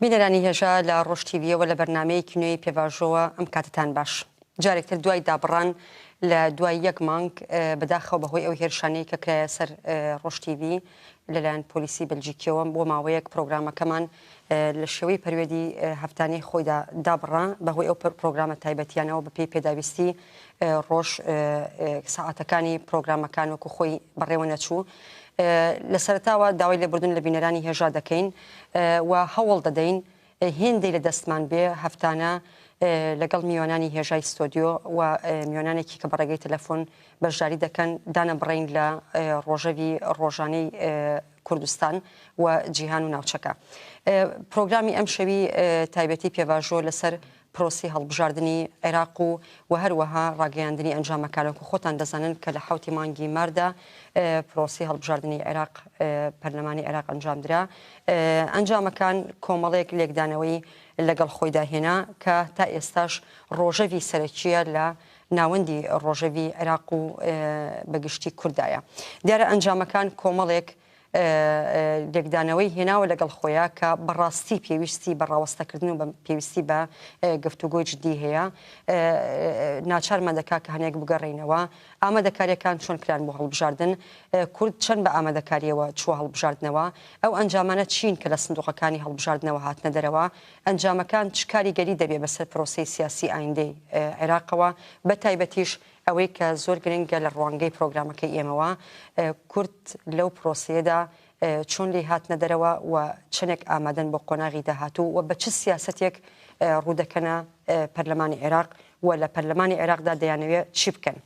بینەرانی هێژا لە ڕۆژ تیڤیەوە لە بەرنامەیەکی نوێی پێڤاژۆوە ئەم کاتەتان باش. جارێکتر دوای دابڕان لە دوای یەک مانگ بەداخەوە بەهۆی ئەو هێرشانەی کە کرایە سەر ڕۆژ تیڤی لەلایەن پۆلیسی بەلجیکیەوە بۆ ماوەیەک پرۆگرامەکەمان لە شێوەی پەروێدی هەفتانەی خۆیدا دابڕا بەهۆی ئەو پرۆگرامە تایبەتیانەوە بەپێی پێداویستی ڕۆژ سەعاتەکانی پرۆگرامەکان وەکو خۆی بەڕێوە نەچوو. لە سەرەتاوە داوای لێبوردن لە بینەرانی هێژا دەکەین و هەوڵ دەدەین هێندەی لە دەستمان بێ هەفتانە لەگەڵ میوانانی هێژای ستۆدیۆ و میوانانێکی کە بە ڕێگەی تەلەفۆن بەشداری دەکەن دانەبڕین لە ڕۆژەوی ڕۆژانەی کوردستان و جیهان و ناوچەکە. پرۆگرامی ئەمشەوی تایبەتی پێڤاژۆ لەسەر پرۆسەی هەڵبژاردنی عێراق و و هەروەها ڕاگەیاندنی ئەنجامەکان وەکو خۆتان دەزانن کە لە حەوتی مانگی ماردا پرۆسەی هەڵبژاردنی عێراق پەرلەمانی عێراق ئەنجامدرا ئەنجامەکان کۆمەڵێک لێکدانەوەی لەگەڵ خۆیدا هێنا کە تا ئێستاش ڕۆژەڤی سەرەکیە لە ناوەندی ڕۆژەڤی عێراق و بەگشتی کوردایە دیارە ئەنجامەکان کۆمەڵێک لێکدانەوەی هێناوە لەگەڵ خۆیا کە بەڕاستی پێویستی بە ڕاوەستەکردن و پێویستی بە گفتوگۆی جدی هەیە ناچارمان دەکا کە هەنێک بگەڕێینەوە ئامادەکاریەکان چۆن کران بۆ هەڵبژاردن کورد چەند بە ئامادەکاریەوە چووە هەڵبژاردنەوە ئەو ئەنجامانە چین کە لە سندوقەکانی هەڵبژاردنەوە هاتنە دەرەوە ئەنجامەکان چ کاریگەری دەبێ بەسەر پرۆسەی سیاسی ئایندەی عێراقەوە بە تایبەتیش ئەوەی کە زۆر گرنگە لە ڕوانگەی پرۆگرامەکەی ئێمەوە، کورد لەو پرۆسەیەدا چۆن لێی هاتنە دەرەوە و چەندێک ئامادەن بۆ قۆناغی داهاتوو و بە چ سیاسەتێک ڕوودەکەنە پەرلەمانی عێراق و لە پەرلەمانی عێراقدا دەیانەوێ چی بکەن.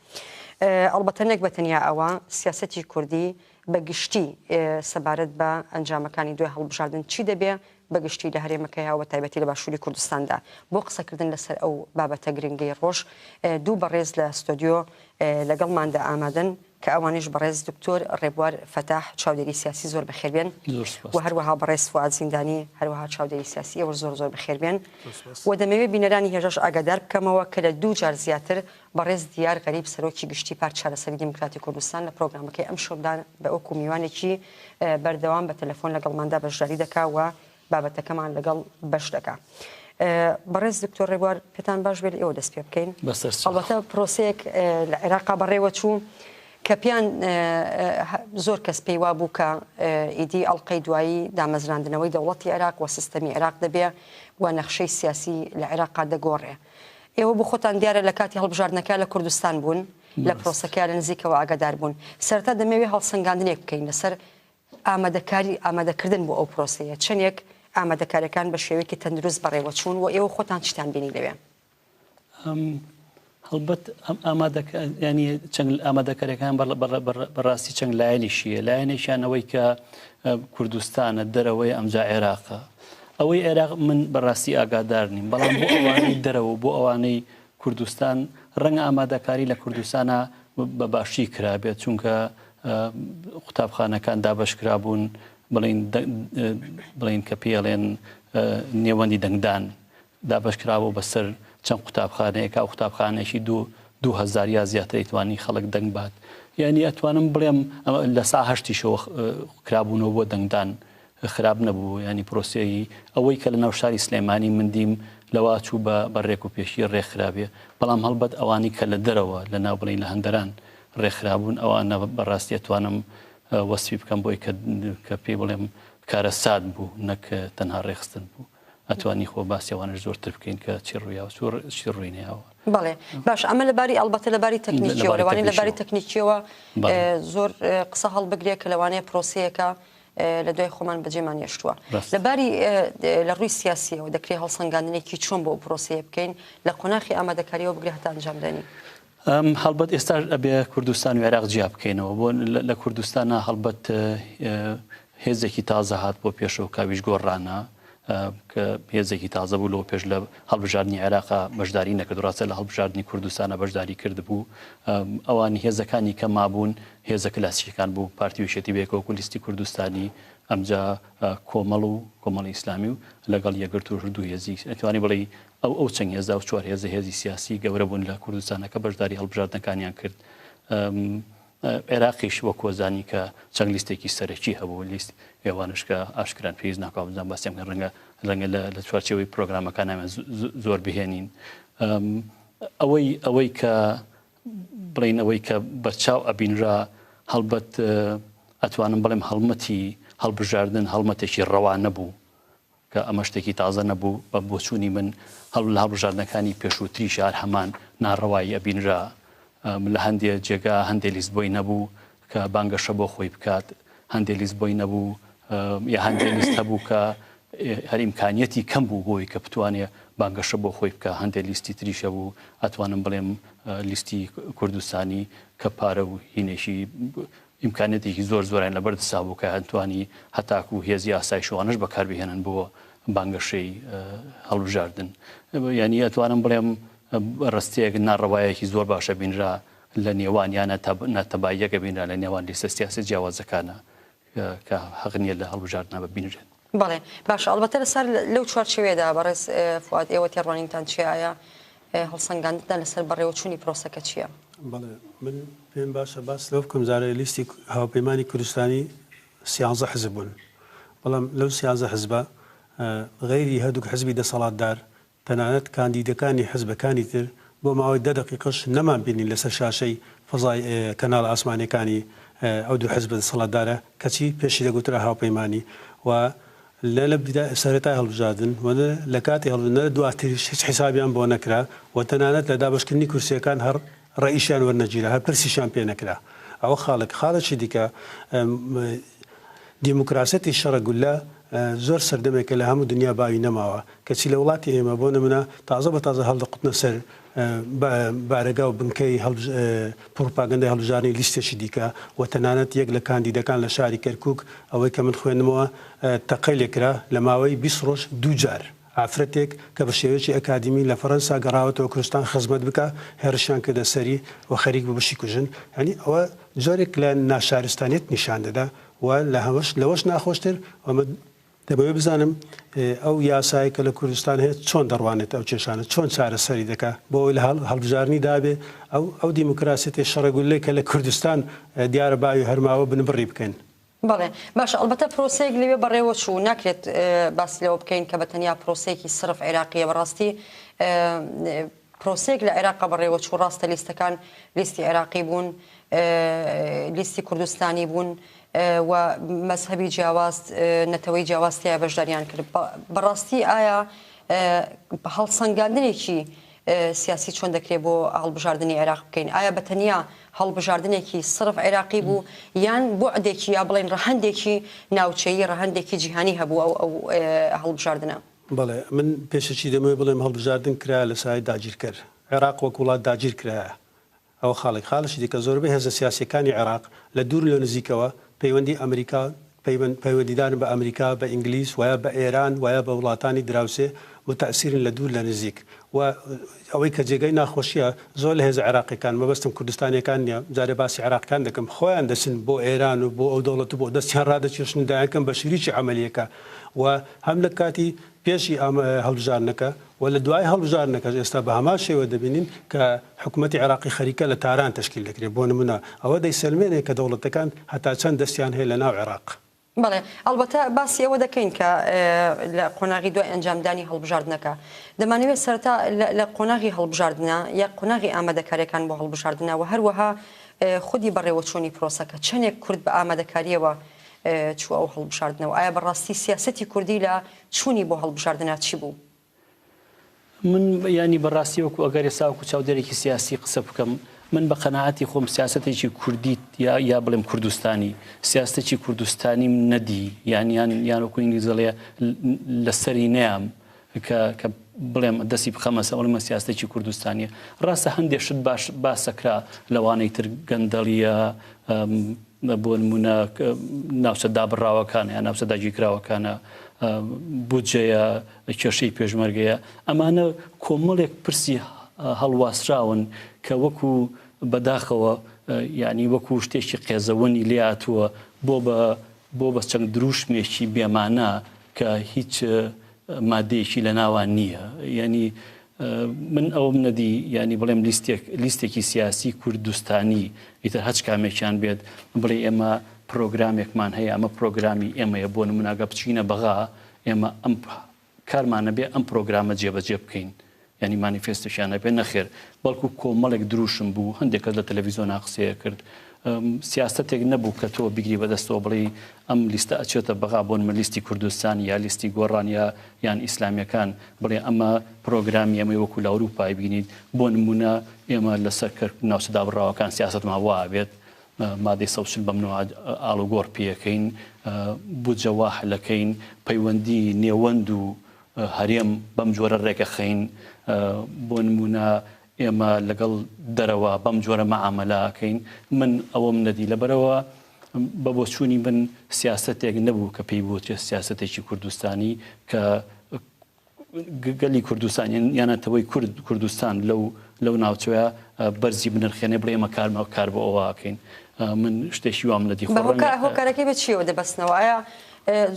ئەڵبەتە نەک بە تەنیا ئەوە، سیاسەتی کوردی بە گشتی سەبارەت بە ئەنجامەکانی دوای هەڵبژاردن چی دەبێ، بە گشتی لە هەرێمەکەیا و تایبەتی لە باشووری کوردستاندا. بۆ قسەکردن لەسەر ئەو بابەتە گرنگەی ڕۆژ، دوو بەڕێز لە ستۆدیۆ لەگەڵماندا ئامادەن کە ئەوانیش بەڕێز دکتۆر ڕێبوار فەتاح چاودێری سیاسی زۆر بەخێربێن و هەروەها بەڕێز فوئاد زیندانی هەروەها چاودێری سیاسی ئێوەش زۆر زۆر بەخێربێن و دەمەوێت بینەرانی هێژاش ئاگادار بکەمەوە کە لە دوو جار زیاتر بەڕێز دیار غەریب سەرۆکی گشتی پارت چارەسەری دیموکراتی کوردستان لە پرۆگرامەکەی ئەمشەودا بە وەکو میوانێکی بەردەوام بە تەلەفۆن لەگەڵماندا بەشداری دەکا و بابەتەکەمان لەگەڵ بەش دەکا. بەڕێز دکتۆر ڕێبوار پێتان باش بێت ئێوە دەست پێ بکەین. ئەڵبەتە پرۆسەیەک لە عێراقا بەڕێوە چوو کە پێیان زۆر کەس پێی وابوو کە ئیدی ئەڵقەی دوایی دامەزراندنەوەی دەوڵەتی عێراق و سیستەمی عێراق دەبێ و نەخشەی سیاسی لە عێراقا دەگۆڕێ. ئێوە بۆ خۆتان دیارە لە کاتی هەڵبژاردنەکە لە کوردستان بوون، لە پرۆسەکە لە نزیکەوە ئاگادار بوون. سەرەتا دەمەوێ هەڵسەنگاندنێک بکەین لەسەر ئامادەکاری ئامادەکردن بۆ ئەو پرۆسەیە، چەندێک ئامادەکاریەکان بە شێوەیەکی تەندروست بەڕێوەچوون و ئێوە خۆتان چیتان بینی لەوێ؟ هەڵبەت ئەم ئامادەکە ینی چەند ئامادەکەرەکان بەڕاستی چەند لایەنیشیە لایەنێکیان ئەوەی کە کوردستانە دەرەوەی ئەمجا عێراقە ئەوەی عێراق من بەڕاستی ئاگادار نیم بەڵام بۆ ئەوانەی دەرەوە بۆ ئەوانەی کوردستان ڕەنگە ئامادەکاری لە کوردستانە بە باشی کرابێت چونکە قوتابخانەکان دابەشکرابوون بڵین بڵین کە پێڵێن نێوەندی دەنگدان دابەشکرابوو بەسەر چەند قوتابخانەیەکا و قوتابخانەیەکی دوو 2000 یا زیاتر ئەیتوانی خەڵک دەنگ بات یعنی ئەتوانم بڵێم لە سا هەشتیشەوە کرابوونەوە بۆ دەنگدان خراپ نەبوو ینی پرۆسەی ئەوەی کە لە ناو شاری سلێمانی من دیم لەوا چوو بە بە ڕێک و پێشی ڕێکخرابێ بەڵام هەڵبەت ئەوانی کە لە دەرەوە لە ناو بڵین لە هەندەران ڕێکخرابوون ئەوانە بەڕاستی ئەتوانم وەسفی بکەم بۆی کە پێی بڵێم کارەسات بوو نەک تەنها ڕێخستن بوو ئەتوانی خۆ باسی ئەوانەش زۆرتر بکەین کە چی ڕوویاوە چی ڕووی نەیاوە. بەڵێ باش ئەمە لەباری ئەڵبەتە لەباری تەکنیکیەوە لەوانەیە لەباری تەکنیکیەوە زۆر قسە هەڵبگرێ کە لەوانەیە پرۆسەیەکە لە دوای خۆمان بەجێمان هێشتووە لەباری لە ڕووی سیاسیەوە دەکرێت هەڵسەنگاندنێکی چۆن بۆ پرۆسەیە بکەین لە قۆناخی ئامادەکاریەوە بگرێ هەتا ئەنجامدانی. هەڵبەت ئێستاش ئەبێ کوردستان و عێراق جیا بکەینەوە بۆ لە کوردستانە هەڵبەت هێزێکی تازە هات بۆ پێشەوە کاویش گۆڕانە کە هێزێکی تازە بوو لەوە پێش لە هەڵبژاردنی عێراقا بەشداری نەکرد ڕاستە لە هەڵبژاردنی کوردستانە بەشداری کردبوو ئەوان هێزەکانی کە مابوون هێزە کلاسیکەکان بوو پارتی وشێتی بێکەوەکو لیستی کوردستانی ئەمجا کۆمەڵ و کۆمەڵی ئیسلامی و لەگەڵ یەکگرتوو دوو هێزی ئەتوانی بڵێ ئەو ئەو چەند هێزە و چوار هێزە هێزی سیاسی گەورە بوون لە کوردستانەکە بەشداری هەڵبژاردنەکانیان کرد. عێراقیش وەک وەزانی کە چەند لیستێکی سەرەکی هەبوو لیست ئێوانش کە ئاشکران پێویست ناکا بزان باسیان بکەن ڕەنگە ڕەنگە لە چوارچێوەی پرۆگرامەکانیان زۆر بهێنین ئەوەی ئەوەی کە بڵین ئەوەی کە بەرچاو ئەبینرا هەڵبەت ئەتوانم بڵێم هەڵمەتی هەڵبژاردن هەڵمەتێکی ڕەوا نەبوو کە ئەمە شتێکی تازە نەبوو، بە بۆچوونی من لە هەڵبژاردنەکانی پێشووتریش هەر هەمان ناڕەوایی ئەبینرا. لە هەندێ جێگا هەندێ لیست بۆی نەبوو کە بانگەشە بۆ خۆی بکات، هەندێ لیست بۆی نەبوو یا هەندێ لیست هەبوو کە هەر ئیمکانیەتی کەم بوو بۆی کە بتوانێ بانگەشە بۆ خۆی بکا، هەندێ لیستی تریش هەبوو ئەتوانم بڵێم لیستی کوردستانی کە پارە و هینێکی ئیمکانیەتێکی زۆر زۆریان لەبەر دەستا بوو کە ئەتوانی هەتاکو هێزی ئاسایش و ئەوانەش بەکار بهێنن بۆ بانگەشەی هەڵبژاردن. یانی ئەتوانم بڵێم ڕستەیەک ناڕەوایەکی زۆر باشە بینرا لە نێوان یان ناتەباییەکە بینرا لە نێوان لیستە سیاسیە جیاوازەکانە کە حەق نییە لە هەڵبژاردنا ببینرێت. بەڵێ باشە ئەڵبەتە لەسەر لەو چوارچێوەیەدا بەڕێز فوئاد ئێوە تێڕوانینتان چییە ئایا هەڵسەنگاندنتان لەسەر بەڕێوەچوونی پرۆسەکە چییە؟ بەڵێ من پێم باشە باس لەوە بکەم جارێ لیستی هاوپەیمانی کوردستانی سیانزە حزب بوون بەڵام لەو سیانزە حزبە غەیری هەردووک حزبی دەسەڵاتدار تەنانەت کاندیدەکانی حزبەکانی تر بۆ ماوەی دە دەقیقەش نەمان بینین لەسەر شاشەی فەزای کەناڵە ئاسمانیەکانی ئەو دوو حزبە دەسەڵاتدارە کەچی پێشی دەگوترا هاوپەیمانی و نە لە سەرەتای هەڵبژاردن و نە لە کاتی هەڵبژاردن نە لە دواتریش هیچ حیسابیان بۆ نەکرا و تەنانەت لە دابەشکردنی کورسیەکان هەر ڕەئیشیان وەرنەگیرا هەر پرسیشیان پێ نەکرا ئەوە خاڵێک خاڵێکی دیکە دیموکراسیەتی شەڕە گوللە زۆر سەردەمێکە لە هەموو دنیا باوی نەماوە، کەچی لە وڵاتی ئێمە بۆ نمونە تازە بە تازە هەڵدەقوتنە سەر بارەگا و بنکەی پڕوپاگەندەی هەڵبژاردنی لیستێکی دیکە و تەنانەت یەک لە کاندیدەکان لە شاری کەرکوک ئەوەی کە من خوێندمەوە تەقەی لێکرا لە ماوەی 20 ڕۆژ دوو جار ئافرەتێک کە بە شێوەیەکی ئەکادیمی لە فەرەنسا گەڕاوەتەوە کوردستان خزمەت بکا هێڕشیان کردە سەری و خەریک بوو بشیکوژن یانی ئەوە جۆرێک لە ناشارستانیەت نیشان دەدا و لە هەمەش لەوەش ناخۆشتر ئەمە دەمەوێت بزانم ئەو یاسایە کە لە کوردستان هەیە چۆن دەڕوانێت ئەو کێشانە چۆن چارەسەری دەکا بۆ ئەوەی لە هەڵبژاردنی دابێ ئەو ئەو دیموکراسیەتی شەڕەگولەی کە لە کوردستان دیارە باوی هەرماوە بنبڕی بکەین. بەڵێ باشە ئەڵبەتە پرۆسەیەک لەوێ بەڕێوە چوو ناکرێت باس لەوە بکەین کە بە تەنیا پرۆسەیەکی سرف عێراقیە بەڕاستی پرۆسەیەک لە عێراقا بەڕێوە چوو ڕاستە لیستەکان لیستی عێراقی بوون لیستی کوردستانی بوون و مەزهەبی جیاواز نەتەوەی جیاواز تیا بەشداریان کرد بەڕاستی ئایا هەڵسەنگاندنێکی سیاسی چۆن دەکرێت بۆ هەڵبژاردنی عێراق بکەین؟ ئایا بە تەنیا هەڵبژاردنێکی سرف عێراقی بوو یان بوعدێکی یا بڵێین ڕەهەندێکی ناوچەیی، ڕەهەندێکی جیهانی هەبوو ئەو ئەو هەڵبژاردنە؟ بەڵێ من پێشەکی دەمەوێت بڵێم هەڵبژاردن کرا لە سایەی داگیرکەر. عێراق وەک وڵات داگیر کرایە. ئەوە خاڵێک. خاڵێکی دیکە زۆربەی هێزە سیاسییەکانی عێراق لە دوور و لە نزیکەوە پەیوەندی ئەمریکا پەیوەندیدارن بە ئەمریکا، بە ئینگلیز ویا بە ئێران ویا بە وڵاتانی دراوسێ موتەئسیرن لە دوور لە نزیک و ئەوەی کە جێگای ناخۆشیە زۆر لە هێزە عێراقیەکان مەبەستم کوردستانیەکان نیە جارێ باسی عێراقیەکان دەکەم خۆیان دەچن بۆ ئێران و بۆ ئەو دەوڵەت و بۆ دەستیان ڕادەکێشن و دەیانکەن بە شریکی عەمەلیەکە و هەم لە کاتی پێشی هەڵبژاردنەکە و لە دوای هەڵبژاردنەکەش ئێستا بە هەمان شێوە دەبینین کە حکومەتی عێراقی خەریکە لە تاران تەشکیل دەکرێت بۆ نمونە ئەوە دەیسەلمێنێ کە دەوڵەتەکان هەتا چەند دەستیان هەیە لە ناو عێراق. بەڵێ ئەڵبەتە باسی ئەوە دەکەین کە لە قۆناغی دوای ئەنجامدانی هەڵبژاردنەکە دەمانەوێت سەرەتا لە قۆناغی هەڵبژاردنە یا قۆناغی ئامادەکاریەکان بۆ هەڵبژاردنە و هەروەها خودی بەڕێوەچوونی پرۆسەکە چەندێک کورد بە ئامادەکاریەوە چووە ئەو هەڵبژاردنەوە ئایا بەڕاستی سیاسەتی کوردی لە چوونی بۆ هەڵبژاردنە چی بوو؟ من یانی بەڕاستی وەکو ئەگەر ئێستا وەکو چاودێرێکی سیاسی قسە بکەم من بە قەناعەتی خۆم سیاسەتێکی کوردی یا یا بڵێم کوردستانی سیاستێکی کوردستانیم نەدی یان یان یان وەکو ئینگلیز دەڵێ لەسەری نەیام کە کە بڵێم دەستی بخەمە سەر بڵێم سیاستێکی کوردستانیە ڕاستە هەندێک شت باش باسەکرا لەوانەی تر گەندەڵیە بۆ نموونە ناوچە دابڕاوەکانە یان ناوچە داگیرکراوەکانە، بودجەیە، کێشەی پێشمەرگەیە، ئەمانە کۆمەڵێک پرسی هەڵواسراون کە وەکو بەداخەوە یانی وەکو شتێکی قێزەوەنی لێهاتووە بۆ بە بۆ بە چەند دروشمێکی بێمانا کە هیچ مادەیەکی لە ناوان نییە یانی. من ئەوەم نەدی یانی بڵێم لیستێک لیستێکی سیاسی کوردستانی ئیتر هەچ کامێکیان بێت بڵێ ئێمە پرۆگرامێکمان هەیە ئەمە پرۆگرامی ئێمەیە بۆ نموناگە بچینە بەغا ئێمە ئەم کارمانە بێ ئەم پرۆگرامە جێبەجێ بکەین یانی مانیفێستێکیان هەبێ نەخێر بەڵکو کۆمەڵێک دروشم بوو هەندێک کەس لە تەلەڤیزیۆنا قسەیە کرد سیاستێک نەبوو کە تۆ بگری بەدەستەوە بڵێی ئەم لیستە ئەچێتە بەغا بۆن من لیستی کوردستان یا لیستی گۆڕان یا یان ئیسلامیەکان بڵێ ئەمە پرۆگرامی ئەمەی وەکو لە ئەوروپای بینیت بۆ نمونە ئێمە لەسەر کەر ناوچە دابڕاوەکان سیاستمان وا بێت مادەی 140 بەم نوعە ئاڵوگۆڕ پێەکەین بودجە وا حلەکەین پەیوەندی نێوەند و هەرێم بەم جۆرە ڕێکەخەین بۆ نمونە ئێمە لەگەڵ دەرەوە بەم جۆرە مەعامەلە ئەکەین، من ئەوەم نەدی، لەبەرئەوە بە بۆچوونی من سیاسەتێک نەبوو کە پێی بوترێت سیاسەتێکی کوردستانی کە گەلی کوردستان یان نەتەوەی کورد کوردستان لەو لەو ناوچەیە بەرزی بنرخێنێ بڵێ ئێمە کارمە کار بۆ ئەوە ئەکەین من شتێکی وام نەدی خۆ ڕەنگە هۆکارەکەی بە چیەوە دەبەستنەوە ئایا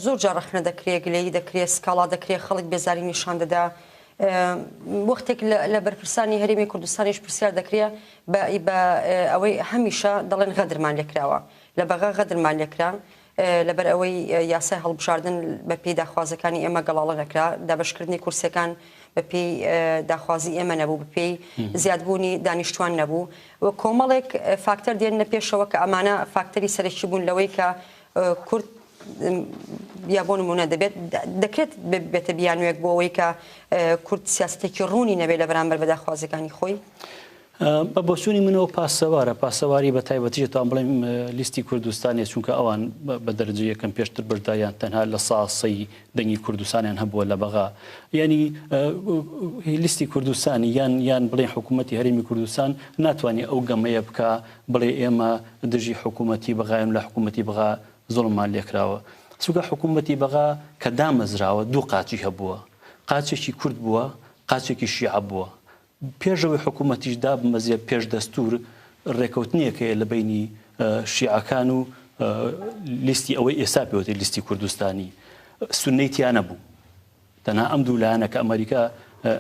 زۆر جار ڕەخنە دەکرێ گلەیی دەکرێ سکاڵا دەکرێ خەڵک بێزاری نیشان دەدا وەختێک لە بەرپرسانی هەرێمی کوردستانیش پرسیار دەکرێ بە ئەوەی هەمیشە دەڵێن غەدرمان لێکراوە لە بەغا غەدرمان لێکرا لەبەر ئەوەی یاسای هەڵبژاردن بە پێی داخوازەکانی ئێمە گەڵاڵە نەکرا دابشکردنی کورسەکان بە پێی داخوازی ئێمە نەبوو بە پێی زیادبوونی دانیشتوان نەبوو و کۆمەڵێک فاکتەر دێنە پێشەوە کە ئەمانە فاکتەری سەرەکی بوون لەوەی کە کورد یا بۆ نمونە دەبێت دەکرێت بێتە بیانوێک بۆ ئەوەی کە کورد سیاستێکی ڕوونی نەبێت لە بەرامبەر بە داخوازیەکانی خۆی؟ بە بۆچوونی منەوە پاسەوارە، پاسەواری بە تایبەتیش دەتوانم بڵێم لیستی کوردستانیە چونکە ئەوان بە دەرەجە یەکەم پێشتر بەشداریان تەنها لە ساسەی دەنگی کوردستانیان هەبووە لە بەغا یعنی لیستی کوردستانی یان یان بڵێن حکوومەتی هەرێمی کوردستان ناتوانێت ئەو گەمەیە بکە بڵێ ئێمە دژی حکوومەتی بەغایم لە حکوومەتی بەغا زوڵممان لێکراوە. چونکە حکوومەتی بەغا کە دامەزراوە دوو قاچی هەبووە. قاچێکی کورد بووە، قاچێکی شیعە بووە. پێش ئەوەی حکوومەتیش دابمەزرێ پێش دەستوور ڕێکەوتنێک هەیە لە بەینی شیعەکان و لیستی ئەوەی ئێستا پێوترێ لیستی کوردستانی. سوننەی تیا نەبوو. تەنها ئەم دوو لایەنە کە ئەمەریکا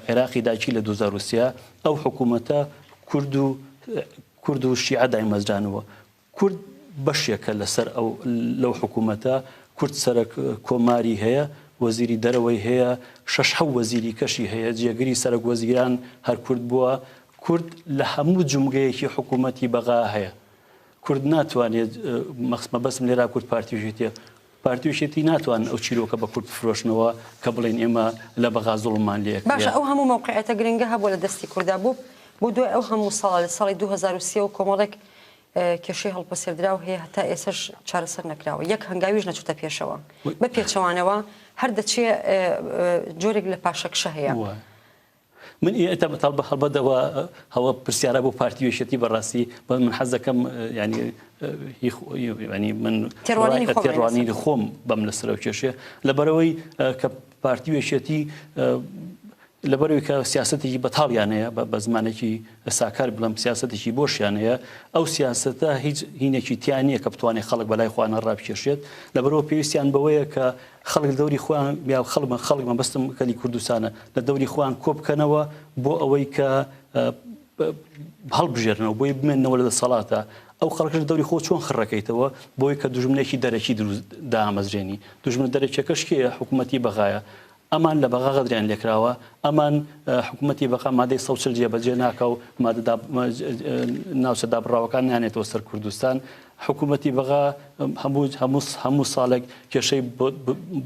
عێراقی داگیر لە 2003 ئەو حکوومەتە کورد و کورد و شیعە دایمەزرانەوە. کورد بەشێکە لەسەر ئەو لەو حکوومەتە، کورد سەرەک کۆماری هەیە، وەزیری دەرەوەی هەیە، شەش حەو وەزیری کەشی هەیە، جێگری سەرەک وەزیران هەر کورد بووە، کورد لە هەموو جومگەیەکی حکوومەتی بەغا هەیە. کورد ناتوانێت مەبەستم لێرا کورد پارتی و یەکێتیە، پارتی و یەکێتی ناتوانن ئەو چیرۆکە بە کورد بفرۆشنەوە کە بڵێن ئێمە لە بەغا زوڵممان لێ ئەکرێ. باشە ئەو هەموو مەوقعیەتە گرنگە هەبووە لە دەستی کوردا بۆ بۆ دوای ئەو هەموو ساڵە لە ساڵی 2003 وە کۆمەڵێک کێشەی هەڵپەسێردراو هەیە هەتا ئێسەش چارەسەر نەکراوە یەک هەنگاویش نەچوتە پێشەوە بە پێچەوانەوە هەر دەچێ جۆرێک لە پاشەکشە هەیە. من ئێتا بەتاڵ بە هەڵبەت ئەوە هەوە پرسیارە بۆ پارتی و یەکێتی بەڕاستی بە من حەز دەکەم ینی ینی من تێڕوانینی خۆم بەم لەسەر ئەو کێشەیە لەبەرەوەی کە پارتی و یەکێتی لەبەرەوەی کە سیاستێکی بەتاڵیان هەیە بە زمانێکی ساکار بڵم سیاستێکی بۆشیان هەیە ئەو سیاستە هیچ هینێکی تیا نییە کە بتوانێت خەڵک بەلای خۆیانە ڕابکێشێت لەبەرەوە پێویستیان بەوەیە کە خەڵک لە دەوری خۆیان یا خەڵک خەڵک مەبەستم گەلی کوردستانە لە دەوری خۆیان کۆ بکەنەوە بۆ ئەوەی کە هەڵبژێرنەوە بۆی بمێنەوە لە دەسەڵاتە ئەو خەڵکش لە دەوری خۆ چۆن خڕەکەیتەوە بۆی کە دوژمنێکی دەرەکی دروست دامەزرێنی دوژمنە دەرەکیەکەش کێیە حکوومەتی بەغایە ئەمان لە بەغا غەدریان لێکراوە ئەمان حکوومەتی بەغا مادەی 140 جێبەجێ ناکا و مادە ناوچە دابڕاوەکان نانێتەوە سەر کوردستان حکوومەتی بەغا هەموو هەموو هەموو ساڵێک کێشەی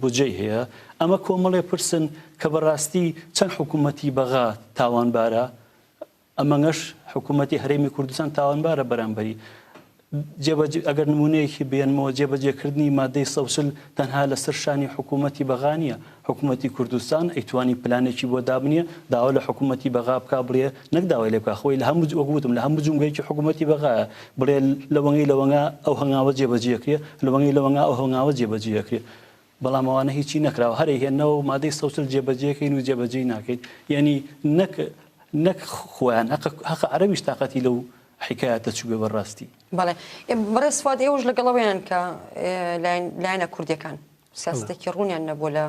بودجەی هەیە. ئەمە کۆمەڵێ پرسن کە بەڕاستی چەند حکوومەتی بەغا تاوانبارە، ئەمەنگەش حکوومەتی هەرێمی کوردستان تاوانبارە بەرامبەری. جێبەجێ ئەگەر نموونەیەکی بێنمەوە جێبەجێکردنی مادەی 140 تەنها لەسەر شانی حکوومەتی بەغا نییە، حکومەتی کوردستان ئەیتوانی پلانێکی بۆ دابنێ داوا لە حکومەتی بەغا بکا بڵێ نەک داوای لێ بکا خۆی لە هەموو وەک وتم لە هەموو جومگەیەکی حکومەتی بەغایە بڵێ لەوەنگەی لەوەنگا ئەو هەنگاوە جێبەجێ ئەکرێ لەوەنگەی لەوەنگا ئەو هەنگاوە جێبەجێ ئەکرێ بەڵام ئەوانە هیچی نەکراوە هەر ئەیهێننەوە و مادەی 140 جێبەجێکەین و جێبەجێی ناکەین یعنی نەک نەک خۆیان هەقە هەقە عەرەبیش تاقەتی لەو حیکایەتە چووبێ بەڕاستی. بەڵێ بەڕێز فواد ئێوەش لەگەڵ ئەوەیان کە لایەنە کوردیەکان سیاسەتێکی ڕوونیان نەبووە لە.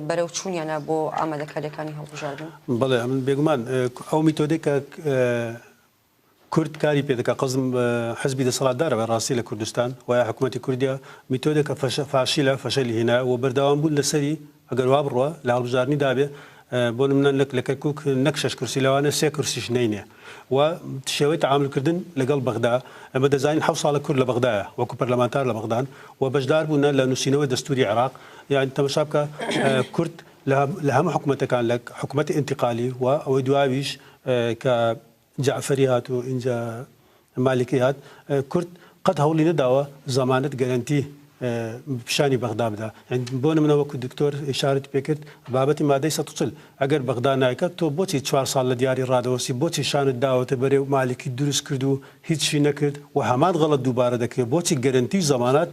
بەرەو چوونیانە بۆ ئامادەکاریەکانی هەڵبژاردن؟ بەڵێ ئەمن بێگومان ئەو میتۆدەی کە کورد کاری پێ دەکا قەزم حزبی دەسەڵاتدارە بە ڕاستی لە کوردستان وایە حکوومەتی کوردیا میتۆدێکە فاشیلە فەشەلی هێنا و بەردەوام بوون لەسەری ئەگەر وا بڕوا لە هەڵبژاردنی دابێ بۆ نمونە لە لە کەرکوک نەک شەش کورسی لەوانەیە سێ کورسیش نەینێ و شێوەی تەعامول کردن لەگەڵ بەغدا ئێمە دەزانین حەوت ساڵە کورد لە بەغدایە وەکو پەرلەمانتار لە بەغدان و بەشدار بوونە لە نووسینەوەی دەستوری عێراق یانی تەمەشا بکە کورد لە هەموو حکومەتەکان لە حکومەتی ئینتقالی و ئەوەی دواویش کە جەعفەری هات و ئینجا مالیکی هات، کورد قەت هەوڵی نەداوە زەمانەت گەرەنتی پیشانی بەغدا بدا. یانی بۆ نمونە وەکو دکتۆر ئیشارەتی پێ کرد بابەتی مادەی 140 ئەگەر بەغدا نایکات تۆ بۆچی چوار ساڵ لە دیاری ڕادەوەستی بۆچی شانت داوەتە بەرێ و مالیکی دروست کرد و هیچی نەکرد و هەمان غەڵەت دووبارە دەکرێت بۆچی گەرەنتی و زەمانات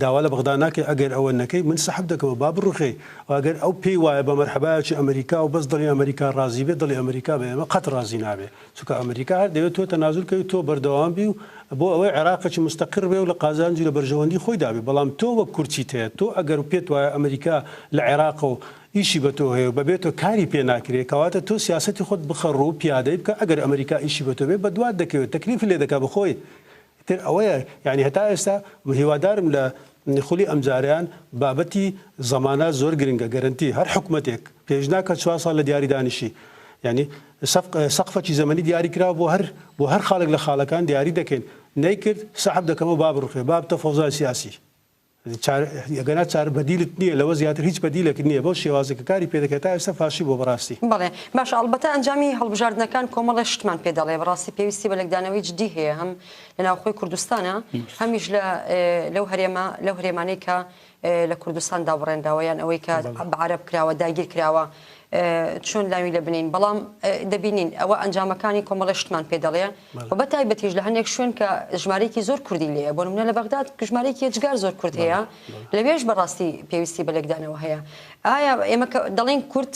داوا لە بەغدا ناکەی ئەگەر ئەوە نەکەی من سەحب دەکەمەوە با بڕوخێی و ئەگەر ئەو پێی وایە بە مەرحەبایەکی ئەمریکا و بەس دڵی ئەمریکا ڕازی بێت دڵی ئەمریکا بە ئێمە قەت ڕازی نابێ چونکە ئەمریکا هەر دەیەوێت تۆ تەنازول کەی و تۆ بەردەوام بی و بۆ ئەوەی عێراقێکی مستەقر بێ و لە قازانج و لە بەرژەوەندی خۆی دابێ بەڵام تۆ وەک کورد چیت هەیە تۆ ئەگەر پێت وایە ئەمریکا لە عێراقە و ئیشی بە تۆ هەیە و بەبێ تۆ کاری پێ ناکرێ کەواتە تۆ سیاسەتی خۆت بخە ڕوو پیادەی بکە ئەگەر ئەمریکا ئیشی بە تۆ بێ بەدوات دەکەوێت تەکلیفت لێ دەکا بە خۆی ئیتر ئەوەیە یانی هەتا ئێستا هیوادارم لە خولی ئەمجارەیان بابەتی زەمانە زۆر گرنگە گەرەنتی هەر حکومەتێک پێش ناکە چوار ساڵ لە دیاری دانیشی یانی سەقفەکی زەمەنی دیاری کراوە بۆ هەر بۆ هەر خاڵێک لە خاڵەکان دیاری دەکەین نەیکرد سەحب دەکەمەوە با بڕوخێ با بتە فەوزای سیاسی ئەگەنا چارە بەدیلت نییە لەوە زیاتر هیچ بەدیلێکت نییە بەو شێوازە کە کاری پێ دەکرێت تا ئێستا فاشی بووە بەڕاستی. بەڵێ باشە ئەڵبەتە ئەنجامی هەڵبژاردنەکان کۆمەڵێ شتمان پێ دەڵێ بەڕاستی پێویستی بە لێکدانەوەی جدی هەیە هەم لە ناوخۆی کوردستانە هەمیش لە لەو هەرێمە لەو هەرێمانەی کە لە کوردستان دابڕێنراوە یان ئەوەی کە بە عەرەب کراوە داگیر کراوە چۆن لاوی لە بنین بەڵام دەبینین ئەوە ئەنجامەکانی کۆمەڵێ شتمان پێ دەڵێ و بە تایبەتیش لە هەندێک شوێن کە ژمارەیەکی زۆر کوردی لێیە بۆ نمونە لە بەغداد ژمارەیەکی ئێجگار زۆر کورد هەیە لەوێش بەڕاستی پێویستی بە لێکدانەوە هەیە ئایا ئێمە کە دەڵێن کورد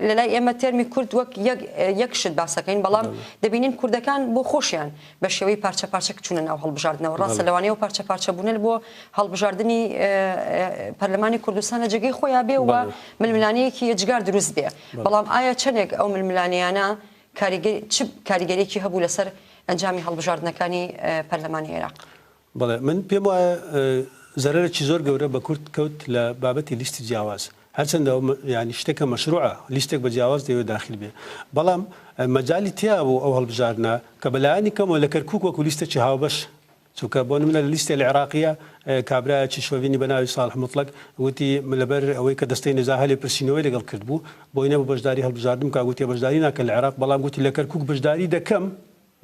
لەلای ئێمە تێرمی کورد وەک یەک یەک شت باسەکەین بەڵام دەبینین کوردەکان بۆ خۆشیان بە شێوەی پارچە پارچە چوونە ناو هەڵبژاردنەوە ڕاستە لەوانەیە و پارچە پارچە بوونە بۆ هەڵبژاردنی پەرلەمانی کوردستان لە جێگەی خۆیان بێ و ململانێیەکی ئێجگار دروست بێ بەڵام ئایا چەندێک ئەو ململانێیانە کاریگەری چ کاریگەریەکی هەبوو لەسەر ئەنجامی هەڵبژاردنەکانی پەرلەمانی عێراق؟ بەڵێ من پێم وایە زەرەرێکی زۆر گەورە بە کورد کەوت لە بابەتی لیستی جیاواز هەرچەندە یانی شتێکە مەشروعە لیستێک بە جیاواز دەیەوێت داخیل بێ بەڵام مەجالی تیا بوو ئەو هەڵبژاردنە کە بەلایەنی کەمەوە لە کەرکوک وەکو لیستێکی هاوبەش چونکە بۆ نمونە لە لیستی العراقیە کابرایەکی شۆڤینی بە ناوی ساڵح موتڵەگ وتی لەبەر ئەوەی کە دەستەی نەزاهە لێپرسینەوەی لەگەڵ کردبوو بۆی نەبوو بەشداری هەڵبژاردن بکا گوتی بەشداری ناکەن لە عێراق بەڵام گوتی لە کەرکوک بەشداری دەکەم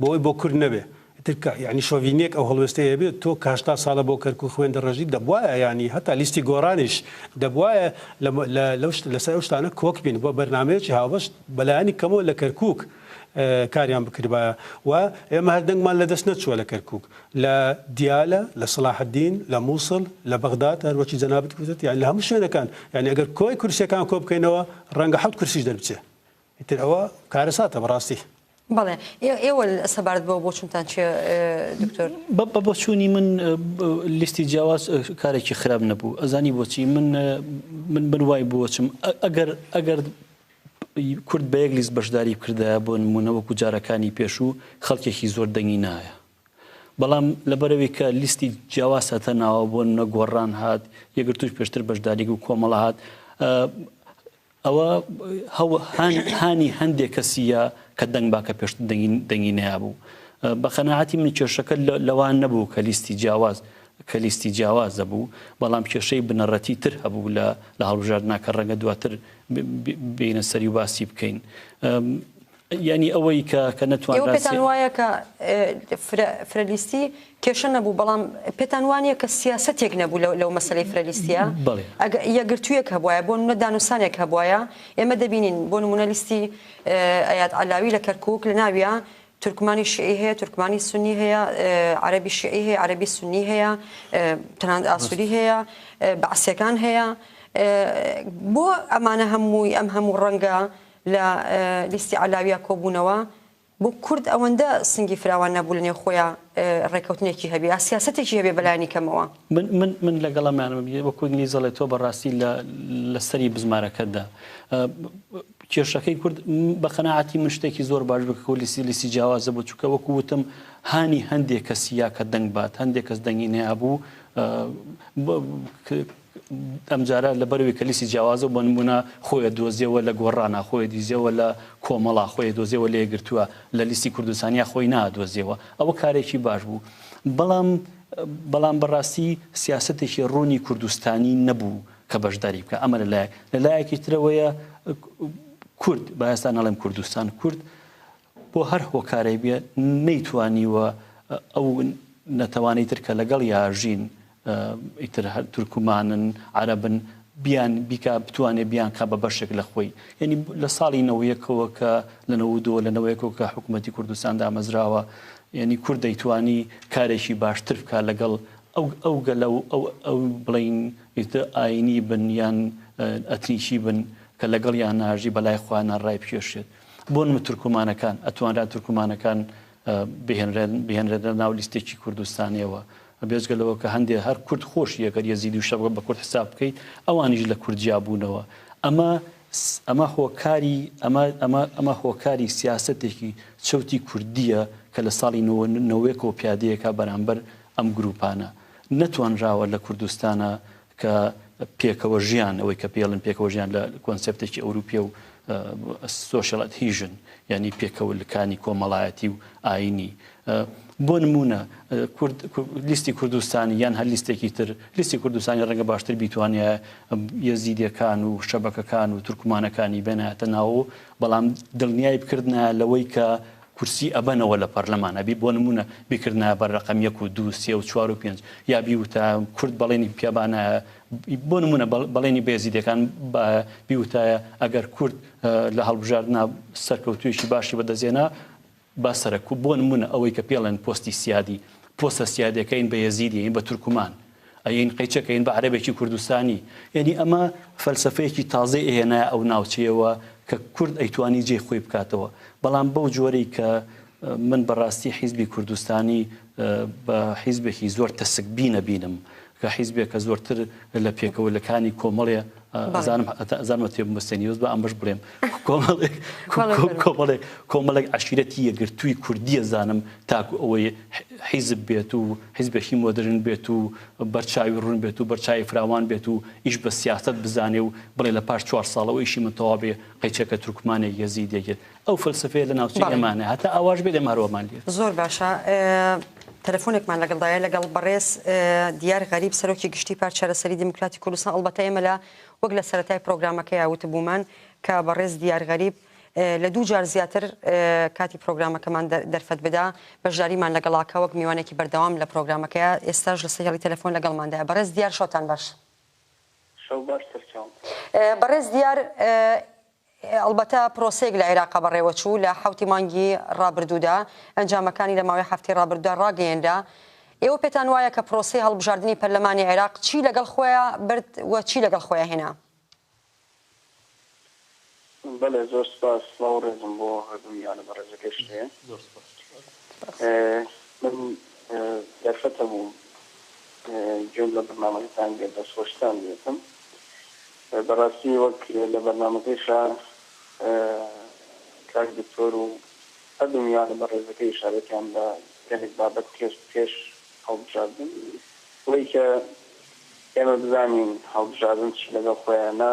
بۆ ئەوەی بۆ کورد نەبێ ئیتر کە یانی شۆڤینیەک ئەو هەڵوێستەی هەبێ تۆ کە 80 ساڵە بۆ کەرکوک خوێن دەڕێژی دەبوایە یانی هەتا لیستی گۆڕانیش دەبوایە لە لە لەو لەسەر ئەو شتانە کۆک بین بۆ بەرنامەیەکی هاوبەش بەلایەنی کەمەوە لە کەرکوک کاریان بکردبایە و ئێمە هەر دەنگمان لە دەست نەچووە لە کەرکوک لە دیالە لە سەڵاحەدین لە موسڵ لە بەغداد هەر وەکی جەنابت گوتت یانی لە هەموو شوێنەکان یانی ئەگەر کۆی کورسیەکان کۆ بکەینەوە ڕەنگە حەوت کورسیش دەربچێ ئیتر ئەوە کارەساتە بەڕاستی. بەڵێ ئێوە سەبارەت بەوە بۆچونتان چیە دکتۆر؟ بە بۆچوونی من لیستی جیاواز کارێکی خراپ نەبوو ئەزانی بۆچی من من من وای بۆچم ئەگەر ئەگەر کورد بە یەک لیست بەشداری بکردایە بۆ نموونە وەکو جارەکانی پێشوو خەڵکێکی زۆر دەنگی نایە بەڵام لەبەرەوەی کە لیستی جیاواز هاتە ناوە بۆ نمونە گۆڕان هات یەکگرتووش پێشتر بەشداری و کۆمەڵە هات ئەوە هانی هەندێک کەسیە کە دەنگ با کە پێشتر دەنگی دەنگی نەیابوو بە قەناعەتی من کێشەکە لەوان نەبوو کە لیستی جیاواز کە لیستی جیاواز دەبوو بەڵام کێشەی بنەڕەتی تر هەبوو لە لە هەڵبژاردنا کە ڕەنگە دواتر بینە سەری و باسی بکەین یعنی ئەوەی کە کە نەتوانرا ئێوە پێتان وایە کە فرەلیستی کێشە نەبوو بەڵام پێتان وانە کە سیاسەتێک نەبوو لەو مەسلەی فرەلیستیە یەکگرتوویەک هەبواە بۆ نمونە دانوسانێک هەبواە ئێمە دەبینین بۆ نمونە لیستی ئەیاد عەلاوی لە کەرکک لە ناویە تورکمانی شیعی هەیە، تورکمانی سوننی هەیە، عەرەبی شیعی هەیە، عەرەبی سوننی هەیە، تەنانەت ئاسوری هەیە، بەعسیەکان هەیە. بۆ ئەمانە هەمووی ئەم هەموو ڕەنگە لە لیستی عەلاویە کۆبوونەوە؟ بۆ کورد ئەوەندە سنگی فراوان نەبوو لە نێو خۆیا ڕێکەوتنێکی هەبێ یا سیاسەتێکی هەبێ بەلایەنی کەمەوە؟ من من من لەگەڵ ئەمانم وەکو ئینگلیز دەڵێ تۆ بەڕاستی لە لە سەری بزمارەکەتدا کێشەکەی کورد بە قەناعەتی من شتێکی زۆر باش بوو کە لیستی لیستی جیاوازە بوو چونکە وەکو وتم هانی هەندێک کەسی یا کە دەنگ بات هەندێک کەس دەنگی نەیابوو ئەمجارە لەبەرئەوەی کە لیستی جیاوازە و بۆ نموونە خۆی ئەدۆزیەوە لە گۆڕانا، خۆی ئەدیزیەوە لە کۆمەڵا، خۆی ئەدۆزیەوە لە یەکگرتووە، لە لیستی کوردستانیا خۆی نادۆزیەوە. ئەوە کارێکی باش بوو. بەڵام بەڵام بەڕاستی سیاسەتێکی ڕوونی کوردستانی نەبوو کە بەشداری بکا. ئەمە لە لایەک. لە لایەکی ترەوەیە کورد، با ئێستا نەڵێم کوردستان، کورد بۆ هەر هۆکارێک بێ نەیتوانیوە ئەو نەتەوانەی تر کە لەگەڵیا ژین ئیتر هەر تورکمانن عەرەبن بیان بیکا بتوانێ بیانکا بە بەشێک لە خۆی یعنی لە ساڵی نەوەیەکەوە کە لە نەوەدەوە لە نەوەیەکەوە کە حکوومەتی کوردستان دامەزراوە یعنی کورد دەیتوانی کارێکی باشتر بکا لەگەڵ ئەو ئەو گەلە و ئەو ئەو بڵین ئیتر ئاینی بن یان ئەتنیکی بن کە لەگەڵیان ناژی بەلای خۆیانە ڕای بکێشێت بۆ نمونە تورکمانەکان، ئەتوانرا تورکمانەکان بهێنرێن بهێنرێنە ناو لیستێکی کوردستانیەوە، بێجگە لەوە کە هەندێ هەر کورد خۆشی ئەگەر یەزیدی و شەبەک بە کورد حساب بکەیت ئەوانیش لە کورد جیا بوونەوە. ئەمە ئەمە هۆکاری ئەمە ئەمە ئەمە هۆکاری سیاسەتێکی چەوتی کوردیە کە لە ساڵی نەوەیەکەوە پیادەیەکا بەرامبەر ئەم گروپانە. نەتوانراوە لە کوردستانا کە پێکەوە ژیان، ئەوەی کە پێڵن پێکەوە ژیان لە کۆنسێپتێکی ئەوروپیە و social adhesion یعنی پێکەوە لکانی کۆمەڵایەتی و ئاینی بۆ نمونە لیستی کوردستانی یان هەر لیستێکی تر لیستی کوردستانی ڕەنگە باشتر بیتوانە یەزیدیەکان و شەبەکەکان و تورکمانەکانی بێنایەتە ناوە بەڵام دڵنیای بکردنایە لەوەی کە کورسی ئەبەنەوە لە پەرلەمان ئەبی بۆ نمونە بیکردنایە بە رەقەم یەک و دوو سێ و چوار و پێنج یا بیوتایە کورد بەڵێنی پێبانایە بۆ نمونە بەڵێنی بە یەزیدیەکان بایە بیوتایە ئەگەر کورد لە هەڵبژاردنا سەرکەوتوویەکی باشی بەدەستهێنا با سەرەک بۆ نمونە ئەوەی کە پێڵێن پۆستی سیادی پۆستە سیادیەکەین بە یەزیدی ئەین بە تورکمان ئەین قەیچەکەین بە عەرەبێکی کوردستانی یعنی ئەمە فەلسەفەیەکی تازەی ئەهێنایە ئەو ناوچەیەوە کە کورد ئەیتوانی جێی خۆی بکاتەوە بەڵام بەو جۆرەی کە من بەڕاستی حیزبی کوردستانی بە حیزبێکی زۆر تەسکبین ئەبینم کە حیزبێکە زۆرتر لە پێکەوەلکانی کۆمەڵێ ئەزانم ئەزانمە تێ بمەستێنی بەس با ئەمەش بڵێم کۆمەڵێک کۆمەڵێک کۆمەڵێک عەشیرەتی یەکگرتووی کوردیە زانم تاکو ئەوەی حیزب بێت و حیزبێکی مۆدرن بێت و بەرچاوی ڕوون بێت و بەرچاوی فراوان بێت و ئیش بە سیاسەت بزانێ و بڵێ لە پاش چوار ساڵەوە ئیشی من تەواو بێ قەیچەکە تورکمانێک یەزیدێک یەت ئەو فەلسەفەیە لە ناوچەی بەڵێ. ئێمانە هەتا ئاواش بێت ئێمە هەروامان لێت. زۆر باشە تەلەفۆنێکمان لەگەڵدایە لەگەڵ بەڕێز دیار غەریب سەرۆکی گشتی پارت چارەسەری دیموکراتی کوردستان ئەڵبەتە ئێمە لە وەک لە سەرەتای پرۆگرامەکەیا وتبوومان کە بەڕێز دیار غەریب لە دوو جار زیاتر کاتی پرۆگرامەکەمان دەرفەت بدا بەشداریمان لەگەڵاکە وەک میوانێکی بەردەوام لە پرۆگرامەکەیا ئێستاش لەسەر هێڵی تەلەفۆن لەگەڵماندایە بەڕێز دیار شەوتان باش. شەو باش سەرچاوم. بەڕێز دیار ئەڵبەتە پرۆسەیەک لە عێراقا بەڕێوەچوو لە حەوتی مانگی ڕابردوودا، ئەنجامەکانی لە ماوەی هەفتەی ڕابردوودا ڕاگەیەنرا. ئێوە پێتان وایە کە پرۆسەی هەڵبژاردنی پەرلەمانی عێراق چی لەگەڵ خۆیا برد و چی لەگەڵ خۆیا هێنا؟ بەڵێ زۆر سوپاس، سڵاو و ڕێزم بۆ هەردوو میوانە بەڕێزەکەش هەیە. زۆر سوپاس. من دەرفەت هەبوو گوێم لە بەرنامەکەتان گرت، دەستخۆشتان لێکەم. بەڕاستی وەک لە بەرنامەکەیشا کاک دکتۆر و هەردوو میوانە بەڕێزەکەی ئیشارەتیان بە گەلێک بابەت کرد پێش هەڵبژاردن ئەوەی کە ئێمە بزانین هەڵبژاردن چی لەگەڵ خۆیا نا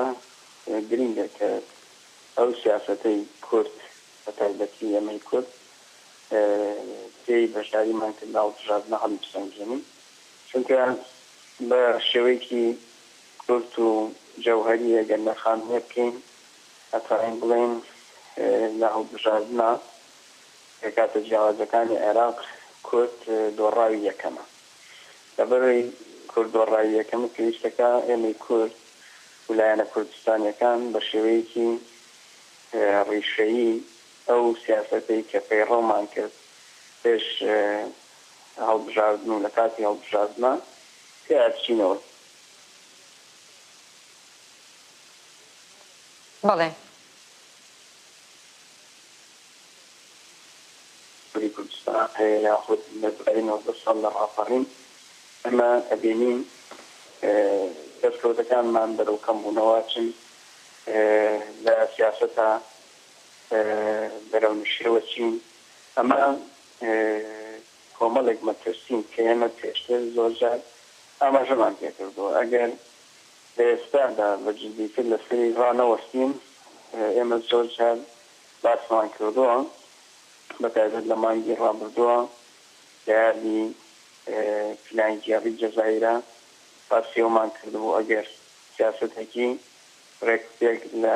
گرینگە کە ئەو سیاسەتەی کورد بە تایبەتی ئێمەی کورد پێی بەشداریمان کرد لە هەڵبژاردنە هەڵیبسەنگێنین چونکە بە شێوەیەکی کورت و جەوهەری ئەگەر نرخاندنێ بکەین ئەتوانین بڵێین لە هەڵبژاردنە پێکهاتە جیاوازەکانی عێراق کورد دۆڕاوی یەکەمە. لەبەرئەوەی کورد دۆڕاوی یەکەمە پێویستەکا ئێمەی کورد و لایەنە کوردستانیەکان بە شێوەیەکی ڕیشەیی ئەو سیاسەتەی کە پەیڕەومان کرد پێش هەڵبژاردن و لە کاتی هەڵبژاردنا تێیا بچینەوە. بەڵێ. کوردستان هەیە یاخود لە دوای 19 ساڵ لە ڕاپەڕین ئێمە ئەبینین دەستکەوتەکانمان بەرەو کەمبوونەوە ئەچن، لە سیاسەتا بەرەو نشێوە چین. ئەمە کۆمەڵێک مەترسین کە ئێمە پێشتر زۆرجار ئاماژەمان پێکردووە. ئەگەر لە ئێستادا بە جدیتر لەسەری ڕانەوەستین، ئێمە زۆرجار باسمان کردووە، بەتایبەت لە مانگی ڕابردووە لە یادی پیلانگێڕی جەزائیرە باسی ئەومان کردبوو ئەگەر سیاسەتێکی ڕێکوپێک لە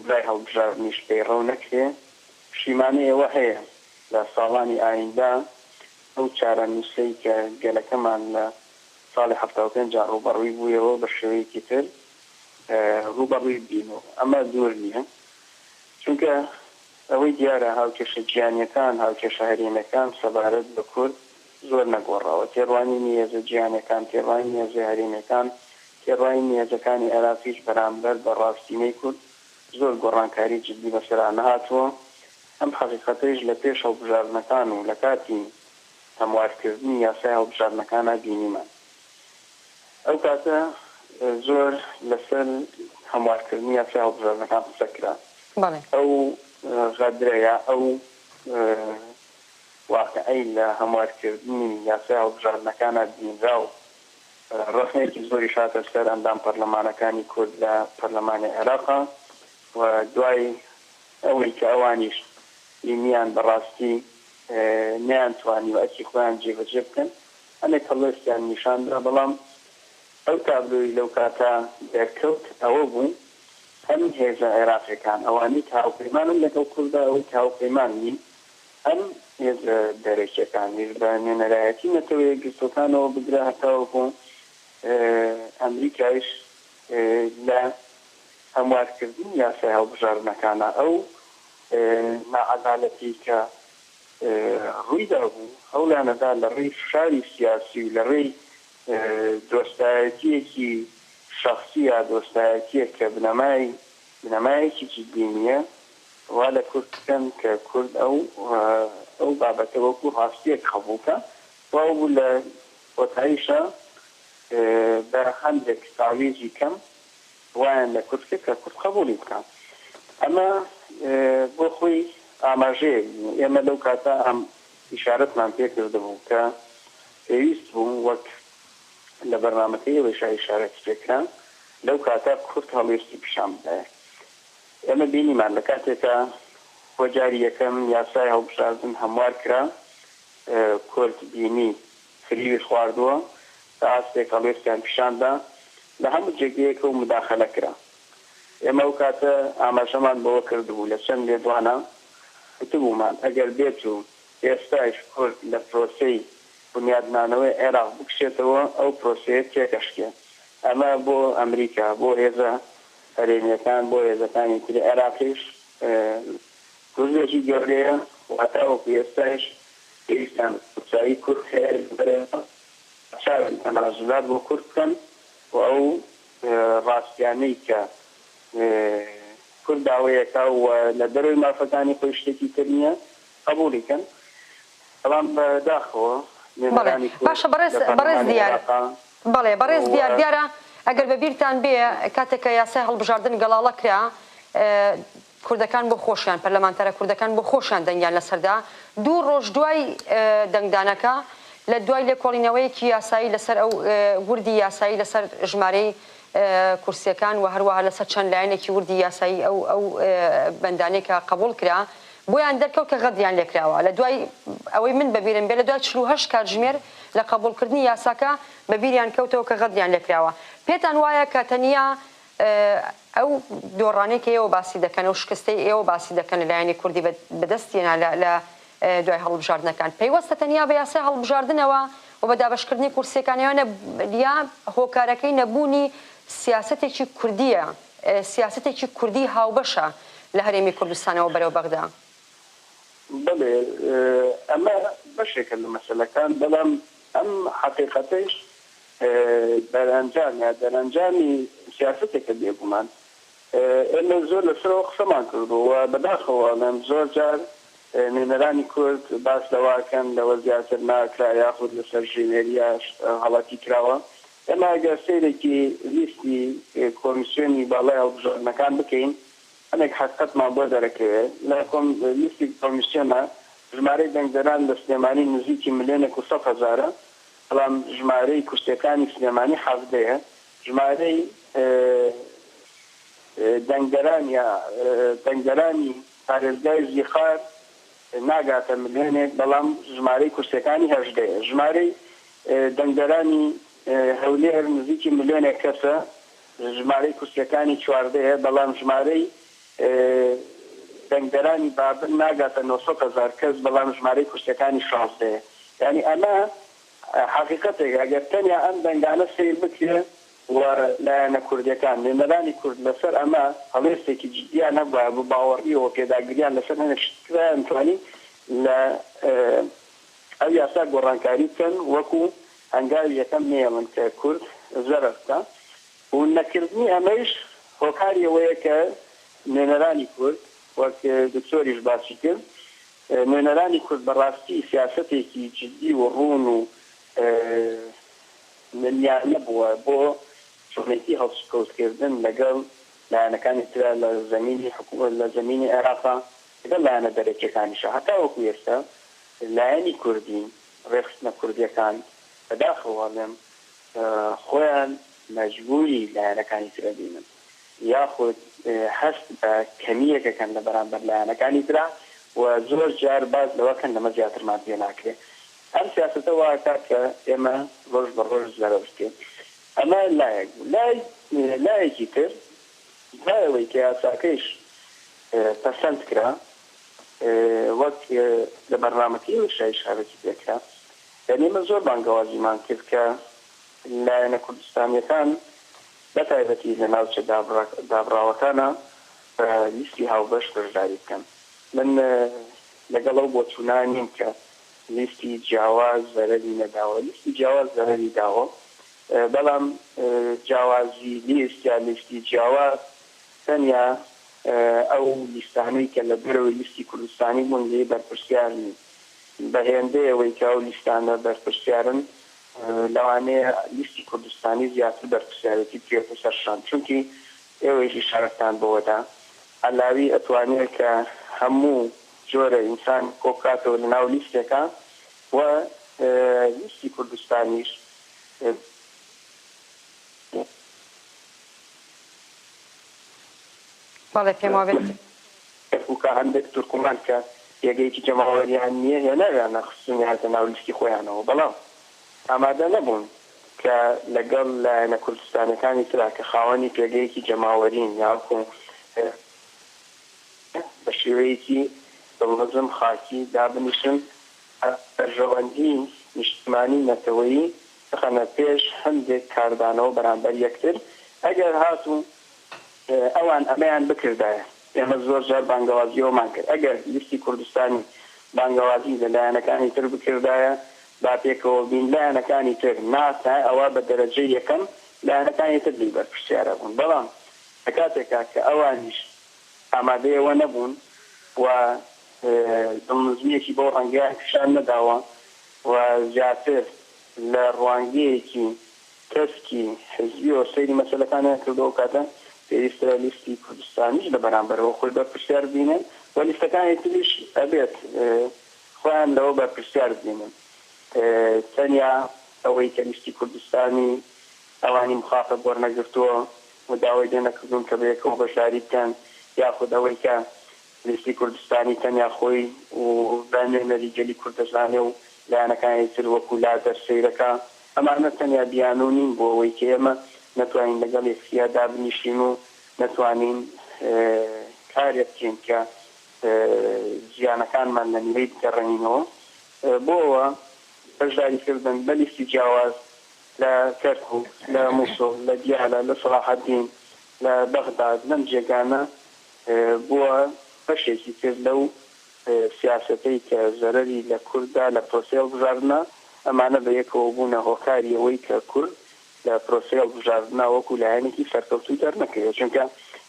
دوای هەڵبژاردنیش پەیڕەو نەکرێ، پشیمانەی ئەوە هەیە لە ساڵانی ئایندە ئەو چارەنووسەی کە گەلەکەمان لە ساڵی 75 دا ڕووبەڕووی بوویەوە بە شێوەیەکی تر ڕووبەڕووی ببینەوە. ئەمە دوور نییە، چونکە ئەوەی دیارە هاوکێشە جیهانییەکان، هاوکێشە هەرێمییەکان سەبارەت بە کورد زۆر نەگۆڕاوە. تێڕوانینی هێزە جیهانییەکان، تێڕوانینی هێزە هەرێمییەکان، تێڕوانینی هێزەکانی عێراقیش بەرامبەر بە ڕاستینەی کورد زۆر گۆڕانکاری جدی بەسەرا نەهاتووە. ئەم حەقیقەتەیش لە پێش هەڵبژاردنەکان و لە کاتی هەموارکردنی یاسای هەڵبژاردنەکانا بینیمان. ئەو کاتە زۆر لەسەر هەموارکردنی یاسای هەڵبژاردنەکان قسە کرا. ئەو غەدرە یا ئەو واقعەی لە هەموارکردنی یاسای هەڵبژاردنەکانا بینرا و ڕەخنەیەکی زۆریش هاتە سەر ئەندام پەرلەمانەکانی کورد لە پەرلەمانی عێراقا و دوای ئەوەی کە ئەوانیش بینیان بەڕاستی نەیانتوانیوە ئەرکی خۆیان جێبەجێ بکەن هەنێک هەڵوێستیان نیشان دا، بەڵام ئەو تابلۆی لەو کاتە دەرکەوت ئەوە بوو هەم هێزە عێراقیەکان ئەوانەی کە هاوپەیمانن لەگەڵ کوردا ئەوەی کە هاوپەیمان نین هەم هێزە دەرەکیەکانیش بە نوێنەرایەتی نەتەوە یەکگرتووەکانەوە بگرە هەتاوەکو ئەمریکایش لە هەموارکردنی یاسای هەڵبژاردنەکانا ئەو ناعەدالەتی کە ڕوویدابوو، هەوڵیان ئەدا لە ڕێی فشاری سیاسی و لە ڕێی دۆستایەتییەکی شەخسی یا دۆستایەتییەک کە بنەمای بنەمایەکی جیددی نییە، وا لە کورد بکەن کە کورد ئەو ئەو بابەتە وەکوو ڕاستییەک قەبووڵ کا. وا بوو لە کۆتاییشا بە هەندێک تاویزی کەم وایان لە کورد کرد کە کورد قەبووڵی بکا. ئەمە بۆ خۆی ئاماژەیەک بوو. ئێمە لەو کاتە ئەم ئیشارەتمان پێ کردبوو کە پێویست بوو وەک لە بەرنامەکەی ئێوەیشا ئیشارەتی پێ کرا، لەو کاتە کورد هەڵوێستی پیشان بدایە. ئێمە بینیمان لە کاتێکا بۆ جاری یەکەم یاسای هەڵبژاردن هەموار کرا، کورد بینی فریوی خواردووە، تا ئاستێک هەڵوێستیان پیشان دا، لە هەموو جێگەیەکەوە موداخەلە کرا. ئێمە ئەو کاتە ئاماژەمان بەوە کردبوو، لە چەند لێدوانا وتبوومان ئەگەر بێت و ئێستایش کورد لە پرۆسەی بونیادنانەوەی عێراق بکشێتەوە، ئەو پرۆسەیە تێکەشکێ. ئەمە بۆ ئەمریکا، بۆ هێزە هەرێمییەکان، بۆ هێزەکانی تری عێراقیش گورزێکی گەورەیە و هەتاوەکو ئێستایش پێویستیان بە قورسایی کورد هەیە لەبەرئەوە ناچارن تەنازولات بۆ کورد بکەن و ئەو ڕاستیانەی کە کورد داوەیەکا و لە دەرەوەی مافەکانی خۆی شتێکی تر نییە قەبووڵی کەن بەڵام بە داخەوە بەڵێ نوێنەرانی کورد باشە بەڕێز لە بەڕێز پەرلەمانی دیار عێراقا بەڵێ بەڕێز و دیار دیارە ئەگەر بە بیرتان بێ کاتێک کە یاسای هەڵبژاردن گەڵاڵە کرا کوردەکان بۆ خۆشیان، پەرلەمانتارە کوردەکان بۆ خۆشیان دەنگیان لەسەر دا، دوو ڕۆژ دوای دەنگدانەکە لە دوای لێکۆڵینەوەیەکی یاسایی لەسەر ئەو وردی یاسایی لەسەر ژمارەی کورسیەکان و هەروەها لەسەر چەند لایەنێکی وردی یاسایی ئەو ئەو بەندانەی کە قەبوڵ کرا بۆیان دەرکەوت کە غەدریان لێکراوە لە دوای ئەوەی من بەبیرم بێ لە دوای 48 کاتژمێر لە قەبوڵکردنی یاساکە بەبیریان کەوتەوە کە غەدریان لێکراوە پێتان وایە کە تەنیا ئەو دۆڕانەی کە ئێوە باسی دەکەن، ئەو شکستەی ئێوە باسی دەکەن لە لایەنی کوردی بەدەست هێنا لە دوای هەڵبژاردنەکان، پەیوەستە تەنیا بە یاسای هەڵبژاردنەوە و بە دابەشکردنی کورسییەکان یا یا هۆکارەکەی نەبوونی سیاسەتێکی کوردییە، سیاسەتێکی کوردی هاوبەشە لە هەرێمی کوردستانەوە بەرەو بەغدا؟ بەڵێ ئەمە بەشێکە لە مەسەلەکان، بەڵام ئەم حەقیقەتەیش بەرئەنجام یا دەرئەنجامی سیاسەتێکە بێگومان ئێمە زۆر لەسەرەوە قسەمان کردووە و بەداخەوە ئەڵێم زۆر جار. نوێنەرانی کورد باس لەوە ئەکەن لەوە زیاتر ناکرا یاخود لەسەر ژمێرییە غەڵەتی کراوە. ئێمە ئەگەر سەیرێکی لیستی کۆمیسیۆنی باڵای هەڵبژاردنەکان بکەین هەنێک حەقیقەتمان بۆ دەرەکەوێ. لە لیستی کۆمیسیۆنە ژمارەی دەنگدەران لە سلێمانی نزیکی ملیۆنێک و سەد هەزارە، بەڵام ژمارەی کورسیەکانی سلێمانی حەڤدەیە. ژمارەی دەنگدەران یا دەنگدەرانی پارێزگای زیقار ناگاتە ملیۆنێک، بەڵام ژمارەی کورسیەکانی هەژدەیە. ژمارەی دەنگدەرانی هەولێر نزیکی ملیۆنێک کەسە، ژمارەی کورسیەکانی چواردەیە، بەڵام ژمارەی دەنگدەرانی بابل ناگاتە 900,000 کەس، بەڵام ژمارەی کورسیەکانی شازدەیە. یانی ئەمە حەقیقەتێکە، ئەگەر تەنیا ئەم دەنگانە سەیر بکرێ و لایەنە کوردیەکان، نوێنەرانی کورد لەسەر ئەمە هەڵوێستێکی جدیان هەبوایە، بە باوەڕیەوە پێداگریان لەسەر هەنێک شت بکرایە، ئەمتوانی لە ئەو یاسا گۆڕانکاری بکەن وەکو هەنگاوی یەکەم نەیەڵن کە کورد زەرەر بکا و نەکردنی ئەمەیش هۆکاری ئەوەیە کە نوێنەرانی کورد وەک دکتۆریش باسی کرد نوێنەرانی کورد بەڕاستی سیاسەتێکی جدی و ڕوون و نیان نەبووە بۆ چۆنێتی هەڵسوکەوتکردن لەگەڵ لایەنەکانی ترا لە زەمینی حکومەت لە زەمینی عێراقا لەگەڵ لایەنە دەرەکیەکانیشا هەتاوەکو ئێستا لایەنی کوردی ڕێکخستنە کوردیەکان بەداخەوە ئەڵێم خۆیان مەجبوری لایەنەکانی تر ئەبینن یاخود هەست بە کەمییەک ئەکەن لە بەرامبەر لایەنەکانی ترا و زۆر جار باس لەوە کەن لەمە زیاترمان پێ ناکرێ. ئەم سیاسەتە وا ئەکات کە ئێمە ڕۆژ بە ڕۆژ زەرەر بکەین. ئەمە لایەک بوو. لای لایەکی تر دوای ئەوەی کە یاساکەیش پەسەند کرا وەک لە بەرنامەکەی ئێشا ئیشارەتی پێ کرا یانی ئێمە زۆر بانگەوازیمان کرد کە لایەنە کوردستانییەکان بە تایبەتی لە ناوچە دابڕاوەکانا بە لیستی هاوبەش بەشداری بکەن. من لەگەڵ ئەو بۆچوونە نیم کە لیستی جیاواز زەرەری نەداوە. لیستی جیاواز زەرەری داوە، بەڵام جیاوازی لیست یا لیستی جیاواز تەنیا ئەو لیستانەی کە لە دەرەوەی لیستی کوردستانی بوون لێی بەرپرسیار نین. بە هێندەی ئەوەی کە ئەو لیستانە بەرپرسیارن لەوانەیە لیستی کوردستانی زیاتر بەرپرسیارێتی بکەوێتە سەر شان چونکی ئێوەیش ئیشارەتان بەوە دا عەلاوی ئەتوانێ کە هەموو جۆرە ئینسان کۆبکاتەوە لە ناو لیستێکا و لیستی کوردستانیش. بەڵێ پێم وابێت. کەرکوکا هەندێک تورکمان کە پێگەیەکی جەماوەریان نییە هێناویانە خستونیانەتە ناو لیستی خۆیانەوە بەڵام ئامادە نەبوون کە لەگەڵ لایەنە کوردستانیەکانی ترا کە خاوەنی پێگەیەکی جەماوەرین یاخو بە شێوەیەکی دڵنزم خاکی دابنیشن بەرژەوەندی نیشتمانی نەتەوەیی بخەنە پێش هەندێک کاردانەوە بەرامبەر یەکتر ئەگەر هاتوو ئەوان ئەمەیان بکردایە، ئێمە زۆر جار بانگەوازی ئەوەمان کرد، ئەگەر لیستی کوردستانی بانگەوازی لە لایەنەکانی تر بکردایە با پێکەوە بین، لایەنەکانی تر ناتایە، ئەوە بە دەرەجەی یەکەم لایەنەکانی تر لێی بەرپرسیارە بوون، بەڵام لە کاتێکا کە ئەوانیش ئامادەی ئەوە نەبوون و دڵنزمییەکی بەو ڕەنگەیان پیشان نەداوە و زیاتر لە ڕوانگەیەکی تەسکی حیزبیەوە سەیری مەسەلەکانیان کردوە ئەو کاتە پێویستە لیستی کوردستانیش لە بەرامبەرەوە خۆی بەرپرسیار ببینێت و لیستەکانی تریش ئەبێت خۆیان لەوە بەرپرسیار ببینن تەنیا ئەوەی کە لیستی کوردستانی ئەوانی مخاتەب وەرنەگرتووە و داوای لێ نەکردوون کە بەیەکەوە بەشداری بکەن یاخود ئەوەی کە لیستی کوردستانی تەنیا خۆی و بە نوێنەری گەلی کورد دەزانێ و لایەنەکانی تر وەکوو لادەر سەیرەکا. ئەمانە تەنیا بیانوو نین بۆ ئەوەی کە ئێمە نەتوانین لەگەڵ یەکتریا دابنیشین و نەتوانین کارێ بکەین کە زیانەکانمان لە نیوەی بگەڕێنینەوە. بۆ ئەوە بەشداری کردن بە لیستی جیاواز لە کەرکووک، لە مووسڵ، لە دیالە، لە سەڵاحەدین، لە بەغداد، لەم جێگانە بووە بەشێکی تر لەو سیاسەتەی کە زەرەری لە کورد دا لە پرۆسەی هەڵبژاردنا، ئەمانە بە یەکەوە بوونە هۆکاری ئەوەی کە کورد لە پرۆسەی هەڵبژاردنا وەکو لایەنێکی سەرکەوتوو دەرنەکەوێت، چونکە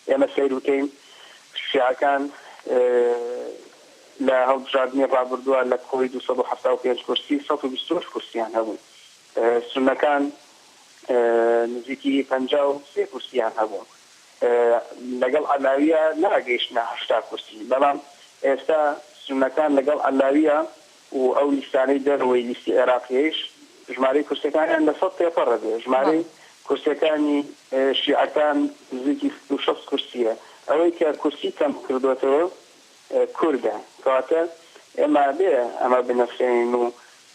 ئێمە سەیر بکەین شیعەکان. لە هەڵبژاردنی ڕابردووە لە کۆی 275 کورسی 128 کورسیان هەبوو. سوننەکان نزیکی 53 کورسیان هەبوو. لەگەڵ عەلاوییە نەئەگەیشتنە 80 کورسی. بەڵام ئێستا سوننەکان لەگەڵ عەلاوییە و ئەو لیستانەی دەرەوەی لیستی عێراقییەیش ژمارەی کورسیەکانیان لە سەد تێپەڕ ئەبێ. ژمارەی کورسیەکانی شیعەکان نزیکی 160 کورسییە. ئەوەی کە کورسی کەم کردۆتەوە کوردە. کەواتە ئێمە ئەبێ ئەمە بنرخێنین و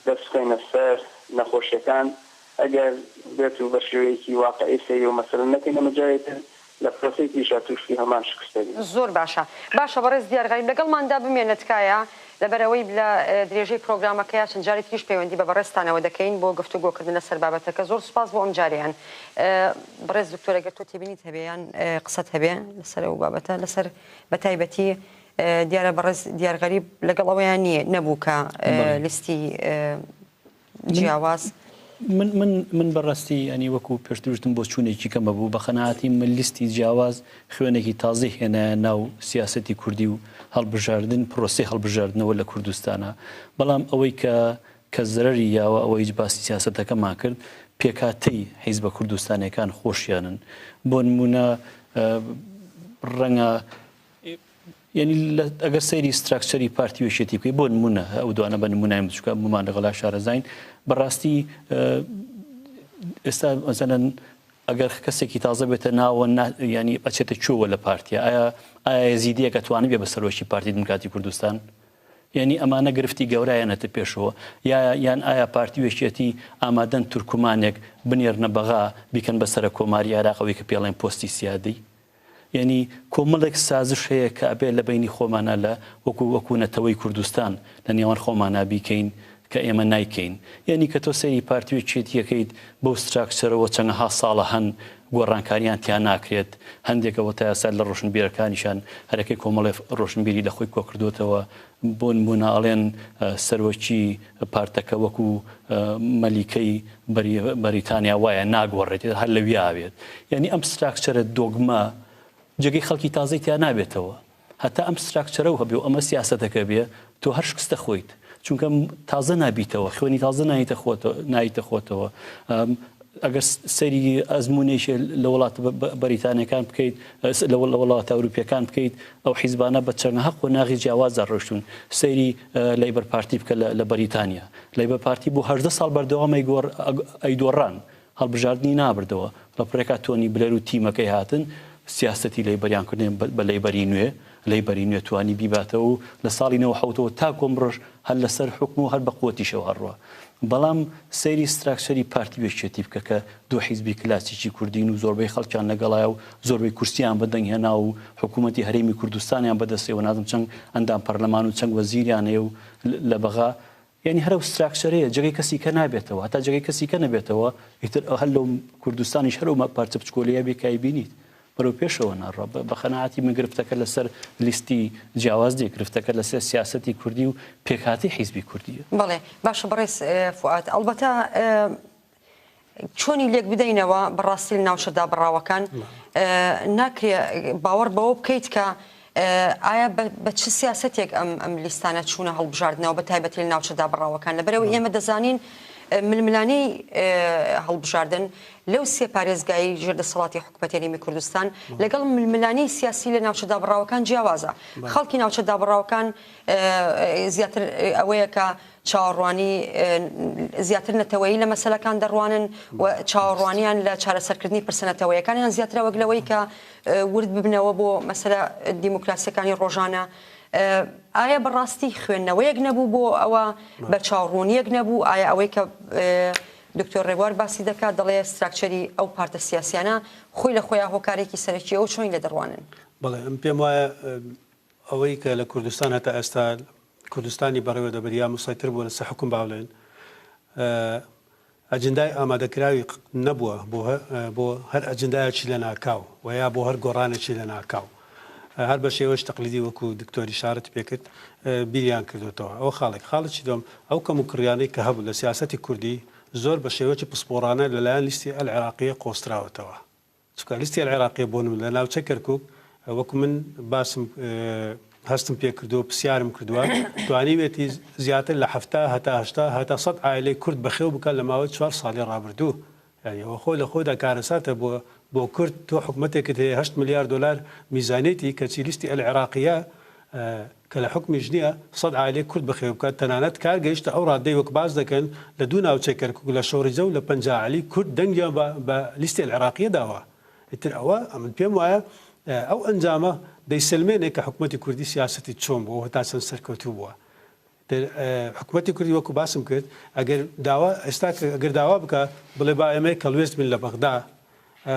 دەست بخەینە سەر نەخۆشیەکان. ئەگەر بێت و بە شێوەیەکی واقعی سەیری ئەو مەسەلە نەکەین ئەمە جارێ تر لە پرۆسەی تریشا تووشی هەمان شکست دەبین. زۆر باشە. باشە بەڕێز دیار غەریب لەگەڵماندا بمێنە تکایە لەبەرئەوەی لە درێژەی پرۆگرامەکەیا چەند جارێ تریش پەیوەندی بە بەڕێزتانەوە دەکەین بۆ گفتوگۆکردن لەسەر بابەتەکە زۆر سوپاس بۆ ئەمجارەیان. بەڕێز دکتۆر ئەگەر تۆ تێبینیت هەبێ یان قسەت هەبێ لەسەر ئەو بابەتە لەسەر بە تایبەتی دیارە بەڕێز دیار غەریب لەگەڵ ئەوەیان نییە نەبوو کە لیستی جیاواز. من من من بەڕاستی ینی وەکو پێشتر وتم بۆچوونێکی کەمە بوو بە قەناعەتی من لیستی جیاواز خوێنێکی تازەی هێنایە ناو سیاسەتی کوردی و هەڵبژاردن پرۆسەی هەڵبژاردنەوە لە کوردستانە بەڵام ئەوەی کە کە زەرەری یاوە ئەوە هیچ باسی سیاسەتەکەمان کرد پێکهاتەی حیزبە کوردستانیەکان خۆشیانن بۆ نمونە ڕەنگە یعنی ئەگەر سەیری structure ی پارتی و یەکێتی بکەی بۆ نمونە ئەو دوانە بە نمونای بچووکە بمان لەگەڵا شارەزاین بەڕاستی ئێستا مەسەلەن ئەگەر کەسێکی تازە بێتە ناوە ینی ئەچێتە کوێوە لە پارتیا ئایا ئایا یەزیدیەکە توانی بێ بە سەرۆکی پارتی دیموکراتی کوردستان یعنی ئەمانە گرفتی گەورایانەتە پێشەوە یا یان ئایا پارتی و یەکێتی ئامادەن تورکمانێک بنێرنە بەغا بیکەن بە سەرەک کۆماری عێراق ئەوەی کە پێڵێن پۆستی سیادی یانی کۆمەڵێک سازش هەیە کە ئەبێ لە بەینی خۆمانا لە وەکو وەکو نەتەوەی کوردستان لە نێوان خۆمانا بیکەین کە ئێمە نایکەین. یانی کە تۆ سەیری پارتی و یەکێتییەکەیت بەو structure ەوە چەنەها ساڵە هەن گۆڕانکاریان تیا ناکرێت هەندێک ئەوە تا ئێستا لە ڕۆشنبیرەکانیشان هەرەکەی کۆمەڵێ ڕۆشنبیری لە خۆی کۆکردۆتەوە بۆ نموونە ئەڵێن سەرۆکی پارتەکە وەکو مەلیکەی بەریتانیا وایە ناگۆڕێت هەر لەویا بێت یعنی ئەم structure ە دۆگما جێگەی خەڵکی تازەی تیا نابێتەوە هەتا ئەم structure ە و هەبێ و ئەمە سیاسەتەکە بێ تۆ هەر شکستە خۆیت چونکە تازە نابیتەوە خوێنی تازە نایتە خۆتەوە نایتە خۆتەوە ئەگەر سەیری ئەزموونێکی لە وڵاتە بەریتانیەکان بکەیت لە وڵاتە ئەوروپیەکان بکەیت ئەو حیزبانە بە چەندەها قۆناغی جیاوازدا ڕۆشتون سەیری لەیبەر پارتی بکە لە بەریتانیا لەیبەر پارتی بۆ هەژدە ساڵ بەردەوام ئەیدۆڕان هەڵبژاردنی نابردەوە لە پڕێکا تۆنی بلەر و تیمەکەی هاتن سیاسەتی لەیبەریان کردن بە لەیبەری نوێ لەیبەری نوێ توانی بیباتەوە و لە ساڵی 97ەوە تا کۆمڕۆژ هەر لەسەر حوکم و هەر بە قوەتیشەوە ئەڕوا. بەڵام سەیری structure ی پارتی و یەکێتی بکە کە دوو حیزبی کلاسیکی کوردین و زۆربەی خەڵکیان لەگەڵایە و زۆربەی کورسیان بە دەنگ هێناوە و حکوومەتی هەرێمی کوردستانیان بە دەستەوە نازم چەند ئەندام پەرلەمان و چەند وەزیریان هەیە و لە بەغا یانی هەر ئەو structure ەیە جێگەی کەسی کە نابێتەوە هەتا جێگەی کەسی کە نەبێتەوە ئیتر هەر لەو کوردستانیش هەر ئەو پارچە بچکۆلەیە بێ کە ئەیبینیت. بەرەو پێشەوە ناڕوا. بە قەناعەتی من گرفتەکە لەسەر لیستی جیاواز نییە، گرفتەکە لەسەر سیاسەتی کوردی و پێکهاتەی حیزبی کوردییە. بەڵێ باشە بەڕێز فوئاد، ئەڵبەتە چۆنی لێک بدەینەوە بەڕاستی لە ناوچە دابڕاوەکان ناکرێ باوەڕ بەوە بکەیت کە ئایا بە چ سیاسەتێک ئەم ئەم لیستانە چوونە هەڵبژاردنەوە بە تایبەتی لە ناوچە دابڕاوەکان لەبەرئەوەی ئێمە دەزانین ململانێی هەڵبژاردن لەو سێ پارێزگایەی ژێر دەسەڵاتی حکومەتی هەرێمی کوردستان لەگەڵ ململانێی سیاسی لە ناوچە دابڕاوەکان جیاوازە خەڵکی ناوچە دابڕاوەکان زیاتر ئەوەیە کە چاوەڕوانی زیاتر نەتەوەیی لە مەسەلەکان دەڕوانن و چاوەڕوانیان لە چارەسەرکردنی پرسە نەتەوەیەکانیان زیاترە وەک لەوەی کە ورد ببنەوە بۆ مەسەلە دیموکراسیەکانی ڕۆژانە. ئایا بەڕاستی خوێندنەوەیەک نەبوو بۆ ئەوە بەرچاوڕوونیەک نەبوو؟ ئایا ئەوەی کە دکتۆر ڕێبوار باسی دەکات دەڵێ structure ی ئەو پارتە سیاسیانە خۆی لە خۆیا هۆکارێکی سەرەکیە و چۆنی لێ دەڕوانن؟ بەڵێ من پێم وایە ئەوەی کە لە کوردستان هەتا ئێستا کوردستانی بەڕێوە دەبرد یا مسەیتر بووە لەسەر حوکم با بڵێن ئەجندای ئامادەکراوی نەبووە بۆ بۆ هەر ئەجندایەکی لەناکاو و یا بۆ هەر گۆڕانێکی لەناکاو هەر بە شێوەش تەقلیدی وەکو دکتۆر ئیشارەتی پێکرد بیریان کردوتەوە ئەوە خاڵێک خاڵێکی دووەم ئەو کەم و کڕیانەی کە هەبوو لە سیاسەتی کوردی زۆر بە شێوەیەکی پسپۆڕانە لەلایەن لیستی ئەلعێراقیە قۆستراوەتەوە چونکە لیستی العراقیە بۆ نمونە لە ناوچەی کەرکوک وەکو من باسم. هەستم پێ کردووە پرسیارم کردووە توانیوێتی زیاتر لە 70 هەتا 80 هەتا 100 عایلەی کورد بەخێو بکات لە ماوەی چوار ساڵی ڕابردوو. یانی ئەوە خۆی لە خۆیدا کارەساتە بۆ بۆ کورد تۆ حکومەتێکت هەیە هەشت ملیار دۆلار میزانیەتی کەچی لیستی ئەلعێراقیە کە لە حوکمیش نیە سەد عایلەی کورد بەخێو بکات تەنانەت کار گەیشتە ئەو ڕادەی وەک باس دەکەن لە دوو ناوچەی کەرکوک لە شۆڕیجە و لە پەنجا عەلی کورد دەنگیان بە بە لیستی ئەلعێراقیە داوە ئیتر ئەوە ئەمن پێم وایە ئەو ئەنجامە دەیسەلمێنێ کە حکومەتی کوردی سیاسەتی چۆن بووە و هەتا چەند سەرکەوتوو بووە. حکومەتی کوردی وەکو باسم کرد ئەگەر داوا ئێستا ئەگەر داوا بکە بڵێ با ئێمە کەڵوێست بین لە بەغدا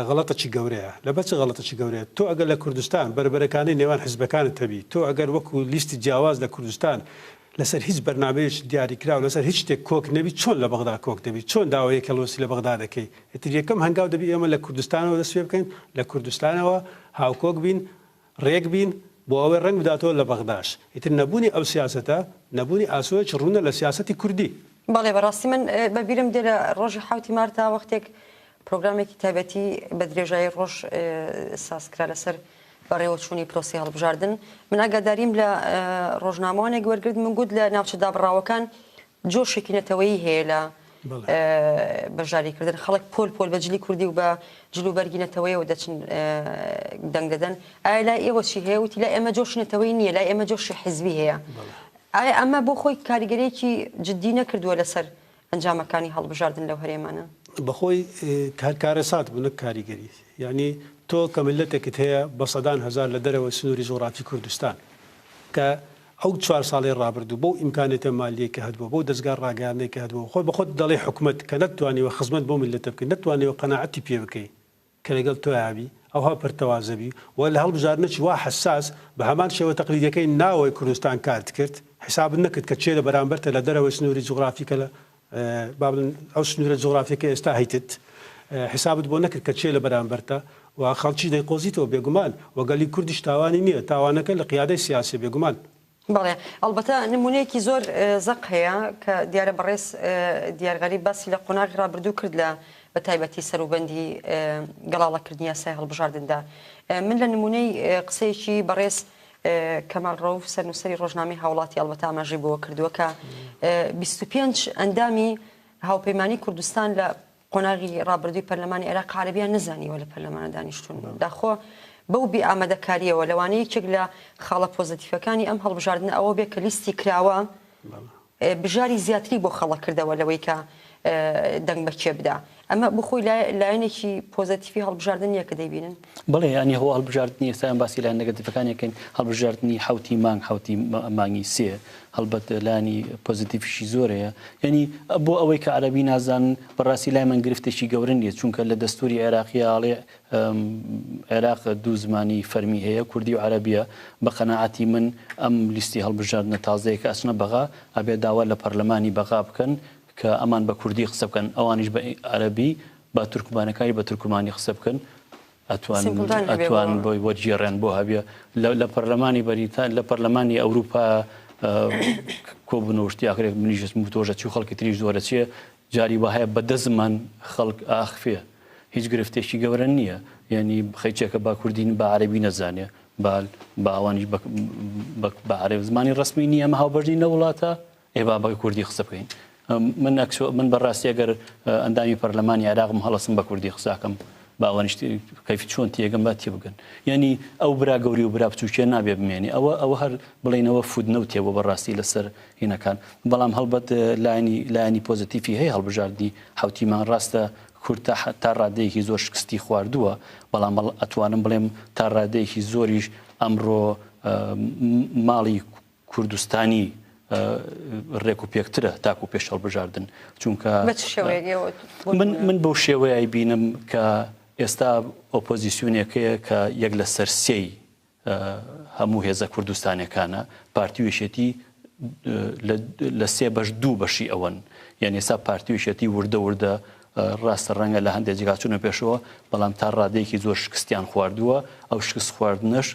غەڵەتەکی گەورەیە لەبەر چ غەڵەتەکی گەورەیە تۆ ئەگەر لە کوردستان بەربەرەکانی نێوان حزبەکانت هەبی تۆ ئەگەر وەکو لیستی جیاواز لە کوردستان لەسەر هیچ بەرنامەیەکی دیاریکراو لەسەر هیچ شتێک کۆک نەبی چۆن لە بەغدا کۆک دەبی چۆن داوای یەک هەڵوێستی لە بەغدا دەکەی ئیتر یەکەم هەنگاو دەبی ئێمە لە کوردستانەوە دەست پێ بکەین لە کوردستانەوە هاوکۆک بین ڕێک بین بۆ ئەوەی ڕەنگ بداتەوە لە بەغداش. ئیتر نەبوونی ئەو سیاسەتە، نەبوونی ئاسۆیەکی ڕوونە لە سیاسەتی کوردی. بەڵێ بەڕاستی من بە بیرم دێ لە ڕۆژی حەوتی مارتا وەختێک پرۆگرامێکی تایبەتی بە درێژایی ڕۆژ ساز کرا لەسەر بەڕێوەچوونی پرۆسەی هەڵبژاردن من ئاگاداریم لە ڕۆژنامەوانێک وەرگرت من گوت لە ناوچە دابڕاوەکان جۆشێکی نەتەوەیی هەیە لە بەشداریکردن، خەڵک پۆل پۆل بە جلی کوردی و بە جل و بەرگی نەتەوەیەوە دەچن دەنگ دەدەن، ئایا لای ئێوە چی هەیە؟ وتی لای ئێمە جۆشی نەتەوەیی نییە، لای ئێمە جۆشی حیزبی هەیە. ئایا ئەمە بۆ خۆی کاریگەرییەکی جددی نەکردووە لەسەر ئەنجامەکانی هەڵبژاردن لەو هەرێمانە؟ بەخۆی هەر کارەسات بوو نەک کاریگەری. یانی تۆ کە میللەتێکت هەیە بە سەدان هەزار لە دەرەوەی سنووری جوغرافی کوردستان کە ئەو چوار ساڵەی ڕابردوو بەو ئیمکانێتە مالیەی کە هەتبووە، بەو دەزگا ڕاگەیاندنەی کە هەتبووە، خۆت بە خۆت دەڵێی حکومەت کە نەتتوانیوە خزمەت بەو میللەتە بکەی، نەتتوانیوە قەناعەتی پێ بکەی کە لەگەڵ تۆیا بی، ئەوها پەرتەوازە بی و لە هەڵبژاردنێکی وا حەساس بە هەمان شێوە تەقلیدیەکەی ناوەوەی کوردستان کارت کرد، حیسابت نەکرد کە کێ لە بەرامبەرتە لە دەرەوەی سنووری جوغرافی کە لە با بڵێن ئەو سنوورە جوغرافیەکە ئێستا هەیتت حیسابت بۆ نەکرد کە کێ لە بەرامبەرتە و خەڵکی دەیقۆزیتەوە بێگومان و گەلی کوردیش تاوانی نییە تاوانەکە لە قیادەی سیاسیە بێگومان. بەڵێ ئەڵبەتە نموونەیەکی زۆر زەق هەیە کە دیارە بەڕێز دیار غەریب باسی لە قۆناغی ڕابردوو کرد لە بە تایبەتی سەروبەندی گەڵاڵەکردنی یاسای هەڵبژاردندا من لە نموونەی قسەیەکی بەڕێز کەمال ڕەوف سەرنووسەری ڕۆژنامەی هاوڵاتی ئەڵبەتە ئاماژەی بەوە کردووە کە 25 ئەندامی هاوپەیمانی کوردستان لە قۆناغی ڕابردووی پەرلەمانی عێراق عەرەبیان نەزانیوە لە پەرلەمانە دانیشتوون داخۆ بەو بێ ئامادەکاریەوە لەوانەیە یەکێک لە خاڵە پۆزەتیفەکانی ئەم هەڵبژاردنە ئەوە بێ کە لیستی کراوە بژاری زیاتری بۆ خەڵک کردەوە لەوەی کە دەنگ بە کێ بدا. ئەمە بۆ خۆی لایەنێکی پۆزەتیفی هەڵبژاردن نییە کە دەیبینن؟ بەڵێ یانی هۆ هەڵبژاردنی ئێستا ئێمە باسی لایەن نێگەتیفەکانی ئەکەین هەڵبژاردنی حەوتی مانگ حەوتی مانگی سێ هەڵبەت لایەنی پۆزەتیفیشی زۆر هەیە یانی بۆ ئەوەی کە عەرەبی نازانن بەڕاستی لای من گرفتێکی گەورە نییە چونکە لە دەستوری عێراقی ئاڵێ عێراق دوو زمانی فەرمی هەیە کوردی و عەرەبیە بە قەناعەتی من ئەم لیستی هەڵبژاردنە تازەیە کە ئەچنە بەغا ئەبێ داوا لە پەرلەمانی بەغا بکەن کە ئەمان بە کوردی قسە بکەن ئەوانیش بە عەرەبی با تورکمانەکانی بە تورکمانی قسە بکەن ئەتوان ئەتوان بۆی وەرگێڕێن بۆ هەبێ لە پەرلەمانی بەریتان لە پەرلەمانی ئەوروپا کۆبوونەوە شتی ئاخرێک منیش تۆژە چی خەڵکی تریش زۆرە چێ جاری وا هەیە بە دە زمان خەڵک ئاخفێ هیچ گرفتێکی گەورە نییە یعنی خەیچێکە با کوردی بە عەرەبی نەزانێ با با ئەوانیش بە عەرەبی زمانی ڕەسمی نییە ئەمە هاوبەش نین لە وڵاتە ئێ با بە کوردی قسە بکەین من ئەکسۆ من بەڕاستی ئەگەر ئەندامی پەرلەمانی عێراقم هەڵەسم بە کوردی قساکەم با ئەوانیش کەیف چۆن تێگەم با تێبگەن یعنی ئەو برا گەوری و برا بچووکیە نابێ بمێنێ ئەوە ئەوە هەر بڵێنەوە فودنە و تێبوو بەڕاستی لەسەر هینەکان بەڵام هەڵبەت لایەنی لایەنی پۆزەتیفی هەیە هەڵبژاردنی حەوتی مانگ ڕاستە کورد تا تا ڕادەیەکی زۆر شکستی خواردووە بەڵام ئەتوانم بڵێم تا ڕادەیەکی زۆریش ئەمڕۆ ماڵی کوردستانی ڕێک و پێکترە تاکو پێش هەڵبژاردن چونکە من من بەو شێوەیە بینم کە ئێستا ئۆپۆزیسیۆنێکەیە کە یەک لە سەر سێی هەموو هێزە کوردستانیەکانە، پارتی و یەکێتی لە سێ بەش دوو بەشی ئەوەن، یان ئێستا پارتی و یەکێتی وردە وردە ڕاستە ڕەنگە لە هەندێک جێگا چوونە پێشەوە، بەڵام تا ڕادەیەکی زۆر شکستیان خواردووە، ئەو شکست خواردنەش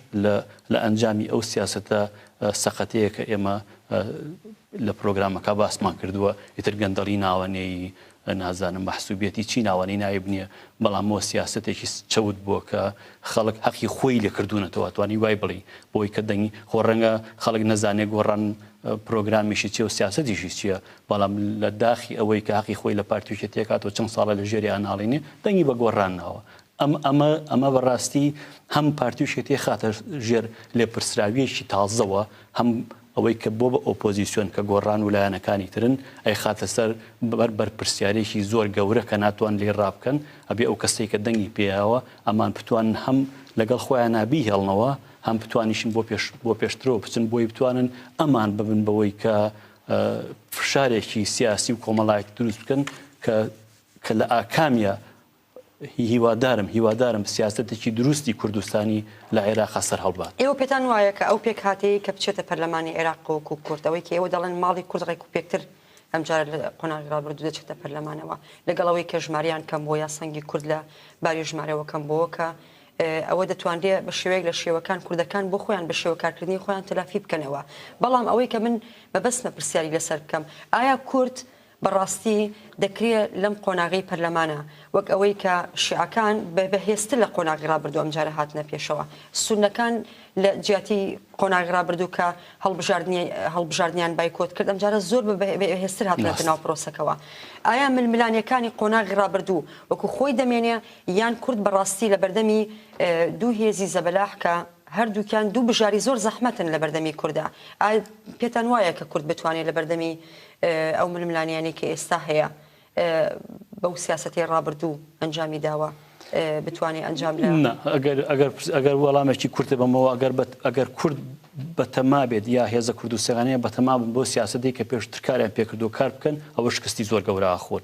لە ئەنجامی ئەو سیاسەتە سەقەتەیە کە ئێمە لە پرۆگرامەکە باسمان کردووە، ئیتر گەندەڵی ناوەنێی. نازانم مەحسوبیەتی چی ناوانی نایب نییە، بەڵام ئەوە سیاسەتێکی چەوت بووە کە خەڵک هەقی خۆی لێ کردوونەتەوە، ئەتوانی وای بڵێی، بۆی کە دەنگی، خۆ ڕەنگە خەڵک نەزانێ گۆڕان پرۆگرامیشی چییە و سیاسەتیشی چییە، بەڵام لە داخی ئەوەی کە هەقی خۆی لە پارتی و یەکێتی ئەکاتەوە چەند ساڵە لە ژێریا ناڵینێ، دەنگی بە گۆڕان ناوە. ئەم ئەمە ئەمە بەڕاستی هەم پارتی و یەکێتی خاتە ژێر لێپرسراوییەکی تازەوە، هەم ئەوەی کە بۆ بە ئۆپۆزیسیۆن کە گۆڕان و لایەنەکانی ترن ئەیخاتە سەر بەر بەرپرسیارێکی زۆر گەورە کە ناتوان لێی ڕابکەن، ئەبێ ئەو کەسەی کە دەنگی پێیاوە ئەمان بتوانن هەم لەگەڵ خۆیانا بیهێڵنەوە هەم بتوانیشن بۆ پێش بۆ پێشترەوە بچن بۆی بتوانن ئەمان ببن بەوەی کە فشارێکی سیاسی و کۆمەڵایەتی دروست بکەن کە کە لە ئاکامیا هیوادارم هیوادارم سیاسەتێکی دروستی کوردستانی لە عێراقا سەرهەڵبات. ئێوە پێتان وایە کە ئەو پێکهاتەیەی کە بچێتە پەرلەمانی عێراق وەکو کورد، ئەوەی کە ئێوە دەڵێن ماڵی کورد ڕێکوپێکتر ئەمجارە لە قۆناغی ڕابردوو دەچێتە پەرلەمانەوە، لەگەڵ ئەوەی کە ژمارەیان کەم بووە یا سەنگی کورد لە باری ژمارەوە کەم بووە کە ئەوە دەتوانرێ بە شێوەیەک لە شێوەکان کوردەکان بۆ خۆیان بە شێوە کارکردنی خۆیان تەلافی بکەنەوە. بەڵام ئەوەی کە من مەبەستمە پرسیاری لەسەر بکەم ئایا کورد بەڕاستی دەکرێ لەم قۆناغەی پەرلەمانە وەک ئەوەی کە شیعەکان بە بەهێزتر لە قۆناغی ڕابردوو ئەمجارە هاتنە پێشەوە، سوننەکان لە جیاتی قۆناغی ڕابردوو کە هەڵبژاردنی هەڵبژاردنیان بایکۆت کرد ئەمجارە زۆر بە بەهێزتر هاتنەتە ناو پرۆسەکەوە. ئایا ململانێکانی قۆناغی ڕابردوو وەکو خۆی دەمێنێ یان کورد بەڕاستی لە بەردەمی دوو هێزی زەبەلاح کە هەردووکیان دوو بژاری زۆر زەحمەتن لە بەردەمی کوردا، ئایا پێتان وایە کە کورد بتوانێ لە بەردەمی ئەو ململانێیانەی کە ئێستا هەیە بەو سیاسەتەی ڕابردوو ئەنجامی داوە بتوانێ ئەنجام لە. نا ئەگەر ئەگەر ئەگەر وەڵامێکی کورتە بەمەوە ئەگەر بە ئەگەر کورد بەتەما بێت یا هێزە کوردستانیان بەتەما بن بۆ سیاسەتی کە پێشتر کاریان پێکردو کار بکەن ئەوە شکستی زۆر گەورە ئەخۆن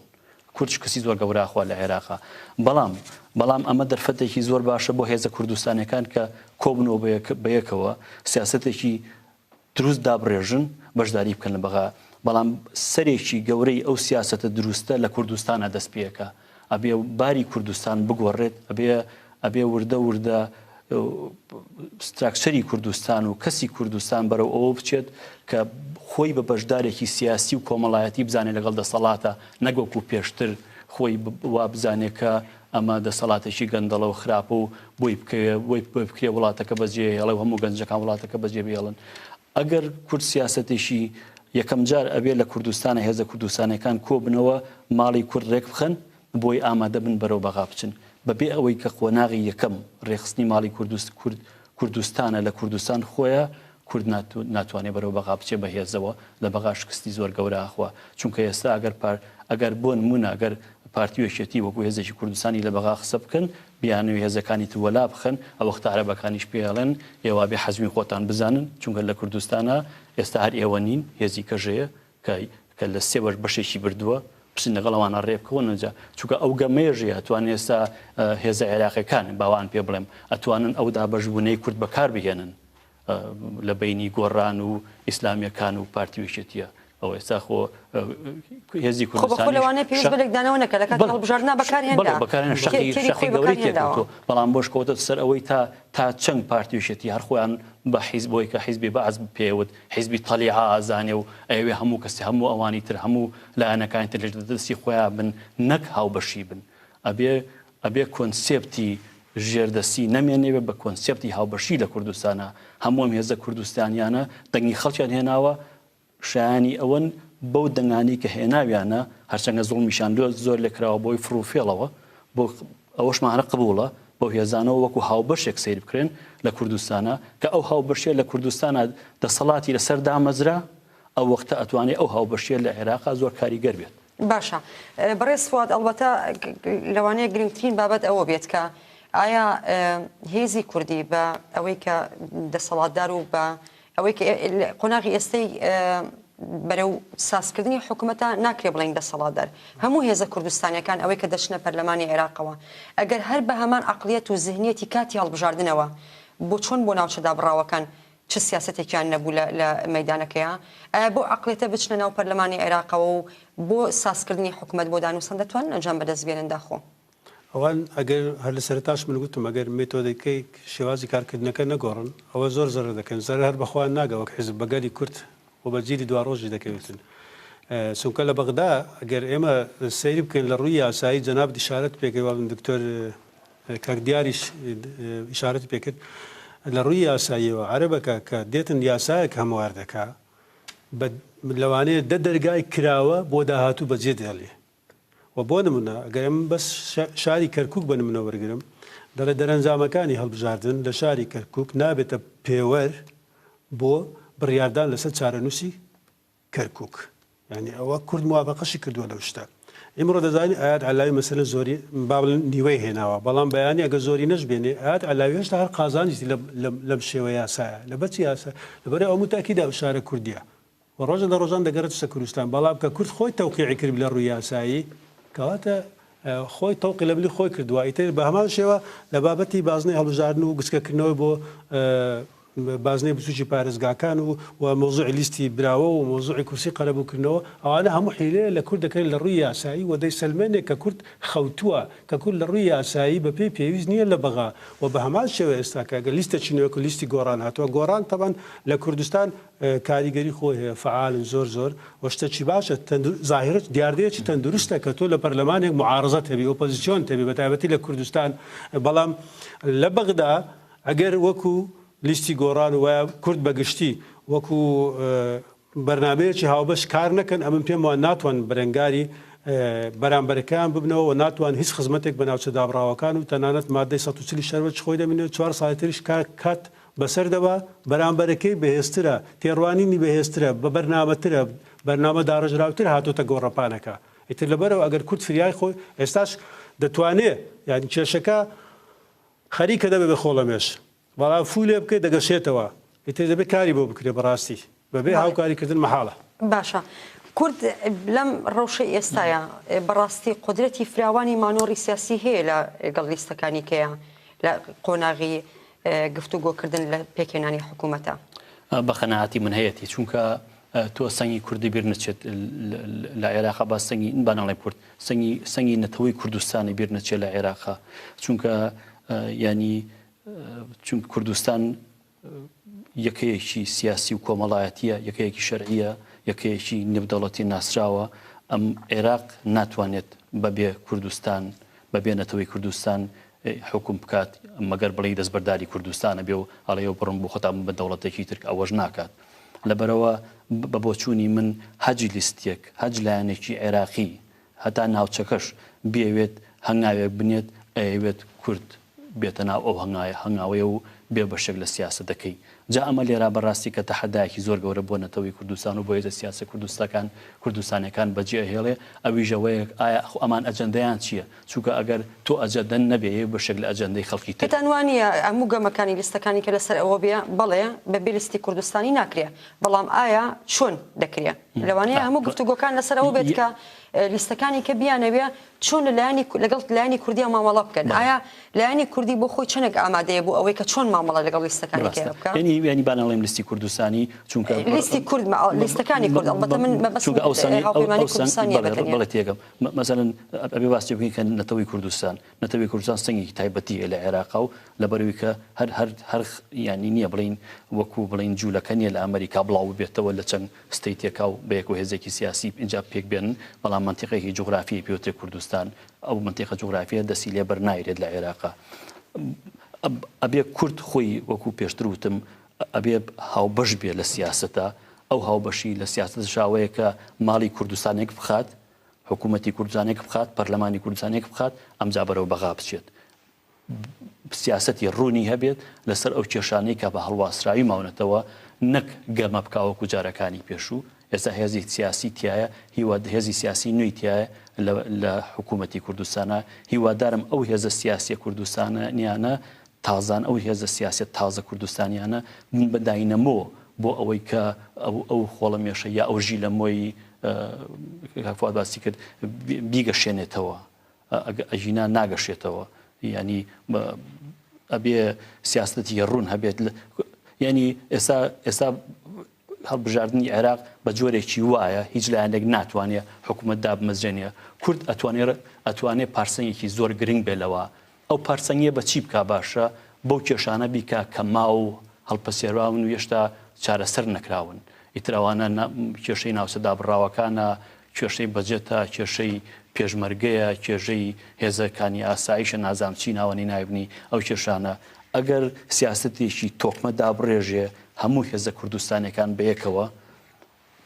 کورد شکستی زۆر گەورە ئەخوا لە عێراقا بەڵام بەڵام ئەمە دەرفەتێکی زۆر باشە بۆ هێزە کوردستانەکان کە کۆبنەوە بەیەکەوە سیاسەتێکی دروست دابڕێژن بەشداری بکەن لە بەغا، بەڵام سەرێکی گەورەی ئەو سیاسەتە دروستە لە کوردستانا دەست پێکا، ئەبێ باری کوردستان بگۆڕێت، ئەبێ ئەبێ وردە وردە ستراکچەری کوردستان و کەسی کوردستان بەرەو ئەوە بچێت کە خۆی بە بەشدارێکی سیاسی و کۆمەڵایەتی بزانێت لەگەڵ دەسەڵاتە نەک وەکو پێشتر خۆی وا بزانێت کە ئەمە دەسەڵاتێکی گەندەڵە و خراپە و بۆی بکەوێ بۆی بۆی بکرێ وڵاتەکە بەجێ هێڵێ و هەموو گەنجەکان وڵاتەکە بەجێ بهێڵن. ئەگەر کورد سیاسەتێکی یەکەم جار ئەبێ لە کوردستانە هێزە کوردستانیەکان کۆ بنەوە ماڵی کورد ڕێک بخەن بۆی ئامادە بن بەرەو بەغا بچن بەبێ ئەوەی کە قۆناغی یەکەم ڕێکخستنی ماڵی کوردست کورد کوردستانە لە کوردستان خۆیا کورد ناتوانێ بەرەو بەغا بچێ بە هێزەوە لە بەغا شکستی زۆر گەورە ئەخوا چونکە ئێستا ئەگەر پار ئەگەر بۆ نمونە ئەگەر پارتی و یەکێتی وەکو هێزێکی کوردستانی لە بەغا قسە بکەن بیانوی هێزەکانی تر وەلا بخەن ئەوەختە عەرەبەکانیش پێ ئەڵێن ئێوە ئەبێ حەجمی خۆتان بزانن چونکە لە کوردستانا ئێستا هەر ئێوە نین هێزی کەژەیە کە کە لە سێ بەش بەشێکی بردووە بچن لەگەڵ ئەوانە ڕێ بکەون ئەنجا چونکە ئەو گەمەیە ژێ ئەتوانێ ئێستا هێزە عێراقیەکان باوان پێ بڵێم ئەتوانن ئەو دابەشبوونەی کورد بەکار بهێنن لە بەینی گۆڕان و ئیسلامیەکان و پارتی و یەکێتیە ئەوە ئێستا خۆ هێزی خۆ بەخۆ کوردستانیش لەوانەیە پێویست بە لێکدانەوە نەکا لە کاتی بەڵێ هەڵبژاردنا بەکار بەڵێ هێنرا بەکارهێنا تێ شەقی تێری شەقی خۆی گەورەی بەکار هێنراوە. تێکەوتووە بەڵام بۆش کەوتە سەر ئەوەی تا تا چەند پارتی و یەکێتی هەر خۆیان بە حیزب بۆی کە حیزبی بەعس پێوت حیزبی تەلیعە ئازانێ و ئەیەوێ هەموو کەسی هەموو ئەوانی تر هەموو لایەنەکانی تر لە دەستی خۆیان بن نەک هاوبەشی بن ئەبێ ئەبێ کۆنسێپتی ژێردەستی نەمێنێ بە کۆنسێپتی هاوبەشی لە کوردستانا هەموو ئەم هێزە کوردستانیانە دەنگی خەڵکیان هێناوە شایانی ئەوەن بەو دەنگانەی کە هێناویانە هەرچەندە زوڵمیشان لۆ زۆر لێکراوە بۆی فڕوفێڵەوە بۆ ئەوەشمان هەر قبوڵە بەو هێزانەوە وەکو هاوبەشێک سەیر بکرێن لە کوردستانا کە ئەو هاوبەشیە لە کوردستانا دەسەڵاتی لەسەر دامەزرا ئەو وەختە ئەتوانێ ئەو هاوبەشیە لە عێراقا زۆر کاریگەر بێت. باشە بەڕێز فواد ئەڵبەتە لەوانەیە گرنگترین بابەت ئەوە بێت کە ئایا هێزی کوردی بە ئەوەی کە دەسەڵاتدار و بە ئەوەی کە قۆناغی ئێستەی بەرەو سازکردنی حکوومەتە ناکرێ بڵێین دەسەڵاتدار هەموو هێزە کوردستانیەکان ئەوەی کە دەچنە پەرلەمانی عێراقەوە ئەگەر هەر بە هەمان عەقڵیەت و زهنیەتی کاتی هەڵبژاردنەوە بۆ چۆن بۆ ناوچە دابڕاوەکان چ سیاسەتێکیان نەبوو لە لە مەیدانەکەیا؟ ئایا بەو عەقڵیەتە بچنە ناو پەرلەمانی عێراقەوە و بۆ سازکردنی حکومەت بۆ دانوستان دەتوانن ئەنجام بەدەست بێنن داخۆ؟ ئەوان ئەگەر هەر لە سەرەتاش من گوتم ئەگەر مێتۆدەکەی شێوازی کارکردنەکە نەگۆڕن ئەوە زۆر زەرەر دەکەن، زەرەر هەر بە خۆیان ناگا وەک حیزب بە گەلی کورد و بە جیلی دواڕۆژیش دەکەوێتن. چونکە لە بەغدا گەر ئێمە سەیری بکەین لە ڕووی یاسایی جەنابت ئیشارەت پێکرد وابزانم دکتۆر کاک دیاریش ئیشارەتی پێکرد لە ڕووی یاساییەوە عەرەبەکە کە دێتن یاسایەک هەموار دەکا بە لەوانەیە دە دەرگای کراوە بۆ داهاتوو بەجێ دێڵێ و بۆ نمونە گەر ئەمن بەس شاری کەرکوک بە نمونە وەرگرم دەڵێ دەرەنجامەکانی هەڵبژاردن لە شاری کەرکوک نابێتە پێوەر بۆ بڕیاردان لەسەر چارەنووسی کەرکوک یانی ئەوە کورد موافەقەشی کردووە لەو شتە ئیمڕۆ دەزانین ئایات عەلاوی مەسەلەن زۆری با بڵێن نیوەی هێناوە بەڵام بەیانی ئەگەر زۆری نەش بێنێ ئایات عەلاوی هێشتا هەر قازانجی لەم شێوە یاسایە لەبەر چی یاسا لەبەر ئەو موتەئەکیدە ئەو شارە کوردیە و ڕۆژە لە ڕۆژان دەگەڕێتە کوردستان بەڵام کە کورد خۆی تەوقیعی کرد لە ڕووی یاسایی کەواتە خۆی تەوقی لە ملی خۆی کردووە ئیتر بە هەمان شێوە لە بابەتی بازنەی هەڵبژاردن و گچکەکردنەوەی بۆ بازنەی بچوکی پارێزگاکان و و مەوزوعی لیستی براوە و مەوزوعی کورسی قەرەبووکردنەوە ئەوانە هەموو حیلەیە لە کورد دەکرێت لە ڕووی یاسایی و دەیسەلمێنێ کە کورد خەوتووە کە کورد لە ڕووی یاسایی بە پێی پێویست نییە لە بەغا و بە هەمان شێوە ئێستا کە گەر لیستێکی نوێ و لیستی گۆڕان هاتووە گۆڕان تەبعەن لە کوردستان کاریگەری خۆی هەیە فەعالن زۆر زۆر و شتەکی باشە زاهیرە دیاردەیەکی تەندروستە کە تۆ لە پەرلەمانێک معارزەت هەبی ئۆپۆزیسیۆن هەبی بە تایبەتی لە کوردستان بەڵام لە بەغدا ئەگەر وەکو لیستی گۆڕان و کورد بە گشتی وەکو بەرنامەیەکی هاوبەش کار نەکەن ئەمن پێم وان ناتوان بەرەنگاری بەرامبەرەکەیان ببنەوە و ناتوان هیچ خزمەتێک بە ناوچە دابڕاوەکان و تەنانەت مادەی 140 شەربەت خۆی دەمێنێت چوار ساڵی تریش کات بەسەر دەبا، بەرامبەرەکەی بەهێزترە، تێڕوانینی بەهێزترە، بە بەرنامەترە، بەرنامە داڕێژراوتر هاتۆتە گۆڕەپانەکە. ئیتر لەبەرئەوە ئەگەر کورد فریای خۆی، ئێستاش دەتوانێ، یانی کێشەکە خەریکە دەبێ بە خۆڵەمێش، بەڵام فوو لێ بکەی دەگەشێتەوە، ئیتر دەبێ کاری بۆ بکرێ بەڕاستی بەبێ هاوکاری کردن مەحاڵە. باشە کورد لەم ڕەوشەی ئێستایا بەڕاستی قودرەتی فراوانی مانۆڕی سیاسی هەیە لە گەڵ لیستەکانی کەیە لە قۆناغی گفتوگۆکردن لە پێکهێنانی حکوومەتە؟ بە قەناعەتی من هەیەتی چونکە تۆ سەنگی کوردی بیر نەچێت لە عێراقا با سەنگی با نەڵێم کورد سەنگی سەنگی نەتەوەی کوردستانی بیر نەچێت لە عێراقا چونکە ینی چون کوردستان یەکەیەکی سیاسی و کۆمەڵایەتیە یەکەیەکی شەرعیە یەکەیەکی نێودەوڵەتی ناسراوە ئەم عێراق ناتوانێت بەبێ کوردستان بەبێ نەتەوەی کوردستان حوکم بکات مەگەر بڵێی دەستبەرداری کوردستان ئەبێ و ئەڵێ بڕۆن بۆ خۆتان ببن بە دەوڵەتێکی تر کە ئەوەش ناکات لەبەرئەوە بە بۆچوونی من هەج لیستێک هەج لایەنێکی عێراقی هەتا ناوچەکەش بیەوێت هەنگاوێک بنێت ئەیەوێت کورد بێتە ناو ئەو هەنگاوەیە و بێ بەشێک لە سیاسەتەکەی. جا ئەمە لێرا بە ڕاستی کە تەحەدایەکی زۆر گەورە بۆ نەتەوەی کوردستان و بۆ هێزە سیاسە کوردستەکان کوردستانیەکان بەجێ ئەهێڵێ ئەویش ئەوەیە ئایا ئەخۆ ئەمان ئەجەندەیان چیە؟ چونکە ئەگەر تۆ ئەجەندەن نەبێ یە بەشێک لە ئەجەندەی خەڵکی تر. پێتان وا نییە هەموو گەمەکانی لیستەکانی کە لەسەر ئەوە بێ بەڵێ بە بێ لیستی کوردستانی ناکرێ بەڵام ئایا چۆن دەکرێ؟ لەوانەیە هەموو گفتوگۆکان لەسەر ئەوە بێت کە لیستەکانی کە بیانەوێ چۆن لە لایەنی لەگەڵ لایەنی کوردیا مامەڵە بکەن؟ ئایا لایەنی کوردی بۆ خۆی چەندێک ئامادەیە بۆ ئەوەی کە چۆن مامەڵە لەگەڵ لیستەکانی کەیا بکا؟ یانی یانی با نەڵێم لیستی کوردستانی چونکە لیستی کورد لیستەکانی کورد ئەڵبەتە من مەبەستم چونکە ئەو سەنگی هاوپەیمانی کوردستان نییە بە تەنیا. بەڵێ تێگەم مەسەلەن ئەبێ باسی بکەین کە نەتەوەی کوردستان نەتەوەی کوردستان سەنگێکی تایبەتی هەیە لە عێراقا و لەبەرئەوەی کە هەر هەر هەر یانی نییە بڵێین وەکوو بڵێین جوولەکە نییە لە ئەمەریکا بڵاو ببێتەوە لە چەند state ێکا و بەیەکەوە هێزێکی سیاسی ئینجا پێک بێنن، بەڵام مەنتیقێکی جوغرافیی پێوترێ کوردستان، ئەو مەنتیقە جوغرافییە دەستی لێ بەرنایرێت لە عێراقا. ئەبێ کورد خۆی وەکوو پێشتر وتم ئەبێ هاوبەش بێ لە سیاسەتا، ئەو هاوبەشی لە سیاسەتشا ئەوەیە کە ماڵی کوردستان یەک بخات، حکوومەتی کوردستان یەک بخات، پەرلەمانی کوردستان یەک بخات، ئەمجا بەرەو بەغا بچێت. سیاسەتی ڕوونی هەبێت لەسەر ئەو کێشانەی کە بە هەڵواسراوی ماونەتەوە نەک گەمە بکا وەکو جارەکانی پێشوو، ئێستا هێزی سیاسی تیایە هیوا هێزی سیاسی نوێی تیایە لە حکوومەتی کوردستانە هیوادارم ئەو هێزە سیاسیە کوردستانیانە تازان ئەو هێزە سیاسیە تازە کوردستانیانە بن بە داینەمۆ بۆ ئەوەی کە ئەو ئەو خۆڵەمێشە یا ئەو ژیلەمۆی کاک فواد باسی کرد بیگەشێنێتەوە. ئەگینا ناگەشێتەوە یانی ئەبێ سیاسەتی ڕوون هەبێت یانی ئێستا ئێستا هەڵبژاردنی عێراق بە جۆرێکی وایە هیچ لایەنێک ناتوانێت حکوومەت دابمەزرێنێ کورد ئەتوانێت ئەتوانێت پارسەنگێکی زۆر گرنگ بێ لەوە ئەو پارسەنگیە بە چی بکا باشە بەو کێشانە بیکا کە ماو هەڵپەسێراون و هێشتا چارەسەر نەکراون. ئیتر ئەوانە کێشەی ناوچە دابڕاوەکانە، کێشەی بەجێتە، کێشەی پێشمەرگەیە، کێشەی هێزەکانی ئاسایشە، نازانم چی ناوەنی نایبنی ئەو کێشانە. ئەگەر سیاسەتێکی تۆکمە دابڕێژێ هەموو هێزە کوردستانیەکان بەیەکەوە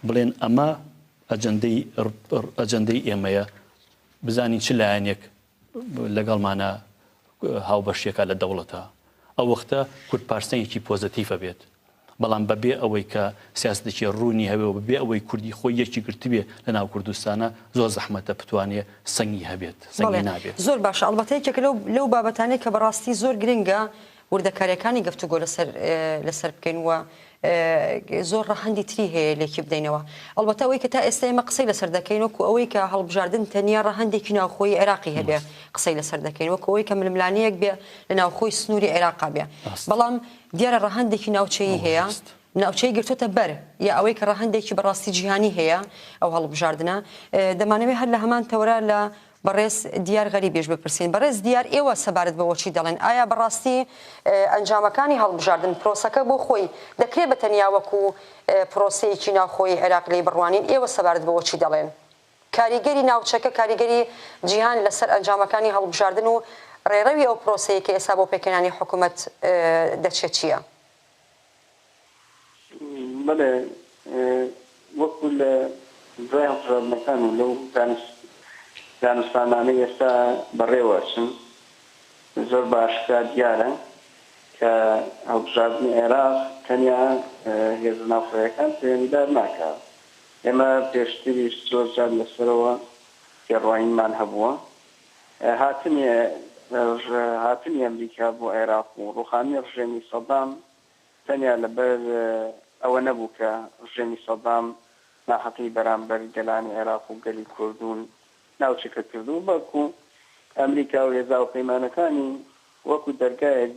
بڵێن ئەمە ئەجەندەی ئەجەندەی ئێمەیە، بزانین چ لایەنێک لەگەڵمانە هاوبەشیەکە لە دەوڵەتە ئەو وەختە کورد پارسەنگێکی پۆزەتیف ئەبێت بەڵام بەبێ ئەوەی کە سیاسەتێکی ڕوونی هەبێ و بەبێ ئەوەی کوردی خۆی یەکی گرتبێ لە ناو کوردستانە زۆر زەحمەتە بتوانێ سەنگی هەبێت سەنگی بەڵێ نابێت. زۆر باشە ئەڵبەتە یەکێکە لەو لەو بابەتانەی کە بەڕاستی زۆر گرنگە وردەکاریەکانی گفتوگۆ لەسەر لەسەر بکەین و زۆر ڕەهەندی تری هەیە لێکی بدەینەوە. ئەڵبەتە ئەوەی کە تا ئێستا ئێمە قسەی لەسەر دەکەین وەکو ئەوەی کە هەڵبژاردن تەنیا ڕەهەندێکی ناوخۆیی عێراقی هەبێ قسەی لەسەر دەکەین وەکو ئەوەی کە ململانێیەک بێ لە ناوخۆی سنووری عێراقا بێ بەڵام دیارە ڕەهەندێکی ناوچەیی هەیە ناوچەی گرتوتە بەر یا ئەوەی کە ڕەهەندێکی بەڕاستی جیهانی هەیە ئەو هەڵبژاردنە دەمانەوێت هەر لە هەمان تەوەرە لە بەڕێز دیار غەریبیش بپرسین. بەڕێز دیار ئێوە سەبارەت بەوە چی دەڵێن؟ ئایا بەڕاستی ئەنجامەکانی هەڵبژاردن پرۆسەکە بۆ خۆی دەکرێ بە تەنیا وەکو پرۆسەیەکی ناوخۆیی عێراق لێی بڕوانین؟ ئێوە سەبارەت بەوە چی دەڵێن؟ کاریگەری ناوچەکە، کاریگەری جیهان لەسەر ئەنجامەکانی هەڵبژاردن و ڕێڕەوی ئەو پرۆسەیە کە ئێستا بۆ پێکهێنانی حکومەت دەچێت چییە؟ بەڵێ، وەکو لە دوای هەڵبژاردنەکان و لەو دانوستانانەی ئێستا بەڕێوە ئەچن زۆر بە ئاشکرا دیارە کە هەڵبژاردنی عێراق تەنیا هێزە ناوخۆیەکان پەیوەندیدار ناکا. ئێمە پێشتریش زۆر جار لەسەرەوە تێڕوانینمان هەبووە. هاتنی هاتنی ئەمریکا بۆ عێراق و ڕووخانی ڕژێمی سەدام تەنیا لەبەر ئەوە نەبوو کە ڕژێمی سەدام ناحەقی بەرامبەر گەلانی عێراق و گەلی کورد و ناوچەکە کردبوو، بەڵکو ئەمریکا و هێزە هاوپەیمانەکانی وەکو دەرگایەک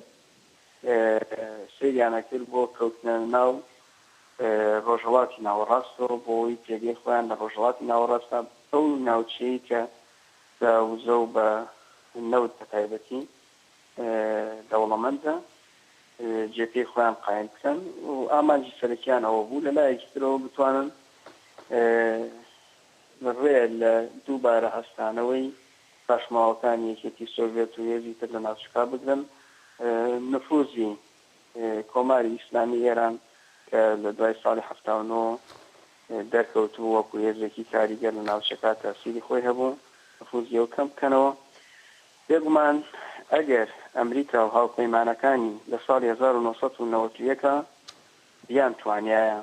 سەیریان ئەکرد بۆ کەوتنە ناو ڕۆژهەڵاتی ناوەڕاستەوە بۆ ئەوەی پێگەی خۆیان لە ڕۆژهەڵاتی ناوەڕاستدا ئەو ناوچەیەی کە بە وزە و بە نەوت بە تایبەتی دەوڵەمەندە جێپێی خۆیان قایم بکەن و ئامانجی سەرەکیان ئەوە بوو لە لایەکی ترەوە بتوانن ڕێ لە دووبارە هەستانەوەی پاشماوەکانی یەکێتی سۆڤێت و هێزی تر لە ناوچەکە بگرن نفوزی کۆماری ئیسلامی ئێران کە لە دوای ساڵی 79 دەرکەوتبوو وەکو هێزێکی کاریگەر لە ناوچەکە تەئسیری خۆی هەبوو، نفوزی ئەو کەم بکەنەوە. بێگومان ئەگەر ئەمریکا و هاوپەیمانەکانی لە ساڵی 1991 بیانتوانیایە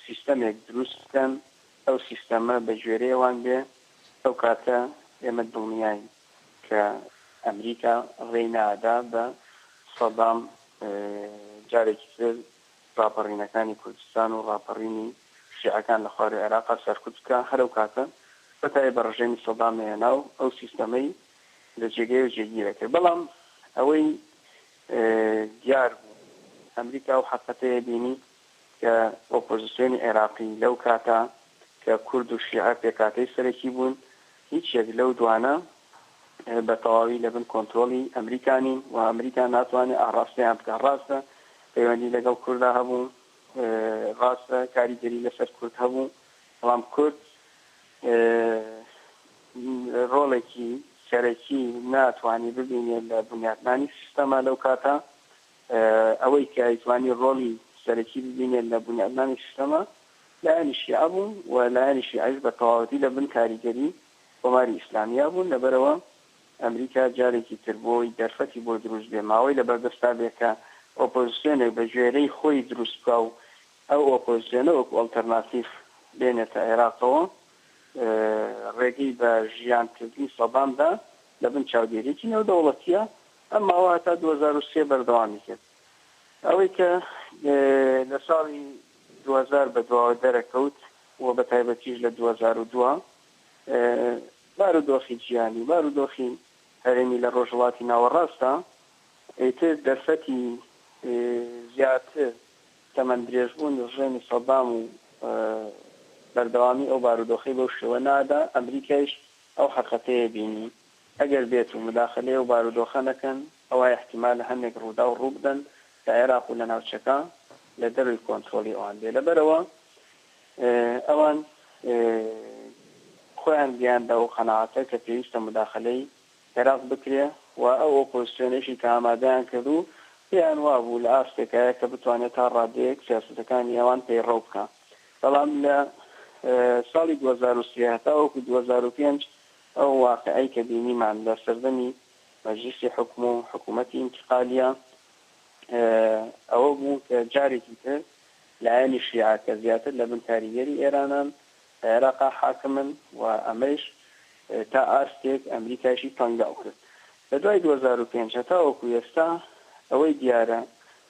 سیستەمێک دروست بکەن، ئەو سیستەمە بە گوێرەی ئەوان بێ، ئەو کاتە ئێمە دڵنیاین کە ئەمریکا ڕێی نادا بە سەدام جارێکی تر ڕاپەڕینەکانی کوردستان و ڕاپەڕینی شیعەکان لە خواروی عێراقا سەرکوت بکا، هەر ئەو کاتە کۆتایی بە ڕژێمی سەدام ئەهێنا و ئەو سیستەمەی لە جێگەیەوە جێگیر ئەکرد. بەڵام ئەوەی دیار بوو ئەمریکا ئەو حەقەتەیە بینی کە ئۆپۆزسیۆنی عێراقی لەو کاتە کە کورد و شیعە پێکهاتەی سەرەکی بوون هیچ یەک لەو دوانە بە تەواوی لە بن کۆنترۆڵی ئەمریکا نین و ئەمریکا ناتوانێت ئاڕاستەیان بکات. ڕاستە پەیوەندی لەگەڵ کوردا هەبوو، ڕاستە کاریگەری لەسەر کورد هەبوو، بەڵام کورد ڕۆڵێکی سەرەکی ناتوانی ببینێت لە بنیاتنانی سیستەما لەو کاتە. ئەوەی کە ئەیتوانی ڕۆڵی سەرەکی ببینێت لە بنیاتنانی سیستەما لایەنی شیعە بوو و لایەنی شیعەش بە تەواوەتی لە بن کاریگەری کۆماری ئیسلامیا بوون، لەبەرئەوە ئەمریکا جارێکی تر بۆی دەرفەتی بۆ دروست بێ ماوەی لەبەردەستا بێ کە ئۆپۆزسیۆنێک بە گوێرەی خۆی دروست بکا و ئەو ئۆپۆزسیۆنە وەکو ئەڵتەرناتیف بێنێتە عێراقەوە ڕێگەی بە ژیان کردنی سەدام دا لە بن چاودێریەکی نێودەوڵەتیە ئەم ماوە هەتا 2003 بەردەوامی کرد ئەوەی کە لە ساڵی 2000 بە دواوە دەرەکەوت و بە تایبەتیش لە 2002 بارودۆخی جیهانی و بارودۆخی هەرێمی لە ڕۆژهەڵاتی ناوەڕاستدا، ئیتر دەرفەتی زیاتر تەمەن درێژبوونی ڕژێمی سەدام و بەردەوامی ئەو بارودۆخەی بەو شێوە نادا، ئەمریکایش ئەو حەقەتەیە بینی ئەگەر بێت و مداخەلەی ئەو بارودۆخە نەکەن ئەوا ئیحتیمالە هەندێک ڕووداو ڕووبدەن لە عێراق و لە ناوچەکە. لە دەرەوەی کۆنترۆڵی ئەوان بێ. لەبەرئەوە ئەوان خۆیان گەیاندە ئەو قەناعەتە کە پێویستە موداخەلەی عێراق بکرێ و ئەو ئۆپۆزسیۆنەیشی کە ئامادەیان کرد و پێیان وابوو لە ئاستێکایە کە بتوانێ تا ڕادەیەک سیاسەتەکانی ئەوان پەیڕەو بکا. بەڵام لە ساڵی 2003 هەتاوەکو 2005 ئەو واقیعەی کە بینیمان لە سەردەمی مەجلیسی حوکم و حکوومەتی ئینتقالییە ئەوە بوو کە جارێکی تر لایەنی شیعە کە زیاتر لە بن کاریگەری ئێرانان لە عێراقا حاکمن و ئەمەیش تا ئاستێک ئەمریکایشی تەنگاو کرد. لە دوای 2005 هەتاوەکو ئێستا ئەوەی دیارە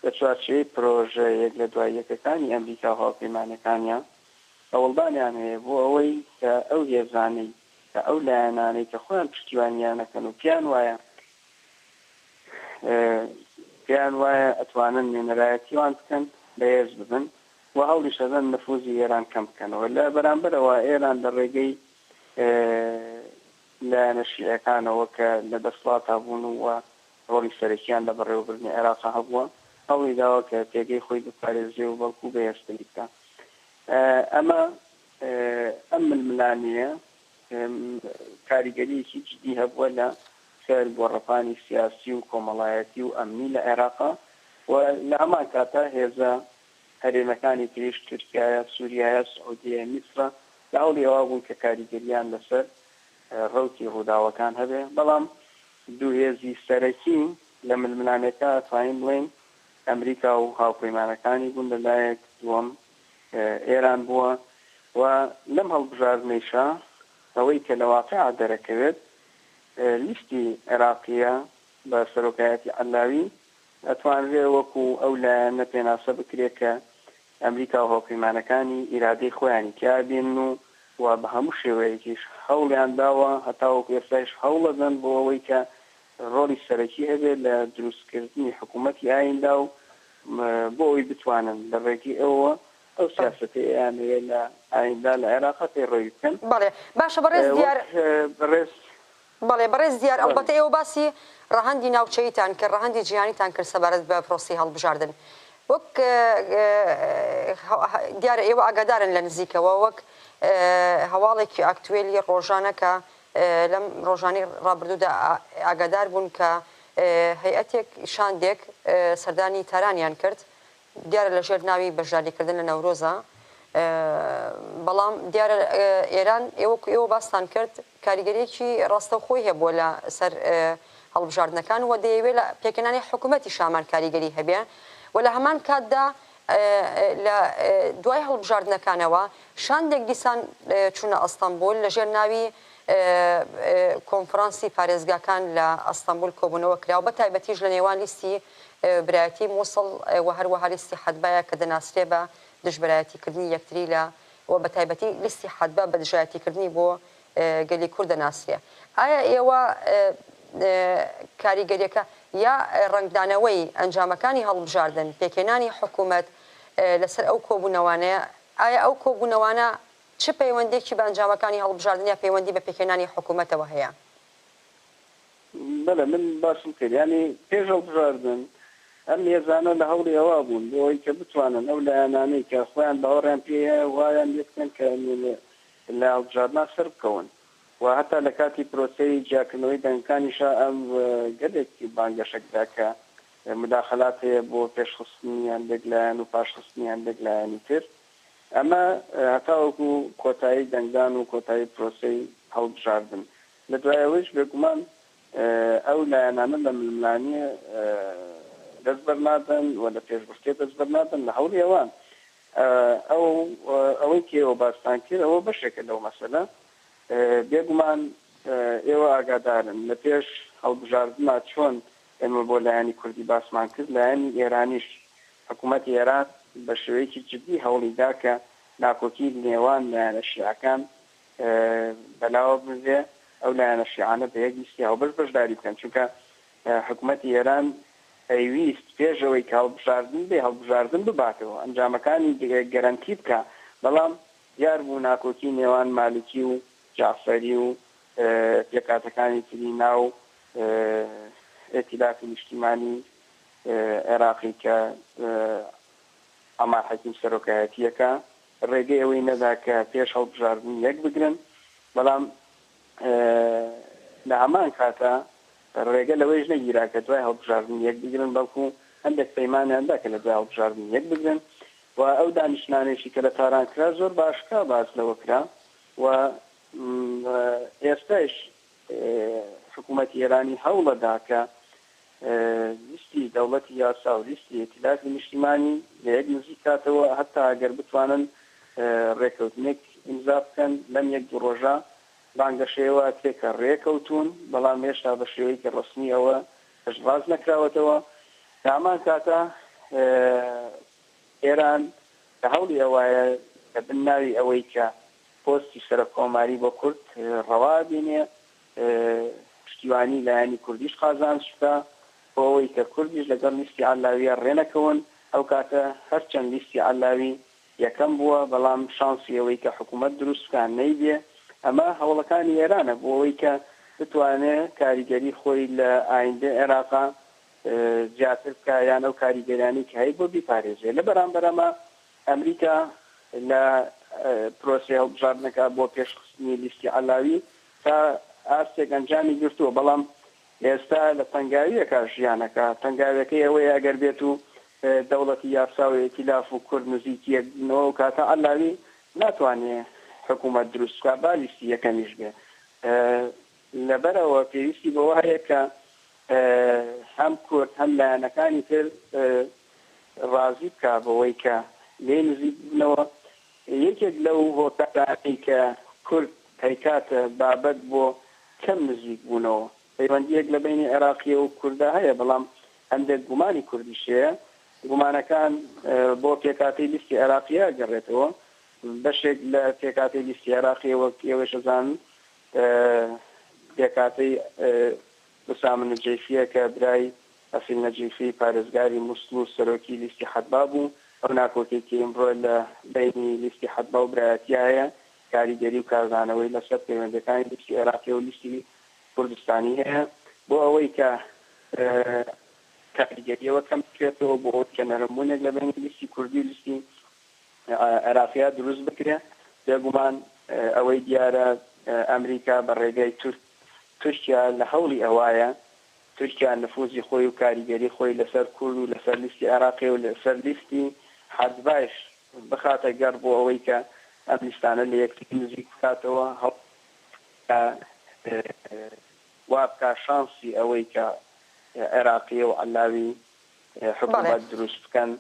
لە چوارچێوەی پرۆژە یەک لە دوای یەکەکانی ئەمریکا و هاوپەیمانەکانیا هەوڵدانیان هەیە بۆ ئەوەی کە ئەو هێزانەی کە ئەو لایەنانەی کە خۆیان پشتیوانیان ئەکەن و پێیان وایە پێیان وایە ئەتوانن نوێنەرایەتی وان بکەن بەهێز ببن و هەوڵیش ئەدەن نفوزی ئێران کەم بکەنەوە. لە بەرامبەرەوە ئێران لە ڕێگەی لایەنە شیعەکانەوە کە لە دەسڵاتا بوون و ڕۆڵی سەرەکیان لە بەڕێوەبردنی عێراقا هەبووە، هەوڵی داوە کە پێگەی خۆی بپارێزێ و بەڵکوو بەهێزتری بکا. ئەمە ئەم ململانێیە کاریگەرییەکی جدی هەبووە لە سەر گۆڕەپانی سیاسی و کۆمەڵایەتی و ئەمنی لە عێراقا و لە هەمان کاتا هێزە هەرێمەکانی تریش، تورکیایە، سوریایە، سعودیەیە، میسرە، لە هەوڵی ئەوە بوون کە کاریگەرییان لەسەر ڕەوتی ڕووداوەکان هەبێ، بەڵام دوو هێزی سەرەکی لە ململانێکە ئەتوانین بڵێین ئەمریکا و هاوپەیمانەکانی بوون لە لایەک، دووەم ئێران بووە و لەم هەڵبژاردنەیشا ئەوەی کە لە واقیع دەرەکەوێت لیستی عێراقییە بە سەرۆکایەتی عەلاوی ئەتوانرێ وەکو ئەو لایەنە پێناسە بکرێ کە ئەمریکا و هاوپەیمانەکانی ئیرادەی خۆیانی تیا ئەبینن و و بە هەموو شێوەیەکیش هەوڵیان داوە هەتاوەکو ئێستایش هەوڵەدەن بۆ ئەوەی کە ڕۆڵی سەرەکی هەبێ لە دروستکردنی حکوومەتی ئاییندا و بۆ ئەوەی بتوانن لە ڕێگەی ئەوەوە ئەو سیاسەتەی ئەیانەوێ لە ئاییندا لە عێراقا پەیڕەوی بکەن. بەڵێ باشە بەڕێز وەک دیار. بەڕێز بەڵێ بەڕێز دیار بەڵێ. ئەڵبەتە ئێوە باسی ڕەهەندی ناوچەییتان کرد، ڕەهەندی جیهانیتان کرد سەبارەت بە پرۆسەی هەڵبژاردن. وەک دیارە ئێوە ئاگادارن لە نزیکەوە وەک هەواڵێکی ئاکتوێلی ڕۆژانە کە لەم ڕۆژانەی ڕابردوودا ئاگادار بوون کە هەیئەتێک شاندێک سەردانی تارانیان کرد دیارە لە ژێر ناوی بەشداریکردن لە نەورۆزە بەڵام دیارە ئێران ئێوەکو ئێوە باستان کرد کاریگەریەکی ڕاستەوخۆی هەبووە لە سەر هەڵبژاردنەکان و دەیەوێت لە پێکهێنانی حکوومەتی شامان کاریگەری هەبێ و لە هەمان کاتدا لە دوای هەڵبژاردنەکانەوە شاندێک دیسان چوونە ئەستەنبول لە ژێر ناوی کۆنفرانسی پارێزگاکان لە ئەستەنبول کۆبوونەوە کرا و بە تایبەتیش لە نێوان لیستی برایەتی موسڵ و هەروەها لیستی حەدبایە کە دەناسرێ بە دژبەرایەتیکردنی یەکتری لە و بە تایبەتی لیستی حەدبا بە دژایەتیکردنی بۆ گەلی کورد دەناسرێ. ئایا ئێوە کاریگەریەکە یا ڕەنگدانەوەی ئەنجامەکانی هەڵبژاردن، پێکهێنانی حکوومەت لەسەر ئەو کۆبوونەوانەیە، ئایا ئەو کۆبوونەوانە چ پەیوەندیەکی بە ئەنجامەکانی هەڵبژاردن یا پەیوەندی بە پێکهێنانی حکوومەتەوە هەیە؟ بەلێ من باسم کرد یانی پێش هەڵبژاردن ئەم هێزانە لە هەوڵی ئەوە بوون بۆ ئەوەی کە بتوانن ئەو لایەنانەی کە خۆیان باوەڕیان پێیە وایان لێ بکەن کە لە هەڵبژاردنا سەربکەون و هەتا لە کاتی پرۆسەی جیاکردنەوەی دەنگەکانیشا ئەم گەلێک بانگەشە کرا کە موداخەلات هەیە بۆ پێشخستنی هەندێک لایەن و پاشخستنی هەندێک لایەنی تر. ئەمە هەتاوەکو کۆتایی دەنگدان و کۆتایی پرۆسەی هەڵبژاردن. لە دوای ئەوەیش بێگومان ئەو لایەنانە لە ململانێ دەست بەرنادەن و لە پێشبڕکێ دەست بەرنادەن لە هەوڵی ئەوان. ئەو ئەوەی کە ئێوە باستان کرد ئەوە بەشێکە لەو مەسەلە. بێگومان ئێوە ئاگادارن لە پێش هەڵبژاردنا چۆن ئێمە بۆ لایەنی کوردی باسمان کرد، لایەنی ئێرانیش حکوومەتی ئێران بە شێوەیەکی جددی هەوڵی دا کە ناکۆکی نێوان لایەنە شیعەکان بەلاوە بنرێ، ئەو لایەنە شیعانە بە یەک لیستی هاوبەش بەشداری بکەن، چونکە حکوومەتی ئێران ئەیویست پێش ئەوەی کە هەڵبژاردن بێ، هەڵبژاردن بباتەوە، ئەنجامەکانی گەرەنتی بکا، بەڵام دیار بوو ناکۆکی نێوان مالکی و جەعفەری و پێکهاتەکانی تری ناو ئیتیلافی نیشتیمانی عێراقی کە. عەمار حەکیم سەرۆکایەتییەکە، ڕێگەی ئەوەی نەدا کە پێش هەڵبژاردن یەک بگرن، بەڵام لە هەمان کاتا ڕێگە لەوەیش نەگیرا کە دوای هەڵبژاردن یەک بگرن، بەڵکو هەندێک پەیمانیان دا کە لە دوای هەڵبژاردن یەک بگرن و ئەو دانیشتنانەیشی کە لە تاران کرا زۆر بە ئاشکرا باس لەوە کرا و ئێستایش حکوومەتی ئێرانی هەوڵەدا کە لیستی دەوڵەتی یاسا و لیستی ئیتیلافی نیشتیمانی لە یەک نزیک کاتەوە هەتا ئەگەر بتوانن ڕێکەوتنێک ئیمزا بکەن لەم یەک دوو ڕۆژە بانگەشەیەوە ئەکرێ کە ڕێکەوتوون بەڵام هێشتا بە شێوەیەکی ڕەسمی ئەوە پشتڕاست نەکراوەتەوە لە هەمان کاتا ئێران لە هەوڵی ئەوایە لە بن ناوی ئەوەی کە پۆستی سەرۆک کۆماری بۆ کورد ڕەوا ئەبینێ پشتیوانی لایەنی کوردیش قازانج بکا بۆ ئەوەی کە کوردیش لەگەڵ لیستی عەلاویە ڕێنەکەون، ئەو کاتە هەرچەند لیستی عەلاوی یەکەم بووە بەڵام شانسی ئەوەی کە حکوومەت دروست بکا نەیبێ، ئەمە هەوڵەکانی ئێرانە بۆ ئەوەی کە بتوانێ کاریگەری خۆی لە ئایندەی عێراقا زیاتر بکا یان ئەو کاریگەریانەی کە هەیبووە بیپارێزێ. لە بەرامبەر ئەمە ئەمریکا لە پرۆسەی هەڵبژاردنەکە بۆ پێشخستنی لیستی عەلاوی تا ئاستێک ئەنجامی گرتووە، بەڵام ئێستا لە تەنگاوییەکا ژیانەکا، تەنگاویەکەی ئەوەیە ئەگەر بێت و دەوڵەتی یاسا و ئیتیلاف و کورد نزیکی یەک بنەوە ئەو کاتە عەلاوی ناتوانێ حکوومەت دروست بکا با لیستی یەکەمیش بێ. لەبەرئەوە پێویستی بەوە هەیە کە هەم کورد هەم لایەنەکانی تر ڕازی بکا بەوەی کە لێی نزیک ببنەوە. یەکێک لەو هۆکارانەی کە کورد ئەیکاتە بابەت بۆ کەم نزیک بوونەوە، پەیوەندییەک لە بەینی عێراقییە و کوردا هەیە، بەڵام هەندێک گومانی کوردیش هەیە. گومانەکان بۆ پێکهاتەی لیستی عێراقییە ئەگەڕێتەوە. بەشێک لە پێکهاتەی لیستی عێراقییە وەک ئێوەش ئەزانن پێکهاتەی ئوسامە نوجەیفییە کە برای ئەسیل نەجیفی پارێزگاری موسڵ و سەرۆکی لیستی حەدبا بوو، ئەو ناکۆکیەی کە ئیمڕۆ لە بەینی لیستی حەدبا و برایەتیا هەیە کاریگەری و کاردانەوەی لەسەر پەیوەندیەکانی لیستی عێراقی و لیستی کوردستانی هەیە بۆ ئەوەی کە کاریگەریەوە کەم بکرێتەوە بۆ ئەوەی کە نەرمبوونێک لە بەینی لیستی کوردی و لیستی عێراقیا دروست بکرێ. بێگومان ئەوەی دیارە ئەمریکا بە ڕێگای تورکیا لە هەوڵی ئەوایە تورکیا نفوزی خۆی و کاریگەری خۆی لەسەر کورد و لەسەر لیستی عێراقی و لەسەر لیستی حەدبایش بخاتە گەڕ بۆ ئەوەی کە ئەم لیستانە لە یەکتری نزیک بکاتەوە هەوڵ وا بکا شانسی ئەوەی کە عێراقیە و عەلاوی حکومەت دروست بکەن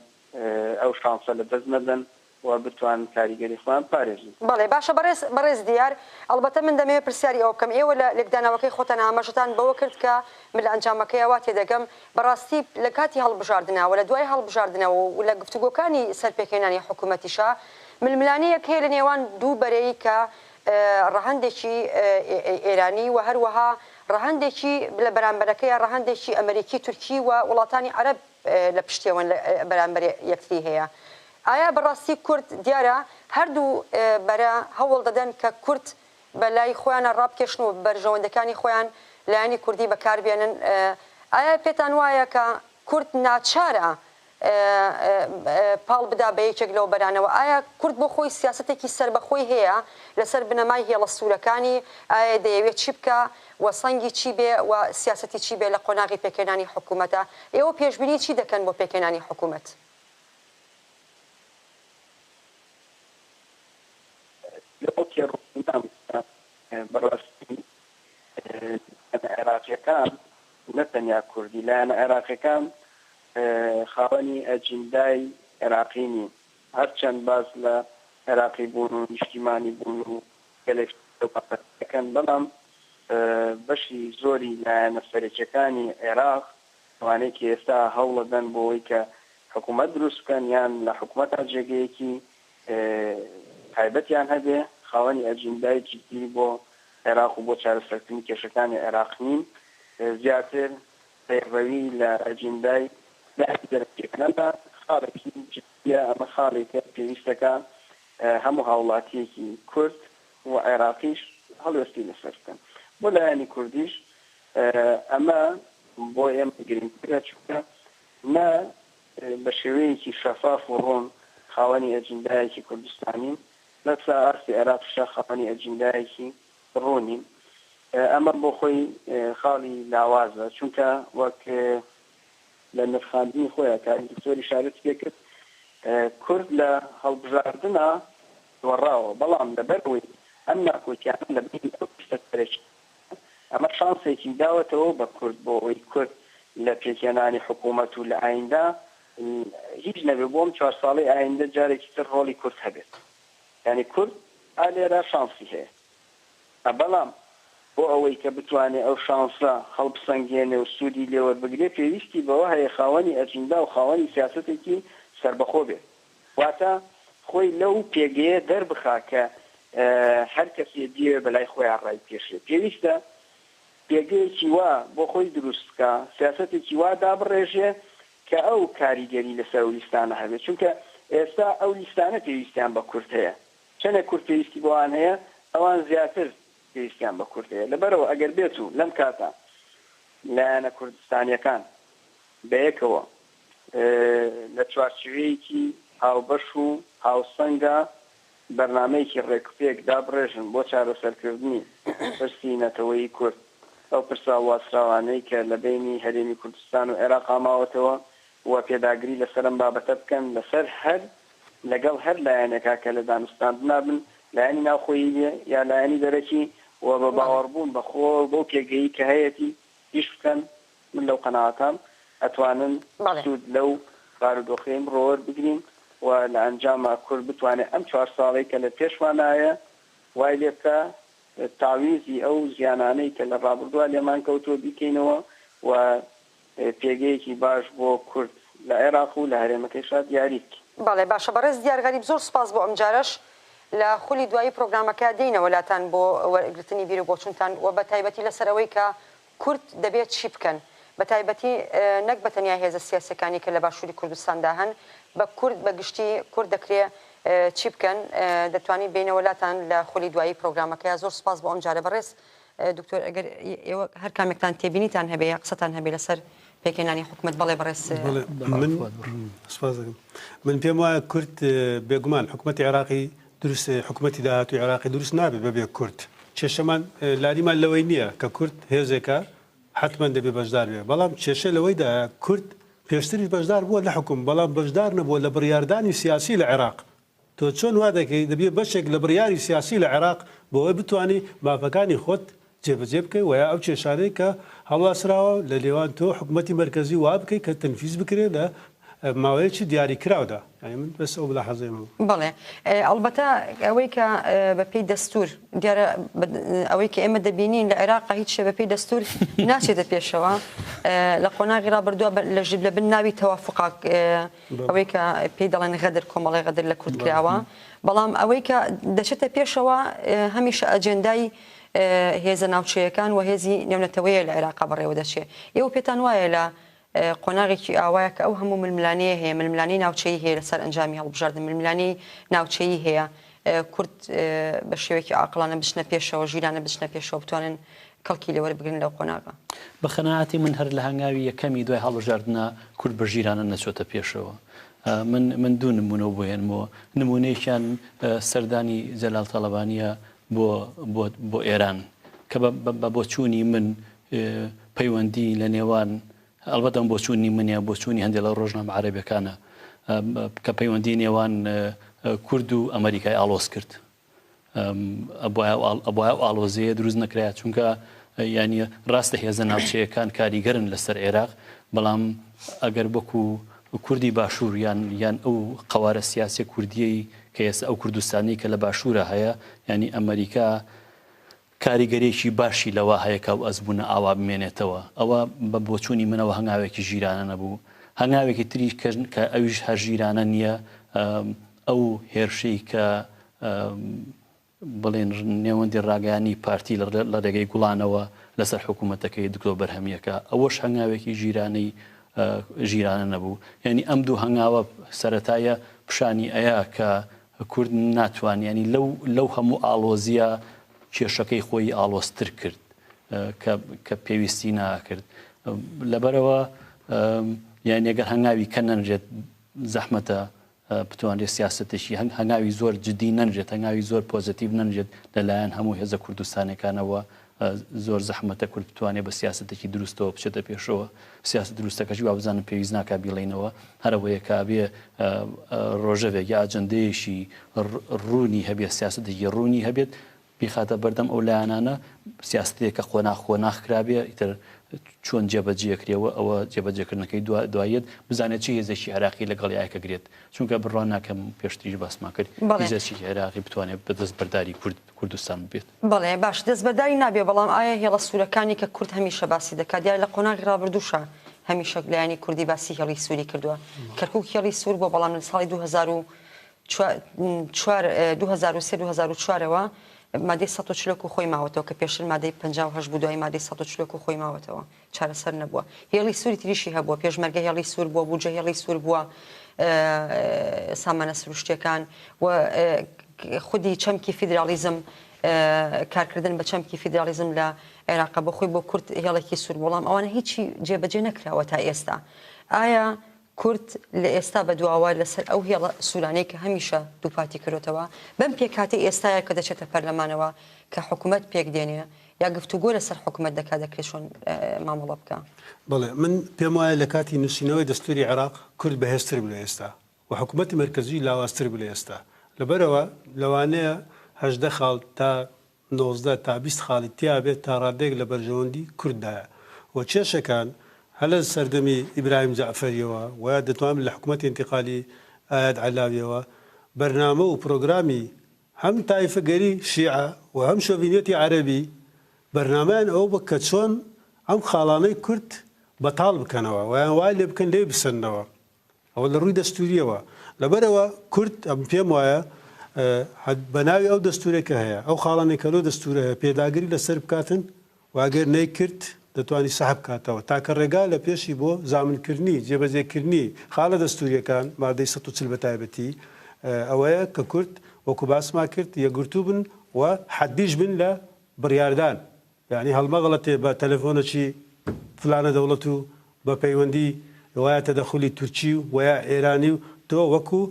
ئەو شانسە لە دەست نەدەن و بتوانن کاریگەری خۆیان بپارێزن. بەڵێ باشە بەڕێز بەڕێز دیار ئەڵبەتە من دەمەوێت پرسیاری ئەوە بکەم ئێوە لە لێکدانەوەکەی خۆتان ئاماژەتان بەوە کرد کە من لە ئەنجامەکەیا وا تێدەگەم بەڕاستی لە کاتی هەڵبژاردنا و لە دوای هەڵبژاردنەوە و لە گفتوگۆکانی سەر پێکهێنانی حکومەتیشا ململانێیەک هەیە لە نێوان دوو بەرەی کە ڕەهەندێکی ئێرانی و هەروەها ڕەهەندێکی لە بەرامبەرەکەیا ڕەهەندێکی ئەمەریکی تورکی و وڵاتانی عەرەب لە پشتیەوەن لە بەرامبەر یەکتری هەیە. ئایا بەڕاستی کورد دیارە هەردوو بەرە هەوڵ دەدەن کە کورد بە لای خۆیانا ڕابکێشن و بەرژەوەندەکانی خۆیان لایەنی کوردی بەکار بێنن ئایا پێتان وایە کە کورد ناچارە پاڵ بدا بە یەکێک لەو بەرانەوە؟ ئایا کورد بۆ خۆی سیاسەتێکی سەربەخۆی هەیە لەسەر بنەمای هێڵە سوورەکانی؟ ئایا دەیەوێت چی بکا و سەنگی چی بێ و سیاسەتی چی بێ لە قۆناغی پێکهێنانی حکوومەتە؟ ئێوە پێشبینی چی دەکەن بۆ پێکهێنانی حکوومەت؟ لەوە تێڕوانینام کە بەڕاستی لایەنە عێراقییەکان نە تەنیا کوردی، لایەنە عێراقییەکان خاوەنی ئەجیندای عێراقی نین. هەرچەند باس لە عێراقی بوون و نیشتیمانی بوون و گەلێک شت لەو بابەتە دەکەن، بەڵام بەشی زۆری لایەنە سەرەکیەکانی عێراق، ئەوانەی کە ئێستا هەوڵەدەن بۆ ئەوەی کە حکوومەت دروست بکەن یان لە حکوومەتا جێگەیەکی تایبەتیان هەبێ، خاوەنی ئەجیندای جدی بۆ عێراق و بۆ چارەسەرکردنی کێشەکانی عێراق نین. زیاتر پەیڕەوی لە ئەجیندای لایەنی دەرەکییەکان ئەمە خاڵێکی جدییە، ئەمە خاڵێکە پێویستەکە هەموو هاوڵاتییەکی کورد و عێراقیش هەڵوێستی لەسەر بکەن. بۆ لایەنی کوردیش ئەمە بۆ ئێمە گرنگترە، چونکە نە بە شێوەیەکی شەفاف و ڕوون. خاوەنی ئەجیندایەکی کوردستانین، لە سەر ئاستی عێراقیشا خاوەنی ئەجیندایەکی ڕوونین. ئەمە بۆ خۆی خاڵی لاوازە، چونکە وەک لە نرخاندنی خۆیا کاک دکتۆر ئیشارەتی پێ کرد، کورد لە هەڵبژاردنا دۆڕاوە، بەڵام لەبەر ئەوەی ئەم ناکۆکیانە لە بەینی ئەو پرسە سەرەکییە، ئەمە شانسێکی داوەتەوە بە کورد بۆ ئەوەی کورد لە پێکهێنانی حکوومەت و لە ئایندە هیچ نەبێ بۆ ئەم چوار ساڵەی ئایندە جارێکی تر ڕۆڵی کورد هەبێت. یانی کورد ئا لێرە شانسی هەیە. بەڵام بۆ ئەوەی کە بتوانێ ئەو شانسە هەڵبسەنگێنێ و سوودی لێ وەربگرێ پێویستی بەوە هەیە خاوەنی ئەجیندا و خاوەنی سیاسەتێکی سەربەخۆ بێت. واتە خۆی لەو پێگەیە دەربخا کە هەر کەسێ بیەوێ بەلای خۆیا ڕایبکێشێ. پێویستە پێگەیەکی وا بۆ خۆی دروست بکا، سیاسەتێکی وا دابڕێژێ کە ئەو کاریگەری لەسەر ئەو لیستانە هەبێ. چونکە ئێستا ئەو لیستانە پێویستیان بە کورد هەیە. چەندێک کورد پێویستی بەوان هەیە، ئەوان زیاتر پێویستیان بە کورد هەیە. لەبەرئەوە ئەگەر بێتو لەم کاتە لایەنە کوردستانییەکان بەیەکەوە لە چوارچێوەیەکی هاوبەش و هاوسەنگا بەرنامەیەکی ڕێکوپێک دابڕێژن بۆ چارەسەرکردنی پرسی نەتەوەیی کورد، ئەو پرسە هەڵواسراوانەی کە لە بەینی هەرێمی کوردستان و عێراقا ماوەتەوە و پێداگری لەسەر ئەم بابەتە بکەن لەسەر هەر لەگەڵ هەر لایەنێکا کە لە دانوستاندنا بن، لایەنی ناوخۆیی بێ یا لایەنی دەرەکی و بە باوەڕبوون بە خۆ و بەو پێگەیی کە هەیەتی ئیش بکەن. من لەو قەناعەتام ئەتوانن سوود لەو بارودۆخەی ئمڕۆ وەربگرین و لە ئەنجاما کورد بتوانێ ئەم چوار ساڵەی کە لە پێشمانایە وای لێ بکا تەعویزی ئەو زیانانەی کە لە ڕابردووا لێمان کەوتووە بیکەینەوە و پێگەیەکی باش بۆ کورد لە عێراق و لە هەرێمەکەیشا دیاری بکەین. بەڵێ باشە بەڕێز دیار غەریب زۆر سوپاس بۆ ئەمجارەش لە خولی دوایی پرۆگرامەکە دێینەوە لاتان بۆ وەرگرتنی بیر و بۆچونتان و بە تایبەتی لەسەر ئەوەی کە کورد دەبێت چی بکەن؟ بە تایبەتی نەک بە تەنیا هێزە سیاسیەکانی کە لە باشوری کوردستاندا هەن، بە کورد بە گشتی کورد دەکرێ چی بکەن؟ دەتوانین بێینەوە لاتان لە خولی دوایی پرۆگرامەکەیا. زۆر سوپاس بۆ ئەم جارە بەڕێز دکتۆر ئەگەر ئێوە هەر کامێکتان تێبینیتان هەبێ یا قسەتان هەبێ لەسەر پێکهێنانی حکومەت بەڵێ بەڕێز. بەڵێ من سوپاس دەکەم. من پێم وایە کورد بێگومان حکومەتی عێراقی دروست حکومەتی داهاتووی عێراقی دروست نابێت بەبێ کورد. کێشەمان لاریمان لەوەی نییە کە کورد هێزێکە حەتمەن دەبێ بەشدار بێ، بەڵام کێشە لەوەیدایە کورد پێشتریش بەشدار بووە لە حوکم، بەڵام بەشدار نەبووە لە بڕیاردانی سیاسی لە عێراق. تۆ چۆن وا دەکەی دەبێ بەشێک لە بڕیاری سیاسی لە عێراق بۆ ئەوەی بتوانی مافەکانی خۆت جێبەجێ بکەی وە یا ئەو کێشانەی کە هەڵواسراوە لە نێوان تۆ حکومەتی مەرکەزی وا بکەی کە تەنفیز بکرێ لە ماوەیەکی دیاری کراودا یانی من بەس ئەو ملاحەزەیەم هەبوو. بەڵێ ئەڵبەتە ئەوەی کە بە پێی دەستوور دیارە ئەوەی کە ئێمە دەبینین لە عێراق هیچ شتێ بە پێی دەستوور ناچێتە پێشەوە لە قۆناغی ڕابردووە لە ژب لە بن ناوی تەوافقاک ئەوەی کە پێی دەڵێن غەدر کۆمەڵی غەدر لە کورد کراوە بەڵام ئەوەی کە دەچێتە پێشەوە هەمیشە ئەجێندای هێزە ناوچەیەکان و هێزی نێونەتەوەیە لە عێراقا بەڕێوە دەچێ. ئێوە پێتان وایە لە قۆناغێکی ئاوایە کە ئەو هەموو ململانێیە هەیە، ململانێی ناوچەیی هەیە لەسەر ئەنجامی هەڵبژاردن، ململانێی ناوچەیی هەیە، کورد بە شێوەیەکی عاقڵانە بچنە پێشەوە، ژیرانە بچنە پێشەوە، بتوانن کەڵکی لێ وەربگرن لەو قۆناغە؟ بە قەناعەتی من هەر لە هەنگاوی یەکەمی دوای هەڵبژاردنا کورد بە ژیرانە نەچۆتە پێشەوە. من من دوو نموونەو بۆ هێنمەوە. نموونەیەکیان سەردانی جەلال تاڵەبانییە بۆ بۆ بۆ ئێران کە بە بە بۆچوونی من پەیوەندی لە نێوان ئەڵبەت ئەم بۆچوونی من یا بۆچوونی هەندێک لە ڕۆژنامە عەرەبیەکانە کە پەیوەندی نێوان کورد و ئەمریکای ئاڵۆز کرد ئەبوایە ئەو ئاڵۆزیە دروست نەکرایە چونکە ینی ڕاستە هێزە ناوچەیەکان کاریگەرن لەسەر عێراق بەڵام ئەگەر وەکو کوردی باشوور یان یان ئەو قەوارە سیاسیە کوردیەی کە ئێستا ئەو کوردستانەی کە لە باشوورا هەیە یانی ئەمەریکا کاریگەریەکی باشی لەوە هەیە کە ئەو ئەزموونە ئاوا بمێنێتەوە ئەوە بە بۆچوونی منەوە هەنگاوێکی ژیرانە نەبوو هەنگاوێکی تریش کە ئەویش هەر ژیرانە نییە ئەو هێرشەی کە بڵێن نێوەندی ڕاگەیاندنی پارتی لە ڕێگەی گوڵانەوە لەسەر حکوومەتەکەی دکتۆر بەرهەمیەکە ئەوەش هەنگاوێکی ژیرانەی ژیرانە نەبوو یعنی ئەم دوو هەنگاوە سەتایە پیشانی ئەیا کە کورد ناتوان ینی لەو لەو هەموو ئاڵۆزیە کێشەکەی خۆی ئاڵۆزتر کرد کە پێویستی ناکرد لەبەرەوە یان ئەگەر هەنگاوی کە نەنرێت زەحمەتە. بتوانرێت سیاسەتێکی هەنگاوی زۆر جدی نەنرێت، هەنگاوی زۆر پۆزەتیڤ نەنرێت لەلایەن هەموو هێزە کوردستانیەکانەوە، زۆر زەحمەتە کورد بتوانێت بە سیاسەتێکی دروستەوە بچێتە پێشەوە. سیاسەت دروستەکەشی وابزانم پێویست ناکا بیڵێینەوە، هەر ئەوەیە کە ئەبێ ڕۆژەڤێک یا ئەجەندەیەکی ڕوونی هەبێت، سیاسەتێکی ڕوونی هەبێت بیخاتە بەردەم ئەو لایەنانە، سیاسەتێک کە قۆناغ قۆناغ کرابێ، ئیتر چۆن جێبەجێ کرێ و ئەوە جێبەجێکردنەکەی دواییەت، بزانێت چ هێزێکی عێراقی لەگەڵی ئەکگرێت، چونکە بڕوا ناکەم پێشتریش باسمان کرد هێزێکی عێراقی بتوانێت بە دەستبەرداری کورد کوردستان ببێت. بەڵێ باش دەستبەرداری نابێ، بەڵام ئایا هێڵە سوورەکانی کە کورد هەمیشە باسی دەکات، دیارە لە قۆناغی ڕابردووشا هەمیشە لایەنی کوردی باسی هێڵی سووری کردووە، کەرکووک هێڵی سوور بووە، بەڵام لە ساڵی 2004 2003 2004 ەوە مادەی 140 وەکو خۆی ماوەتەوە کە پێشتر مادەی 58 بوو دوای مادەی 140 وەکو خۆی ماوەتەوە چارەسەر نەبووە. هێڵی سووری تریشی هەبووە، پێشمەرگە هێڵی سوور بووە، بودجە هێڵی سوور بووە، سامانە سروشتیەکان و خودی چەمکی فیدراڵیزم، کارکردن بە چەمکی فیدراڵیزم لە عێراق بۆ خۆی بۆ کورد هێڵێکی سوور بوو، بەڵام ئەوانە هیچی جێبەجێ نەکراوە تا ئێستا. ئایا کورد لە ئێستا بەدواوە لەسەر ئەو هێڵە سوورانەی کە هەمیشە دووپاتی کردۆتەوە، بەم پێکهاتەی ئێستایە کە دەچێتە پەرلەمانەوە کە حکومەت پێکدێنێ یا گفتوگۆ لەسەر حکومەت دەکات دەکرێت چۆن مامەڵە بکا؟ بەڵێ، من پێم وایە لە کاتی نووسینەوەی دەستووری عێراق کورد بەهێزتر بوو لە ئێستا و حکومەتی مەرکەزی لاوازتر بوو لە ئێستا. لەبەرئەوە لەوانەیە 18 خاڵ تا 19 تا 20 خاڵی تیا بێت تا ڕادەیەک لە بەرژەوەندی کورددایە و کێشەکان هەر لە سەردەمی ئیبراهیم جەعفەریەوە و یا دەتوانم لە حکومەتی ئینتقالی ئایاد عەلاویەوە بەرنامە و پرۆگرامی هەم تایفەگەری شیعە و هەم شۆڤینیەتی عەرەبی بەرنامەیان ئەوە بووە کە چۆن ئەم خاڵانەی کورد بەتاڵ بکەنەوە و یان وای لێ بکەن لێی بسەننەوە. ئەوە لە ڕووی دەستوورییەوە. لەبەرئەوە کورد ئەمن پێم وایە بە ناوی ئەو دەستوورەی کە هەیە، ئەو خاڵانەی کە لەو دەستوورە هەیە پێداگری لەسەر بکاتن و ئەگەر نەیکرد دەتوانی سەحب بکاتەوە. تاکە ڕێگا لە پێشی بۆ زامنکردنی جێبەجێکردنی خاڵە دەستوورییەکان، مادەی 140 بە تایبەتی، ئەوەیە کە کورد وەکو باسمان کرد یەکگرتوو بن و حەدیش بن لە بڕیاردان. یانی هەڵمەغڵەتێ بە تەلەفۆنەکی فلانە دەوڵەت و بە پەیوەندی وەیا تەدەخولی تورکی و وەیا ئێرانی و تۆ وەکو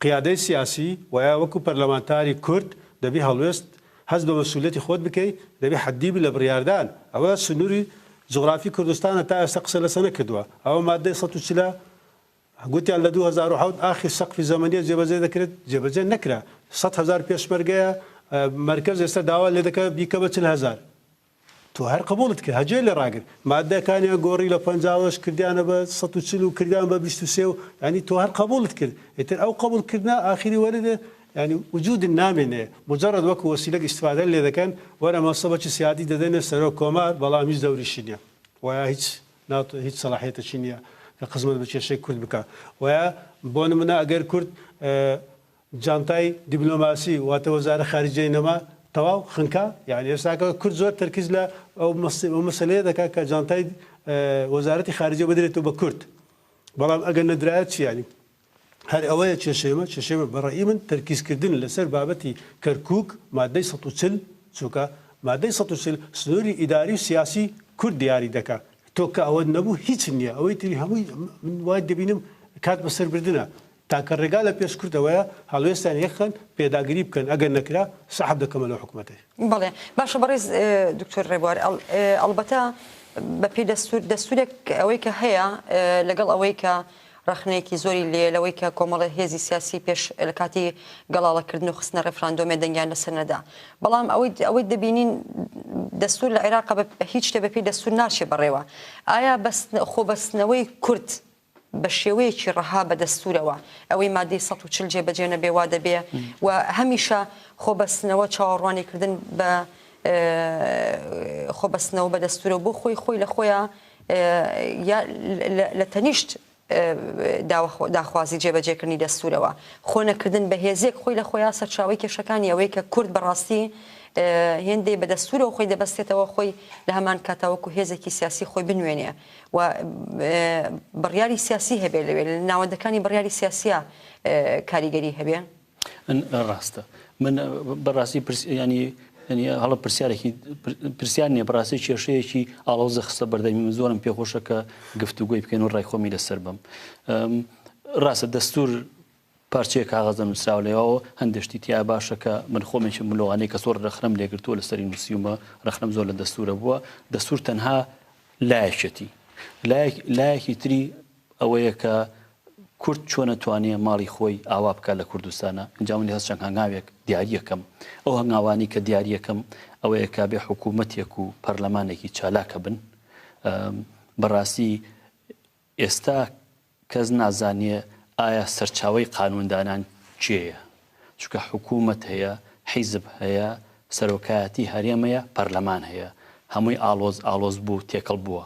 قیادەی سیاسی وەیا وەکو پەرلەمانتاری کورد دەبی هەڵوێست هەست بە مەسئولیەتی خۆت بکەی دەبی حەدی بی لە بڕیاردان ئەوە سنوری جوغرافی کوردستانە تا ئێستا قسە لەسە نەکردوە ئەوە مادەی 140 گوتیان لە 2007 ئاخیر سەقفی زەمەنیە جێبەجێ دەکرێت جێبەجێ نەکرا 100 هەزار پێشمەرگەیە مەرکەز ئێستا داوا لێ دەکات بیکە بە 40 هەزار تۆ هەر قبوڵت کرد هەجێ لێ ڕاگر مادەکانیان گۆڕی لە 50 کردیانە بە 140 و کردیان بە 23 و یعنی تۆ هەر قبوڵت کرد ئیتر ئەو قبوڵ کردنە ئاخیری وەرە یعنی وجود نامێنێ مجرد وەکو وەسیلەک ئیستفادە لێ دەکەن وەرە مەنسەبەکی سیادی دەدەنێ سەرۆک کۆمار بەڵام هیچ دەوریشی نییە ویا هیچ هیچ سەڵاحیەتەکی نییە کە خزمەت بە کێشەی کورد بکا ویا بۆ نمونە ئەگەر کورد جانتای دیبلۆماسی واتە وەزارە خارجیەی نەما تەواو خنکا یعنی ئێستاکە کورد زۆر تەرکیز لە ئەو مەسەلەیە دەکات کە جانتای وەزارەتی خارجیە بدرێتەوە بە کورد بەڵام ئەگەر نەدرایە چی یعنی هەر ئەوەیە کێشەیمە کێشەیمە بە ڕەئی من تەرکیزکردن لەسەر بابەتی کەرکوک مادەی 140 چونکە مادەی 140 سنووری ئیداری و سیاسی کورد دیاری دەکا تۆ کە ئەوەت نەبوو هیچ نییە ئەوەی تری هەمووی من وای دەبینم کات بەسەر بردنە تاکە ڕێگا لە پێش کورد ئەوەیە هەڵوێستیان یەکخەن پێداگری بکەن ئەگەر نەکرا سەحب دەکەمە لەو حکومەتەی. بەڵێ باشە بەڕێز دکتۆر ڕێبوار ئەڵبەتە بەپێی دەستور دەستورێک ئەوەی کە هەیە لەگەڵ ئەوەی کە ڕەخنەیەکی زۆری لێیە لەوەی کە کۆمەڵە هێزی سیاسی پێش لە کاتی گەڵاڵەکردن و خستنە ڕێفراندۆمێ دەنگیان لەسەر نەدا. بەڵام ئەوەی ئەوەی دەبینین دەستور لە عێراق بە هیچ شتێ بەپێی دەستور ناچێ بەڕێوە. ئایا خۆبەستنەوەی کورد بە شێوەیەکی ڕەها بە دەستورەوە ئەوەی مادەی 140 جێبەجێ نەبێ وا دەبێ و هەمیشە خۆبەستنەوە چاوەڕوانیکردن بە خۆبەستنەوە بە دەستورەوە بۆ خۆی خۆی لە خۆیان یا لە تەنیشت داخوازی جێبەجێکردنی دەستوورەوە، خۆ نەکردن بە هێزێک خۆی لە خۆیا سەرچاوەی کێشەکانی ئەوەی کە کورد بەڕاستی هێندەی بە دەستوورەوە خۆی دەبەستێتەوە خۆی لە هەمان کاتا وەکو هێزێکی سیاسی خۆی بنوێنێ و بڕیاری سیاسی هەبێ لەوێ لە ناوەندەکانی بڕیاری سیاسیە کاریگەری هەبێ. ڕاستە من بەڕاستی ینی هەڵە پرسیارێکی پرسیار نییە بەڕاستی کێشەیەکی ئاڵۆزە خستە بەردەمی من زۆرم پێخۆشە کە گفتوگۆی بکەین و ڕای خۆمی لەسەر بم ڕاستە دەستور پارچەیەک کاغەزە نووسراوە لەوێوە هەندێک شتی تیا باشە کە من خۆم یەکێک بووم لەوانەی کە زۆر رەخنەم لێگرتووە لەسەری نووسیومە رەخنەم زۆر لە دەستوورە بووە دەستوور تەنها لایەکێتی لایەکی تری ئەوەیە کە کورد چۆن ئەتوانێ ماڵی خۆی ئاوا بکات لە کوردستانا ئینجا من هەست چەند هەنگاوێک دیاریەکەم ئەو هەنگاوانی کە دیاریەکەم ئەوەیە کە بێ حکوومەتێک و پەرلەمانێکی چالاکە بن بەڕاستی ئێستا کەس نازانێ ئایا سەرچاوەی قانوندانان کێیە؟ چونکە حکومەت هەیە، حیزب هەیە، سەرۆکایەتی هەرێم هەیە، پەرلەمان هەیە. هەمووی ئاڵۆز ئاڵۆز بوو تێکەڵ بووە.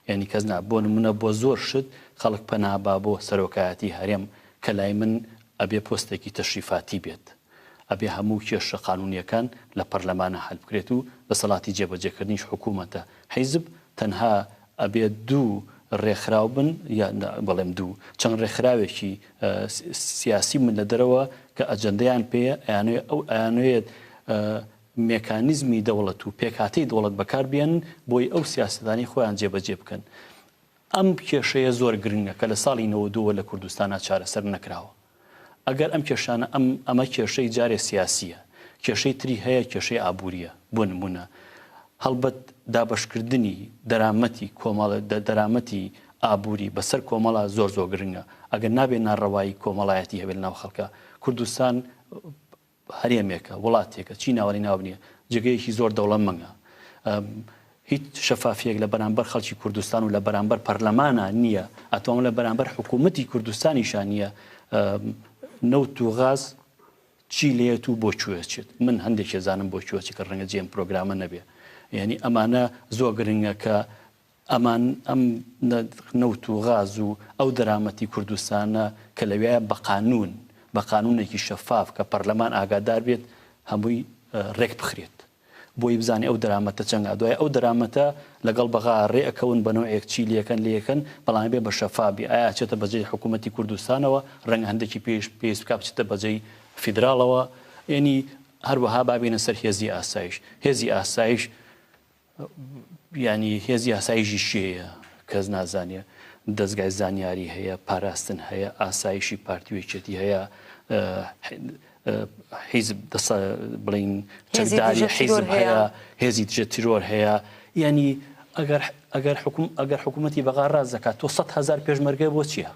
یانی کەس نا بۆ نمونە بۆ زۆر شت خەڵک پەنا با بۆ سەرۆکایەتی هەرێم کە لای من ئەبێ پۆستێکی تەشریفاتی بێت. ئەبێ هەموو کێشە قانونیەکان لە پەرلەمانا حەل بکرێت و دەسەڵاتی جێبەجێکردنیش حکومەتە. حیزب تەنها ئەبێ دوو ڕێکخراو بن یا بڵێم دوو چەند ڕێکخراوێکی سیاسی من لە دەرەوە کە ئەجەندەیان پێیە ئەیانەوێت ئەو ئەیانەوێت مێکانیزمی دەوڵەت و پێکهاتەی دەوڵەت بەکار بێنن بۆی ئەو سیاسەتانەی خۆیان جێبەجێ بکەن. ئەم کێشەیە زۆر گرنگە کە لە ساڵی 92 لە کوردستانا چارەسەر نەکراوە. ئەگەر ئەم کێشانە ئەم ئەمە کێشەی جارێ سیاسییە، کێشەی تری هەیە کێشەی ئابوورییە، بۆ نموونە هەڵبەت دابەشکردنی دەرامەتی کۆمەڵ دەرامەتی ئابووری بەسەر کۆمەڵا زۆر زۆر گرنگە، ئەگەر نابێ ناڕەوایی کۆمەڵایەتی هەبێ لەناو خەڵکا، کوردستان هەرێمێکە، وڵاتێکە، چی ناوانی ناو بنێ، جێگەیەکی زۆر دەوڵەمەنگە. هیچ شەفافیەک لە بەرامبەر خەڵکی کوردستان و لە بەرامبەر پەرلەمانە نییە، ئەتوانم لە بەرامبەر حکوومەتی کوردستانیشا نییە نەوت و غاز چی لێت و بۆ کوێ چێت. من هەندێک زانم بۆ کوێ چێت کە ڕەنگە جێم پرۆگرامە نەبێ. یعنی ئەمانە زۆر گرنگە کە ئەمان ئەم نەوت و غاز و ئەو دەرامەتی کوردستانە کە لەوێیە بە قانوون، بە قانوونێکی شەفاف کە پەرلەمان ئاگادار بێت هەمووی رێک بخرێت. بۆی بزانێ ئەو دەرامەتە چەنگە. دوای ئەو دەرامەتە لەگەڵ بەغا رێ ئەکەون بە نەوعێک چی لێکەن لێکەن، بەڵام ئەبێ بە شەفاف بێ. ئایا ئەچێتە بەجێی حکوومەتی کوردستانەوە، رەنگە هەندێکی پێش پێویست بکا بچێتە بەجێی فیدراڵەوە. یەنی هەروەها با بێینە سەر هێزی ئاسایش. هێزی ئاسایش یانی هێزی ئاسایشی کێیە کەس نازانێ دەزگای زانیاری هەیە پاراستن هەیە ئاسایشی پارتی و یەکێتی هەیە حیزب دەسە بڵین چەکداری حیزب هەیە هێزی دژە تیرۆر هەیە ینی ئەگەر ئەگەر حکوم ئەگەر حکوومەتی بەغا ڕاز دەکات تۆ 100 هزار پێشمەرگە بۆ چییە؟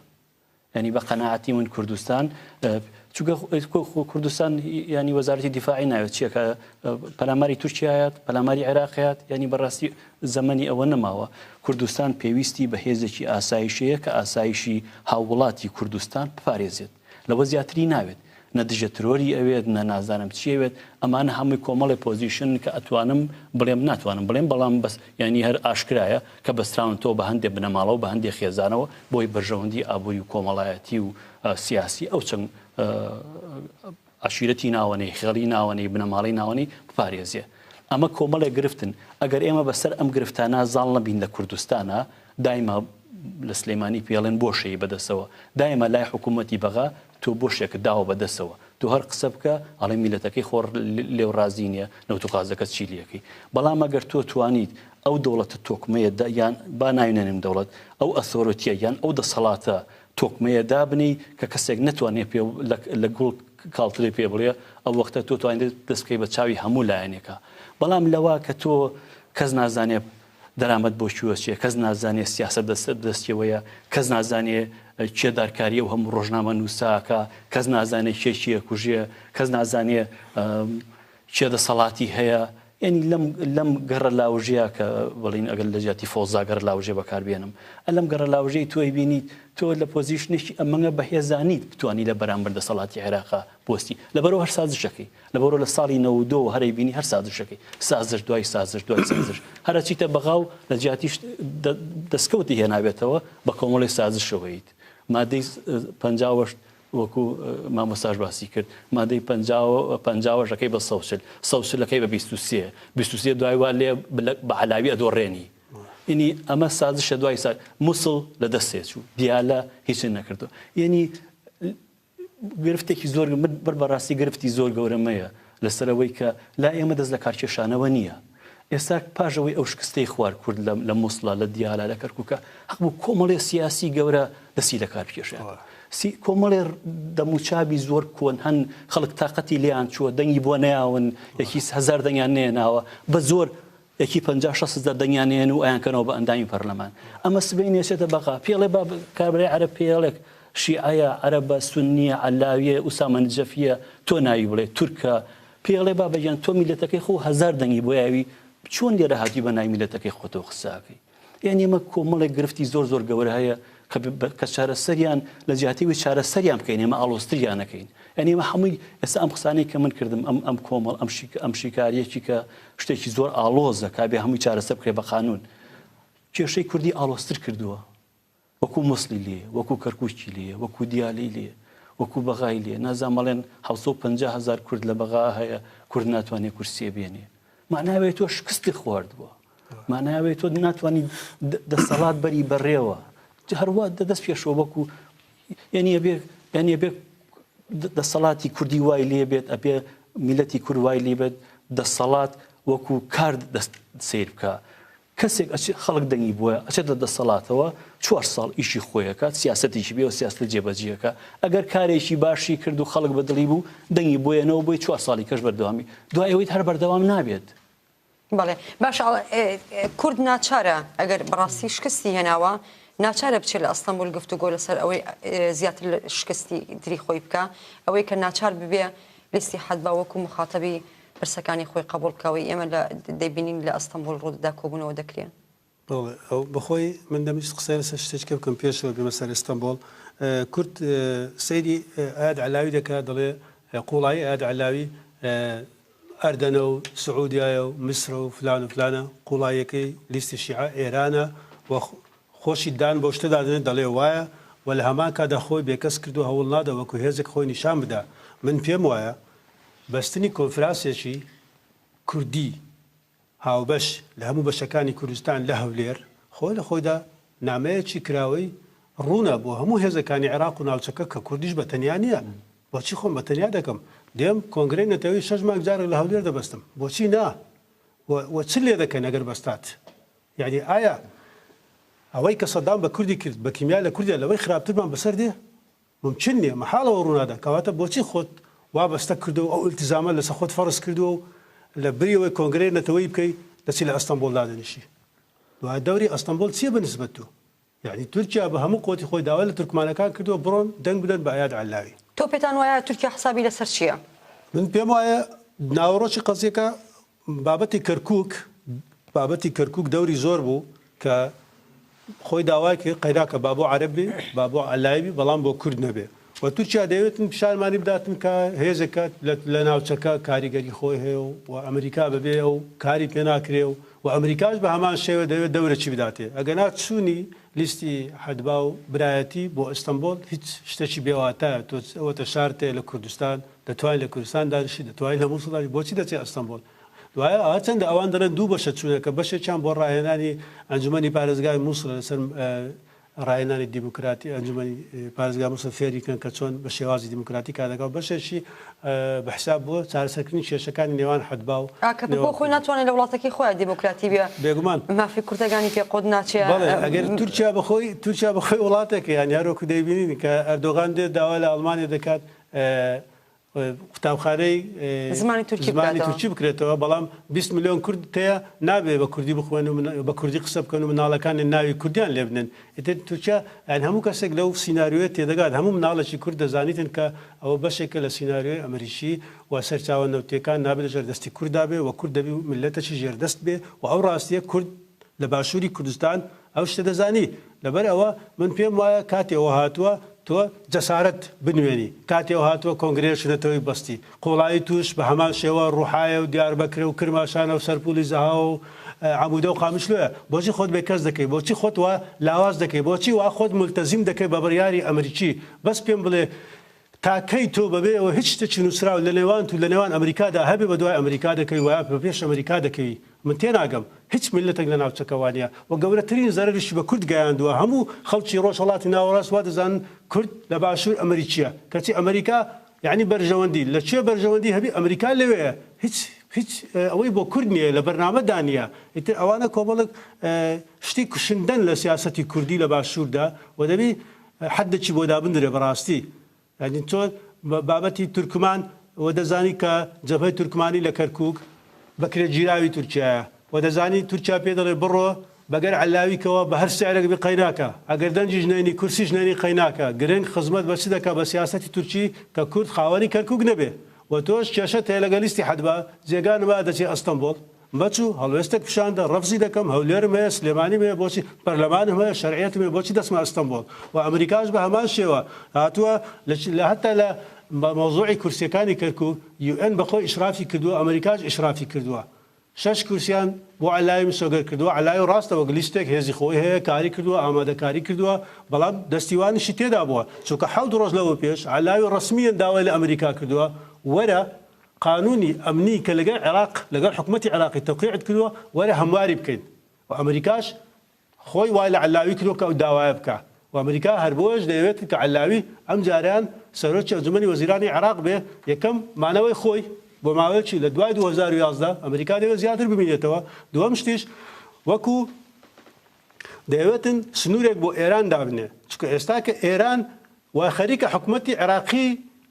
یانی بە قەناعەتی من کوردستان چونکە کوردستان ینی وەزارەتی دیفاعی ناوێت چیەکە پەلاماری تورکیایەت پەلاماری عێراقیات ینی بەڕاستی زەمەنی ئەوە نەماوە کوردستان پێویستی بە هێزێکی ئاسایشەیە کە ئاسایشی هاووڵاتی کوردستان بپارێزێت لەوە زیاتری ناوێت نە دژە ترۆری ئەوێت نە نازانم چی ئەوێت ئەمانە هەمووی کۆمەڵێ position کە ئەتوانم بڵێم ناتوانم بڵێم بەڵام بەس یانی هەر ئاشکرایە کە بەستراونەتەوە بە هەندێ بنەماڵە و بە هەندێ خێزانەوە بۆی بەرژەوەندی ئابووری و کۆمەڵایەتی و سیاسی ئەو چەند عەشیرەتی ناوەنەی خێڵی ناوەنەی بنەماڵەی ناوەنەی بپارێزێ ئەمە کۆمەڵێک گرفتن ئەگەر ئێمە بەسەر ئەم گرفتانە زاڵ نەبین لە کوردستانە دایمە لە سلێمانی پێڵێن بۆشەی بەدەسەوە دایمە لای حکوومەتی بەغا تۆ بۆشێکت داوە بە دەسەوە تۆ هەر قسە بکە ئەڵێ میلەتەکەی خۆر لێو ڕازی نیە نەوت و غازەکەت چی لەکەی بەڵام ئەگەر تۆ توانیت ئەو دەوڵەتە تۆکمەیە یان با ناوی نەنێم دەوڵەت ئەو authority ە یان ئەو دەسەڵاتە تۆکمەیە دابنێی کە کەسێک نەتوانێ پێ لە گوڵ کاڵترێ پێ بڵێ ئەو وەختە تۆ توانیت دەست بکەی بە چاوی هەموو لایەنێکە بەڵام لەوە کە تۆ کەس نازانێ دەرامەت بۆ کوێ چیە کەس نازانێ سیاسەت دەست دەستیەوەیە کەس نازانێ کێ دارکاریە و هەموو ڕۆژنامە نووساکە کەس نازانێ کێ کێ کوژێ کەس نازانێ کێ دەسەڵاتی هەیە یعنی لەم لەم گەڕە لاوژەیە کە بڵین ئەگەر لە جیاتی فۆزا گەڕ لاوژێ بەکاربێنم ئەلم گەڕە لاوژەی تۆی بینیت تۆ لە position ێکی ئەمەنگە بەهێزانیت بتانی لە بەرامبەر دەسەڵاتی عێراقا بۆستی لەبەرەوە هەر سازشەکەی لەبەرئەوە لە ساڵی 92 وە هەرەی بینی هەر سازشەکەی سازش دوای سازش دوای سازش هەر ئەچیتە بەغا و لە جیاتیش دەستکەوتی هێنابێتەوە بە کۆمەڵی سازشەوەیت مادەی 58 وەکو مامۆستاش باسی کرد مادەی پەنجاوەشەکەی بە سەوچل سەوچلەکەی بە 23 23 دوای وا لێ بە علاوی ئەدۆڕێنی یعنی ئەمە سازشە دوای سا موسڵ لە دەستێ چوو دیالە هیچ نەکردو یعنی گرفتێکی زۆر من بەر بەڕاستی گرفتی زۆر گەورەمەیە لەسەر ئەوەی کە لای ئێمە دەست لە کارکێشانەوە نییە. ئێستا پاش ئەوەی ئەو شکستەی خوار کورد لە موسڵە، لە دیالە، لە کەرکوکە، هەق بوو کۆمەڵێ سیاسی گەورە دەستی لە کار بکێشێت. سی کۆمەڵێ دەموچاوی زۆر کۆن هەن خەڵک تاقەتی لێیان چووە دەنگی بۆ نەیاون یەکی هەزار دەنگیان نەیەناوە بە زۆر یەکی 50 60 هەزار دەنگیان نێن و ئەیانکەنەوە بە ئەندامی پەرلەمان ئەمە سبەینێ چێتە بەغا پێڵێ با کابرای عەرەب پێڵێک شیعەیە عەرەبە سوننیە عەلاویە ئوسامە نجەفیە تۆ ناوی بڵێ تورکە پێڵێ بابە گیان تۆ میلەتەکەی خۆ هەزار دەنگی بۆ یاوی چۆن لێرە هاتووی بە ناوی میلەتەکەی خۆتەوە قسەکەی یانی ئێمە کۆمەڵێک گرفتی زۆر زۆر گەورە هەیە کە چارەسەریان لە جیاتی وی چارەسەریان بکەین ئێمە ئاڵۆزتریان نەکەین یعنی ئێمە هەمووی ئێستا ئەم قسانەی کە من کردم ئەم ئەم کۆمەڵ ئەم شیک ئەم شیکاریەکی کە شتێکی زۆر ئاڵۆزە کا بێ هەمووی چارەسەر بکرێ بە قانون کێشەی کوردی ئاڵۆزتر کردووە وەکو موسڵی لێ وەکو کەرکوکی لێ وەکو دیالی لێ وەکو بەغای لێ نازانم ئەڵێن 750 هەزار کورد لە بەغا هەیە کورد ناتوانێت کورسیە بێنێ معناوێ تۆ شکستی خواردووە ماناوێ تۆ ناتوانانی دەسەڵات بەری بەڕێوە هەروە دەست پێشەوە وەکو یعنی ئەبێ یعنی ئەبێ دەسەڵاتی کوردی وای لێ بێت ئەبێ میلەتی کورد وای لێ بێت دەسەڵات وەکو کار دەست سیر بکە کەسێک ئەچێ خەڵک دەنگی بۆیە ئەچێتە دەسەڵاتەوە چوار ساڵ ئیشی خۆی ئەکات سیاسەتێکی بێ و سیاسەت جێبەجێ ئەکا ئەگەر کارێکی باشی کرد و خەڵک بە دڵی بوو دەنگی بۆیەنەوە بۆی چوار ساڵی کەش بەردەوامی دوای ئەوەی هەر بەردەوام نابێت. بەڵێ باشە کورد ناچارە ئەگەر بەڕاستی شکستی هێناوە ناچارە بچێت لە ئەستەنبول گفتوگۆ لەسەر ئەوەی زیاتر لە شکستی تری خۆی بکا ئەوەی کە ناچار ببێ لیستی حەدبا وەکو مخاتەبی پرسەکانی خۆی قبوڵ بکا ئەوەی ئێمە لە دەیبینین لە ئەستەنبوڵ ڕوودەدا کۆبوونەوە دەکرێ. بەڵێ ئەو بەخۆی من دەمویست قسەی لەسەر شتێکە بکەم پێشەوە بێمە سەر ئیستەنبۆڵ کورد سەیری ئایاد عەلاوی دەکات دەڵێ قوڵایی ئایاد عەلاوی ئەردەنە و سعودیایە و میسرە و فلان و فلانە قوڵاییەکەی لیستی شیعە ئێرانە و خۆشی دان بەو شتەدا دەنێت دەڵێ وایە و لە هەمان کاتدا خۆی بێکەس کردووە هەوڵ نادا وەکو هێزێک خۆی نیشان بدا من پێم وایە بەستنی کۆنفراسێکی کوردی هاوبەش لە هەموو بەشەکانی کوردستان لە هەولێر خۆی لە خۆیدا نامەیەکی کراوەی ڕوونە بۆ هەموو هێزەکانی عێراق و ناوچەکە کە کوردیش بە تەنیا نییە بۆچی خۆم بە تەنیا دەکەم دێم کۆنگرەی نەتەوەی شەش مانگ جارێک لە هەولێر دەبەستم بۆچی نا و و چ لێ دەکەن ئەگەر بەستات یعنی ئایا ئەوەی کە سەدام بە کوردی کرد بە کیمیا لە کوردیا لەوەی خراپترمان بەسەر دێ مومکین نیە، مەحاڵە و ڕوونادا، کەواتە بۆچی خۆت وابەستە کردووە و ئەو ئیلتیزامە لەسەر خۆت فەرز کردووە و لە بری ئەوەی کۆنگرەی نەتەوەیی بکەی دەچی لە ئەستەنبوڵ دادەنیشی؟ دوایە دەوری ئەستەنبوڵ چیە بە نیسبەت تۆ؟ یەعنی تورکیا بە هەموو قوەتی خۆی داوای لە تورکمانەکان کردووە بڕۆن دەنگ بدەن بە ئەیاد عەلاوی. تۆ پێتان وایە تورکیا حسابی لەسەر چیە؟ من پێم وایە ناوەڕۆکی قەزیەکە بابەتی کەرکوک بابەتی کەرکوک دەوری زۆر بوو کە خۆی داوای کرد قەیراکە با بۆ عەرەب بێ با بۆ عەلای بی بەڵام بۆ کورد نەبێ و تورکیا دەیەوێتن پیشانمانی بداتن کە هێزێکە لە ناوچەکە کاریگەری خۆی هەیە و و ئەمریکا بەبێ ئەو کاری پێ ناکرێ و و ئەمریکاش بە هەمان شێوە دەیەوێت دەورەکی بداتێ ئەگەنا چوونی لیستی حەدبا و برایەتی بۆ ئیستەنبۆڵ هیچ شتێکی بێواتایە تۆ ئەوەتە شارت هەیە لە کوردستان دەتوانی لە کوردستان دانیشی دەتوانی لە موسڵ دانیشی بۆچی دەچی ئەستەنبۆڵ دوایە هەرچەندە ئەوان دەڵێن دوو بەشە چوونەکە بەشێکیان بۆ ڕاهێنانی ئەنجومەنی پارێزگای موسڵە لەسەر ڕاهێنانی دیموکراتی ئەنجومەنی پارێزگای موسڵ فێری کەن کە چۆن بە شێوازی دیموکراتی کار دەکات بەشێکی بە حساب بۆ چارەسەرکردنی کێشەکانی نێوان حەدبا و ئاکەپە بۆ خۆی ناتوانێت لە وڵاتەکەی خۆیان دیموکراتی بێ بێگومان مافی کوردەکانی پێ قۆت ناچێ بەڵێ ئەگەر تورکیا بەخۆی تورکیا بەخۆی وڵاتێکە یان هەروەکو دەیبینین کە ئەردۆغان دێت داوا لە ئەڵمانیا دەکات قوتابخانەی زمانی تورکی زمانی تورکی بکرێتەوە بەڵام 20 ملیۆن کورد تەیە نابێ بە کوردی بخوێن و بە کوردی قسە بکەن و مناڵەکانی ناوی کوردیان لێ بنێن ئیتر تورکیا یان هەموو کەسێک لەو سیناریۆیە تێدەگات هەموو مناڵێکی کورد دەزانیتن کە ئەوە بەشێکە لە سیناریۆی ئەمریکی و سەرچاوە نەوتیەکان نابێت لە ژێر دەستی کوردا بێ و کورد دەبی میللەتەکی ژێردەست بێ و ئەو ڕاستیە کورد لە باشووری کوردستان ئەو شتە دەزانی لەبەر ئەوە من پێم وایە کاتی ئەوە هاتووە تۆ جەسارەت بنوێنی کاتی ئەوە هاتووە کۆنگرەیەکی نەتەوەی بەستی قوڵایی توش بە هەمان شێوە ڕوحایە و دیاربەکرە و کرماشانە و سەرپوڵی زەهاوە و عەمودە و قامیشلۆیە بۆچی خۆت بێ کەس دەکەی بۆچی خۆت وا لاواز دەکەی بۆچی وا خۆت مولتەزیم دەکەی بە بڕیاری ئەمریکی بەس پێم بڵێ تا کەی تۆ بەبێ ئەوە هیچ شتێکی نووسراو لە نێوانت و لە نێوان ئەمریکادا هەبێ بە دوای ئەمریکا دەکەوی وە یا بە پێش ئەمریکا دەکەوی من تێناگەم هیچ میللەتێک لە ناوچەکە وانیە و گەورەترین زەرەریشی بە کورد گەیاندووە هەموو خەڵکی ڕۆژهەڵاتی ناوەڕاست وا دەزانن کورد لە باشوور ئەمریکیە کەچی ئەمریکا یانی بەرژەوەندی لە کوێ بەرژەوەندی هەبی ئەمریکا لەوێیە هیچ هیچ ئەوەی بۆ کورد نییە لە بەرنامەدا نییە ئیتر ئەوانە کۆمەڵێک شتی کوشندەن لە سیاسەتی کوردی لە باشووردا و دەبی. حەدێکی بۆ دابندرێ بەڕاستی یانی تۆ بابەتی تورکمان وە دەزانی کە جەبهەی تورکمانی لە کەرکوک بەکرێگیراوی تورکیایە وە دەزانی تورکیا پێ دەڵێ بڕۆ بەگەر عەلاوی کەوە بە هەر سعرێک بی قەیناکە ئەگەر دەنگیش نەینی کورسیش نەینی قەیناکە گرنگ خزمەت بە چ دەکا بە سیاسەتی تورکی کە کورد خاوەنی کەرکوک نەبێ وە تۆش کێشەت هەیە لەگەڵ لیستی حەدبا جێگا نما دەچی ئەستەنبوڵ مەچوو هەڵوێستێک پیشاندە ڕەفزی دەکەم هەولێرم هەیە سلێمانیم هەیە بۆچی پەرلەمانم هەیە شەرعیەتم هەیە بۆچی دەچمە ئەستەنبوڵ و ئەمریکاش بە هەمان شێوە هاتووە لە هەتا لە مەوزوعی کورسیەکانی کەرکوک UN بەخۆی ئیشرافی کردووە ئەمریکاش ئیشرافی کردووە شەش کورسیان بۆ عەلاوی مسۆگەر کردووە عەلاوی ڕاستە وەک لیستێک هێزی خۆی هەیە کاری کردووە ئامادەکاری کردووە بەڵام دەستی وانیشی تێدا بووە چونکە حەوت ڕۆژ لەوە پێش عەلاوی ڕەسمیەن داوای لە ئەمریکا کردووە وەرە قانونی ئەمنی کە لەگەڵ عێراق لەگەڵ حکومەتی عێراقی تەوقیعت کردووە وەرە هەمواری بکەین و ئەمریکاش خۆی وای لە عەلاوی کردووە کە ئەو داوایە بکا و ئەمریکا هەر بۆیەش دەیەوێت کە عەلاوی ئەم جارەیان سەرۆکی ئەنجومەنی وەزیرانی عێراق بێ یەکەم مانەوەی خۆی بۆ ماوەیەکی لە دوای 2011 ئەمریکا دەیەوێت زیاتر بمینێتەوە دووەم شتیش وەکو دەیەوێتن سنوورێک بۆ ئێران دابنێ چونکە ئێستا کە ئێران وا خەریکە حکومەتی عێراقی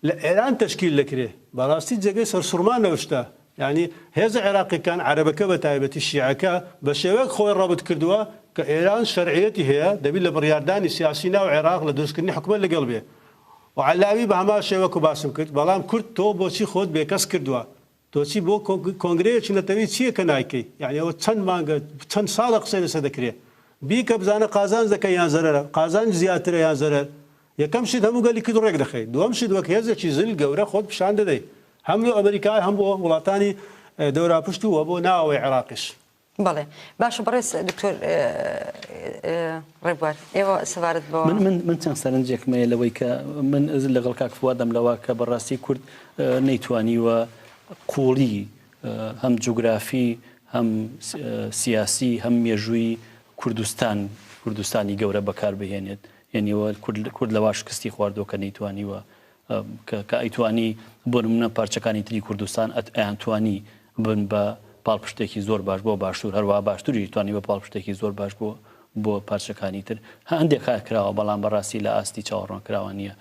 لە ئێران تەشکیل دەکرێ بەڕاستی جێگەی سەرسوڕمانە ئەو شتە یانی هێزە عێراقیەکان عەرەبەکە بە تایبەتی شیعەکە بە شێوەیەک خۆی ڕەبت کردووە کە ئێران شەرعیەتی هەیە دەبی لە بڕیاردانی سیاسی ناو عێراق لە دروستکردنی حکومەت لەگەڵ بێ و عەلاوی بە هەمان شێوە کە باسم کرد بەڵام کورد تۆ بۆچی خۆت بێکەس کردووە تۆ چی بۆ کۆنگرەیەکی نەتەوی چیە کە نایکەی یانی ئەوە چەند مانگە چەند ساڵە قسەی لەسەر دەکرێ بیکە بزانە قازانج دەکەی یان زەرەرە قازانج زیاترە یان زەرەر یەکەم شت هەموو گەلی کورد ڕێک دەخەی دووەم شت وەک هێزێکی زل گەورە خۆت پیشان دەدەی هەم لۆ ئەمریکا هەم بۆ وڵاتانی دەوراپشت و بۆ ناوەوەی عێراقیش. بەڵێ باشە بەڕێز دکتۆر ڕێبوار ئێوە سەبارەت بەوە. من من من چەند سەرنجێکم هەیە لەوەی کە من لەگەڵ کاک فوادم لەوە کە بەڕاستی کورد نەیتوانیوە قوڵی هەم جوگرافی هەم سیاسی هەم مێژووی کوردستان کوردستانی گەورە بەکار بهێنێت یعنی کورد کورد لەوا شکستی خواردووە کە نەیتوانیوە کە ئەیتوانی بۆ نمونە پارچەکانی تری کوردستان ئەیانتوانی بن بە پاڵپشتێکی زۆر باش بۆ باشوور هەروە باشتوری توانی بە پاڵپشتێکی زۆر باش بۆ بۆ پارچەکانی تر هەندێک کار کراوە بەڵام بەڕاستی لە ئاستی چاوەڕوان کراوە نییە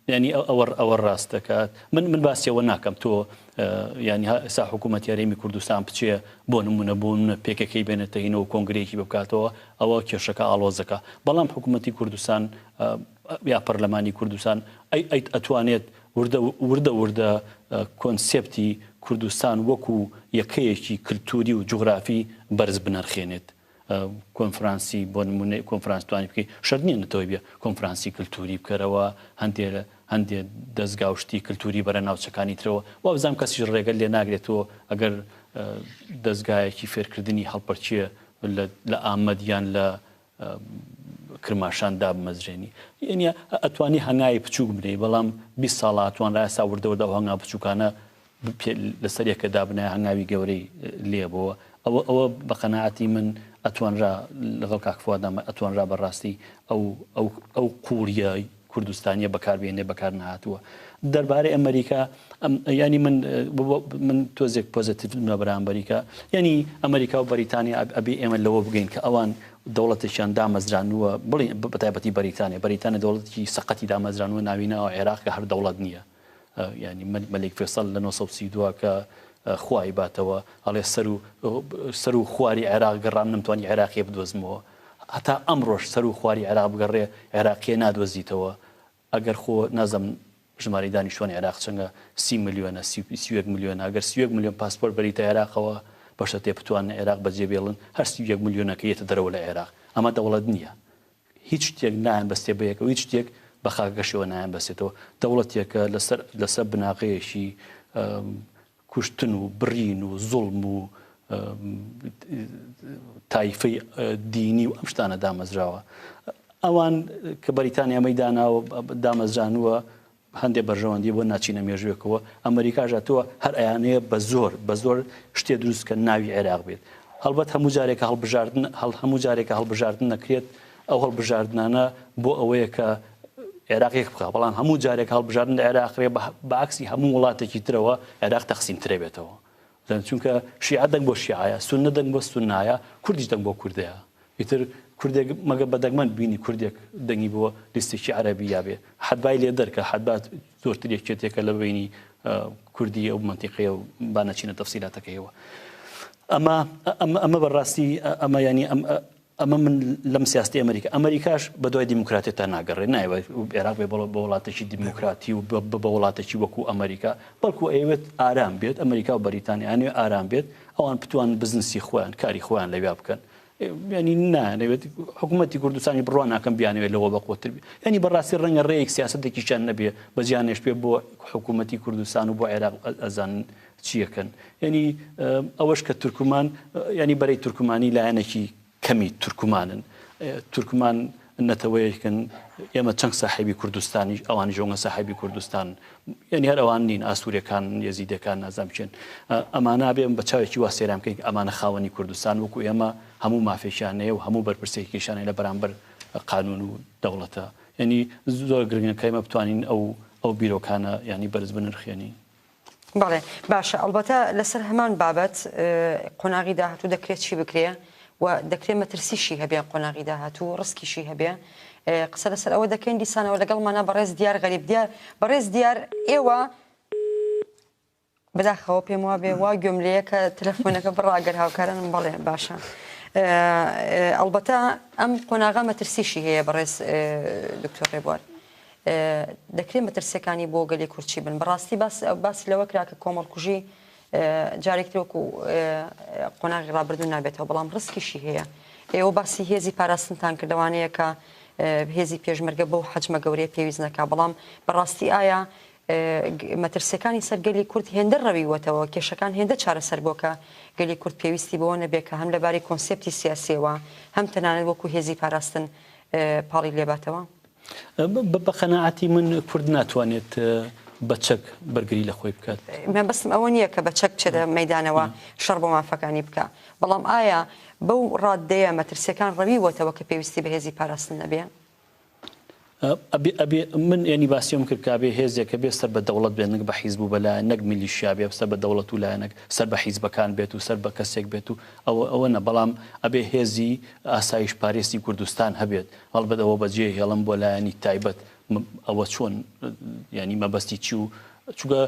ینی ئەوە ئەوە ڕاست دەکات من من باسیەوە ناکەم تۆ ینی ئێستا حکوومەت یاریمی کوردستان بچێ بۆ نمونە بۆ منە پێکەکەی بێنێتە هینەوە کۆنگرێکی بکاتەوە ئەوە کێشەکە ئاڵۆزەکە بەڵام حکوومەتی کوردستان یا پەرلەمانی کوردستان ئەی ئەی ئەتوانێت وردە وردە وردە کۆنسێپتی کوردستان وەکو یەکەیەکی کلتوری و جوغرافی بەرز بنرخێنێت کۆنفرانسی بۆ نمونە کۆنفرانس توانی بکەی شەرت نییە نەتەوەی بێ کۆنفرانسی کلتوری بکەرەوە هەندێ هەندێ دەزگا و شتی کلتوری بەرە ناوچەکانی ترەوە وابزانم کەسیش ڕێگەت لێ ناگرێتەوە ئەگەر دەزگایەکی فێرکردنی هەڵپەرکێ لە ئامەد یان لە کرماشان دابمەزرێنی یعنی ئەتوانی هەنگاوی بچووک بنێی بەڵام 20 ساڵە ئەتوانرا ئێستا وردە وردە ئەو هەنگاو بچووکانە لەسەر یەکە دابنایە هەنگاوی گەورەی لێبەوە ئەوە ئەوە بە قەناعەتی من ئەتوانرا لەگەڵ کاک فوادامە ئەتوانرا بەڕاستی ئەو ئەو ئەو قوڵیە کوردستانیە بەکاربێنێ بەکار نەهاتووە دەربارەی ئەمریکا ینی من من تۆزێک پۆزیتیڤ لە بەرامبەریکا ینی ئەمریکا و بەریتانیا ئەبی ئێمە لەوە بگەین کە ئەوان دەوڵەتێکیان دامەزرانووە بڵێ بەتایبەتی بەریتانیا بەریتانیا دەوڵەتێکی سەقەتی دامەزرانووە ناوی ناوە عێراق کە هەر دەوڵەت نییە ینی مەلیک فێسەڵ لە 1932 کە خوای باتەوە ئەڵێ سەر و سەر و خواری عێراق گەڕام نەمتوانی عێراقیە بدۆزمەوە هەتا ئەمڕۆش سەر و خواری عێراق بگەڕێ عێراقیە نادۆزیتەوە ئەگەر خۆ نازم ژمارەی دانیشتوانی عێراق چەنگە سی ملیۆنە 31 ملیۆنە ئەگەر 31 ملیۆن پاسپۆرت بەریتە عێراقەوە بەشە تێ بتوانن عێراق بەجێ بێڵن هەر 31 ملیۆنەکە یەتە دەرەوە لە عێراق ئەمە دەوڵەت نییە هیچ شتێک نایان بەستێ بەیەکەوە هیچ شتێک بە خاکەکەشەوە نایان بەستێتەوە دەوڵەتێکە لەسەر لەسەر بناغەیەکی کوشتن و بڕین و زوڵم و تایفەی دینی و ئەم شتانە دامەزراوە ئەوان کە بەریتانیا ئەمەی داناوە دامەزرانووە هەندێ بەرژەوەندی بۆ ناچینە مێژوێکەوە ئەمریکاش هاتووە هەر ئەیانەیە بە زۆر بە زۆر شتێ دروست کە ناوی عێراق بێت هەڵبەت هەموو جارێکە هەڵبژاردن هەڵ هەموو جارێکە هەڵبژاردن نەکرێت ئەو هەڵبژاردنانە بۆ ئەوەیە کە عێراق یەک بخا بەڵام هەموو جارێک هەڵبژاردن لە عێراق رێ بە عەکسی هەموو وڵاتێکی ترەوە عێراق تەقسیم ترە بێتەوە چونکە شیعە دەنگ بۆ شیعەیە سوننە دەنگ بۆ سوننایە کوردیش دەنگ بۆ کوردەیە ئیتر کوردێک مەگە بە دەگمەن بینی کوردێک دەنگی بۆ لیستێکی عەرەبی یابێ حەدبای لێ دەرکە حەدبا زۆرتر یەکێتێکە لە بینی کوردی ئەو مەنتیقەیە و با نەچینە تەفسیلاتەکەیەوە ئەمە ئەمە بەڕاستی ئەمە ینی ئەم ئەمە من لەم سیاستی ئەمریکا ئەمریکاش بە دوای دیموکراتێتە ناگەڕێ نایوێت عێراق بێ بە وڵاتێکی دیموکراتی و بە وڵاتێکی وەکو ئەمریکا بەڵکو ئەیەوێت ئارام بێت ئەمریکا و بەریتانیانێ ئارام بێت ئەوان بتوان بزنسی خۆیان کاری خۆیان لەویا بکەن ینی نانەوێت حکوومەتتی کوردستانی بڕوا ناکەم بیانەوێت لەوە بەقوتر بێ ینی بەڕاستی ڕەنگە ڕێیەک سیاستێکیشیان نەبێ بەجیانێش پێ بۆ حکوومەتتی کوردستان و بۆ عێراق ئەزان چیەکەن ینی ئەوەش کە تورکمان ینی بەرەی تورکمانی لایەنێکی کەمی تورکمانن تورکمان نەتەوەیەکن ئێمە چەند ساحێبی کوردستانیش ئەوانی ژۆنگە ساحێبی کوردستان یعنی هەر ئەوان نین ئاسوورەکان یەزیدەکان نازام چێن ئەمانە بێم بە چاوێکی وا سێران بکەین ئەمانە خاوەنی کوردستان وەکو ئێمە هەموو مافێکیان هەیە و هەموو بەرپرسێکیشانە لە بەرامبەر قانون و دەوڵەتە یعنی زۆر گرنگە کە ئێمە بتوانین ئەو ئەو بیرۆکانە یعنی بەرز بنرخێنین. بەڵێ باشە ئەڵبەتە لەسەر هەمان بابەت قۆناغی داهاتوو دەکرێت چی بکرێ و دەکرێت مەترسیشی هەبێ قۆناغی داهاتوو ڕسکیشی هەبێ قسە لەسەر ئەوە دەکەین دیسانەوە لەگەڵمانە بەڕێز دیار غەریب دیار بەڕێز دیار ئێوە بەداخەوە پێم وابێ وا گوێم لێیە کە تەلەفۆنەکە بڕا گەر هاوکارانم بەڵێ باشە ئەڵبەتە ئەم قۆناغە مەترسیشی هەیە بەڕێز دکتۆر ڕێبوار دەکرێت مەترسیەکانی بۆ گەلی کورد چی بن؟ بەڕاستی باس باسی لەوە کرا کە کۆمەڵکوژی جارێک تر وەکو قۆناغی ڕابردوو نابێتەوە بەڵام ڕسکیشی هەیە ئێوە باسی هێزی پاراستنتان کرد لەوانەیە کە هێزی پێشمەرگە بەو حەجمە گەورەیە پێویست نەکا بەڵام بەڕاستی ئایا مەترسیەکانی سەر گەلی کورد هێندە ڕەویوەتەوە کێشەکان هێندە چارەسەر بووە کە گەلی کورد پێویستی بەوە نەبێ کە هەم لەبارەی کۆنسێپتی سیاسیەوە هەم تەنانەت وەکو هێزی پاراستن پاڵی لێباتەوە؟ بە قەناعەتی من کورد ناتوانێت بە چەک بەرگری لە خۆی بکات. مەبەستم ئەوە نییە کە بە چەک بچێتە مەیدانەوە شەڕ بۆ مافەکانی بکا، بەڵام ئایا بەو ڕاددەیە مەترسییەکان ڕەویوەتەوە کە پێویستی بە هێزی پاراستن نەبێ؟ ئەبێ ئەبێ من یانی باسی ئەوەم کرد کە ئەبێ هێزێک هەبێ سەر بە دەوڵەت بێت نەک بە حیزب و بە لایەن نەک میلیشیا بێ سەر بە دەوڵەت و لایەنەک سەر بە حیزبەکان بێت و سەر بە کەسێک بێت و ئەوە ئەوە نە بەڵام ئەبێ هێزی ئاسایش پارێزی کوردستان هەبێت هەڵبەت ئەوە بەجێ هێڵم بۆ لایەنی تایبەت ئەوە چۆن یانی مەبەستی چی و چونکە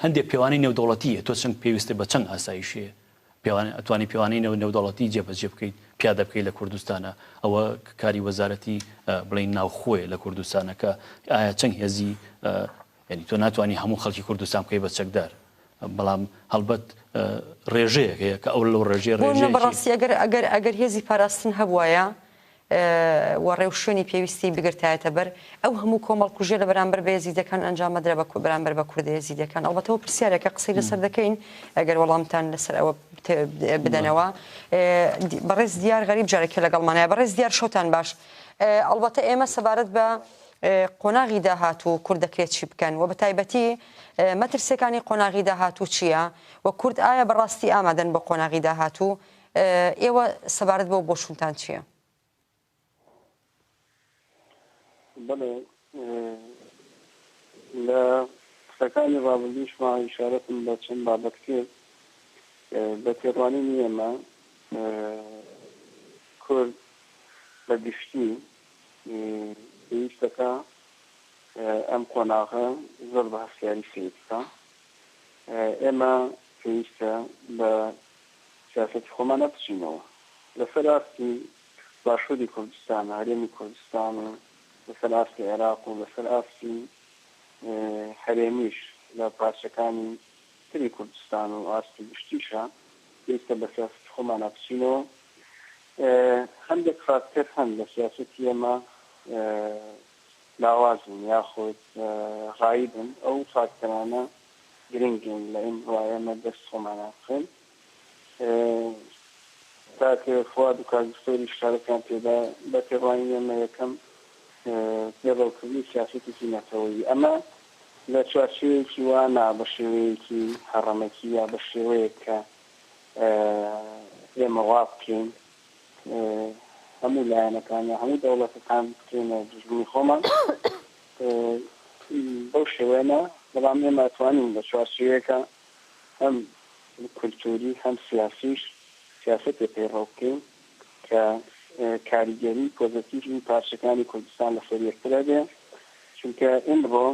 هەندێک پێوانەی نێودەوڵەتی هەیە تۆ چەند پێویستە بە چەند ئاسایش هەیە پێوانە ئەتوانی پێوانەی نێو نێودەوڵەتی جێبەجێ بکەیت پیادە بکەیت لە کوردستانە ئەوە کاری وەزارەتی بڵین ناوخۆیە لە کوردستانە کە ئایا چەند هێزی یعنی تۆ ناتوانانی هەموو خەڵکی کوردستان بکەی بە چەکدار بەڵام هەڵبەت ڕێژەیەک هەیە کە ئەو لەو ڕێژەیە ڕێژەیەکی بەڕاستی ئەگەر ئەگەر ئەگەر هێزی پاراستن هەبوایە و ڕێوشوێنی پێویستی بگرتایەتە بەر، ئەو هەموو کۆمەڵکوژیە لە بەرامبەر بە ئێزیدیەکان ئەنجام مەدرا بە بەرامبەر بە کوردە ئێزیدیەکان. ئەڵبەتە ئەوە پرسیارێکە قسەی لەسەر دەکەین ئەگەر وەڵامتان لەسەر ئەوە بدەنەوە. بەڕێز دیار غەریب جارێکە لەگەڵمانایە. بەڕێز دیار شەوتان باش. ئەڵبەتە ئێمە سەبارەت بە قۆناغی داهاتوو کورد دەکرێت چی بکەن و بە تایبەتی مەترسیەکانی قۆناغی داهاتوو چییە و کورد ئایا بەڕاستی ئامادەن بۆ قۆناغی داهاتوو؟ ئێوە سەبارەت بەو بۆچوونتان چییە؟ بەڵێ لە قسەکانی ڕابردووشما ئیشارەتم بە چەند بابەت کرد. بە تێڕوانینی ئێمە کورد بە گشتی پێویستەکە ئەم قۆناغە زۆر بە هەستیاری سەیر بکا. ئێمە پێویستە بە سیاسەتی خۆمانە بچینەوە لەسەر ئاستی باشووری کوردستان، هەرێمی کوردستان و لەسەر ئاستی عێراق و لەسەر ئاستی هەرێمیش لە پارچەکانی تری کوردستان و ئاستی گشتیشا پێویستە بە سیاسەتی خۆمانە بچینەوە. هەندێک فاکتەر هەن لە سیاسەتی ئێمە لاوازن یاخود غایبن، ئەو فاکتەرانە گرنگن لە ئیمڕۆ ئێمە دەست خۆمانا بخەین. کاک فواد و کاک دکتۆریش ئیشارەتیان پێدا، بە تێڕوانینی ئێمە یەکەم پێڕەوکردنی سیاسەتێکی نەتەوەیی، ئەمە لە چوارچێوەیەکی وا نا بە شێوەیەکی هەڕەمەکی یا بە شێوەیەک کە ئێمە وا بکەین هەموو لایەنەکان یا هەموو دەوڵەتەکان بکەینە دوژمنی خۆمان بەو شێوەیە نا، بەڵام ئێمە ئەتوانین لە چوارچێوەیەکا هەم کولتووری هەم سیاسیش سیاسەتێ پەیڕەو بکەین کە. کاریگەری پۆزەتیڤی پارچەکانی کوردستان لەسەر یەکتر هەبێ، چونکە ئیمڕۆ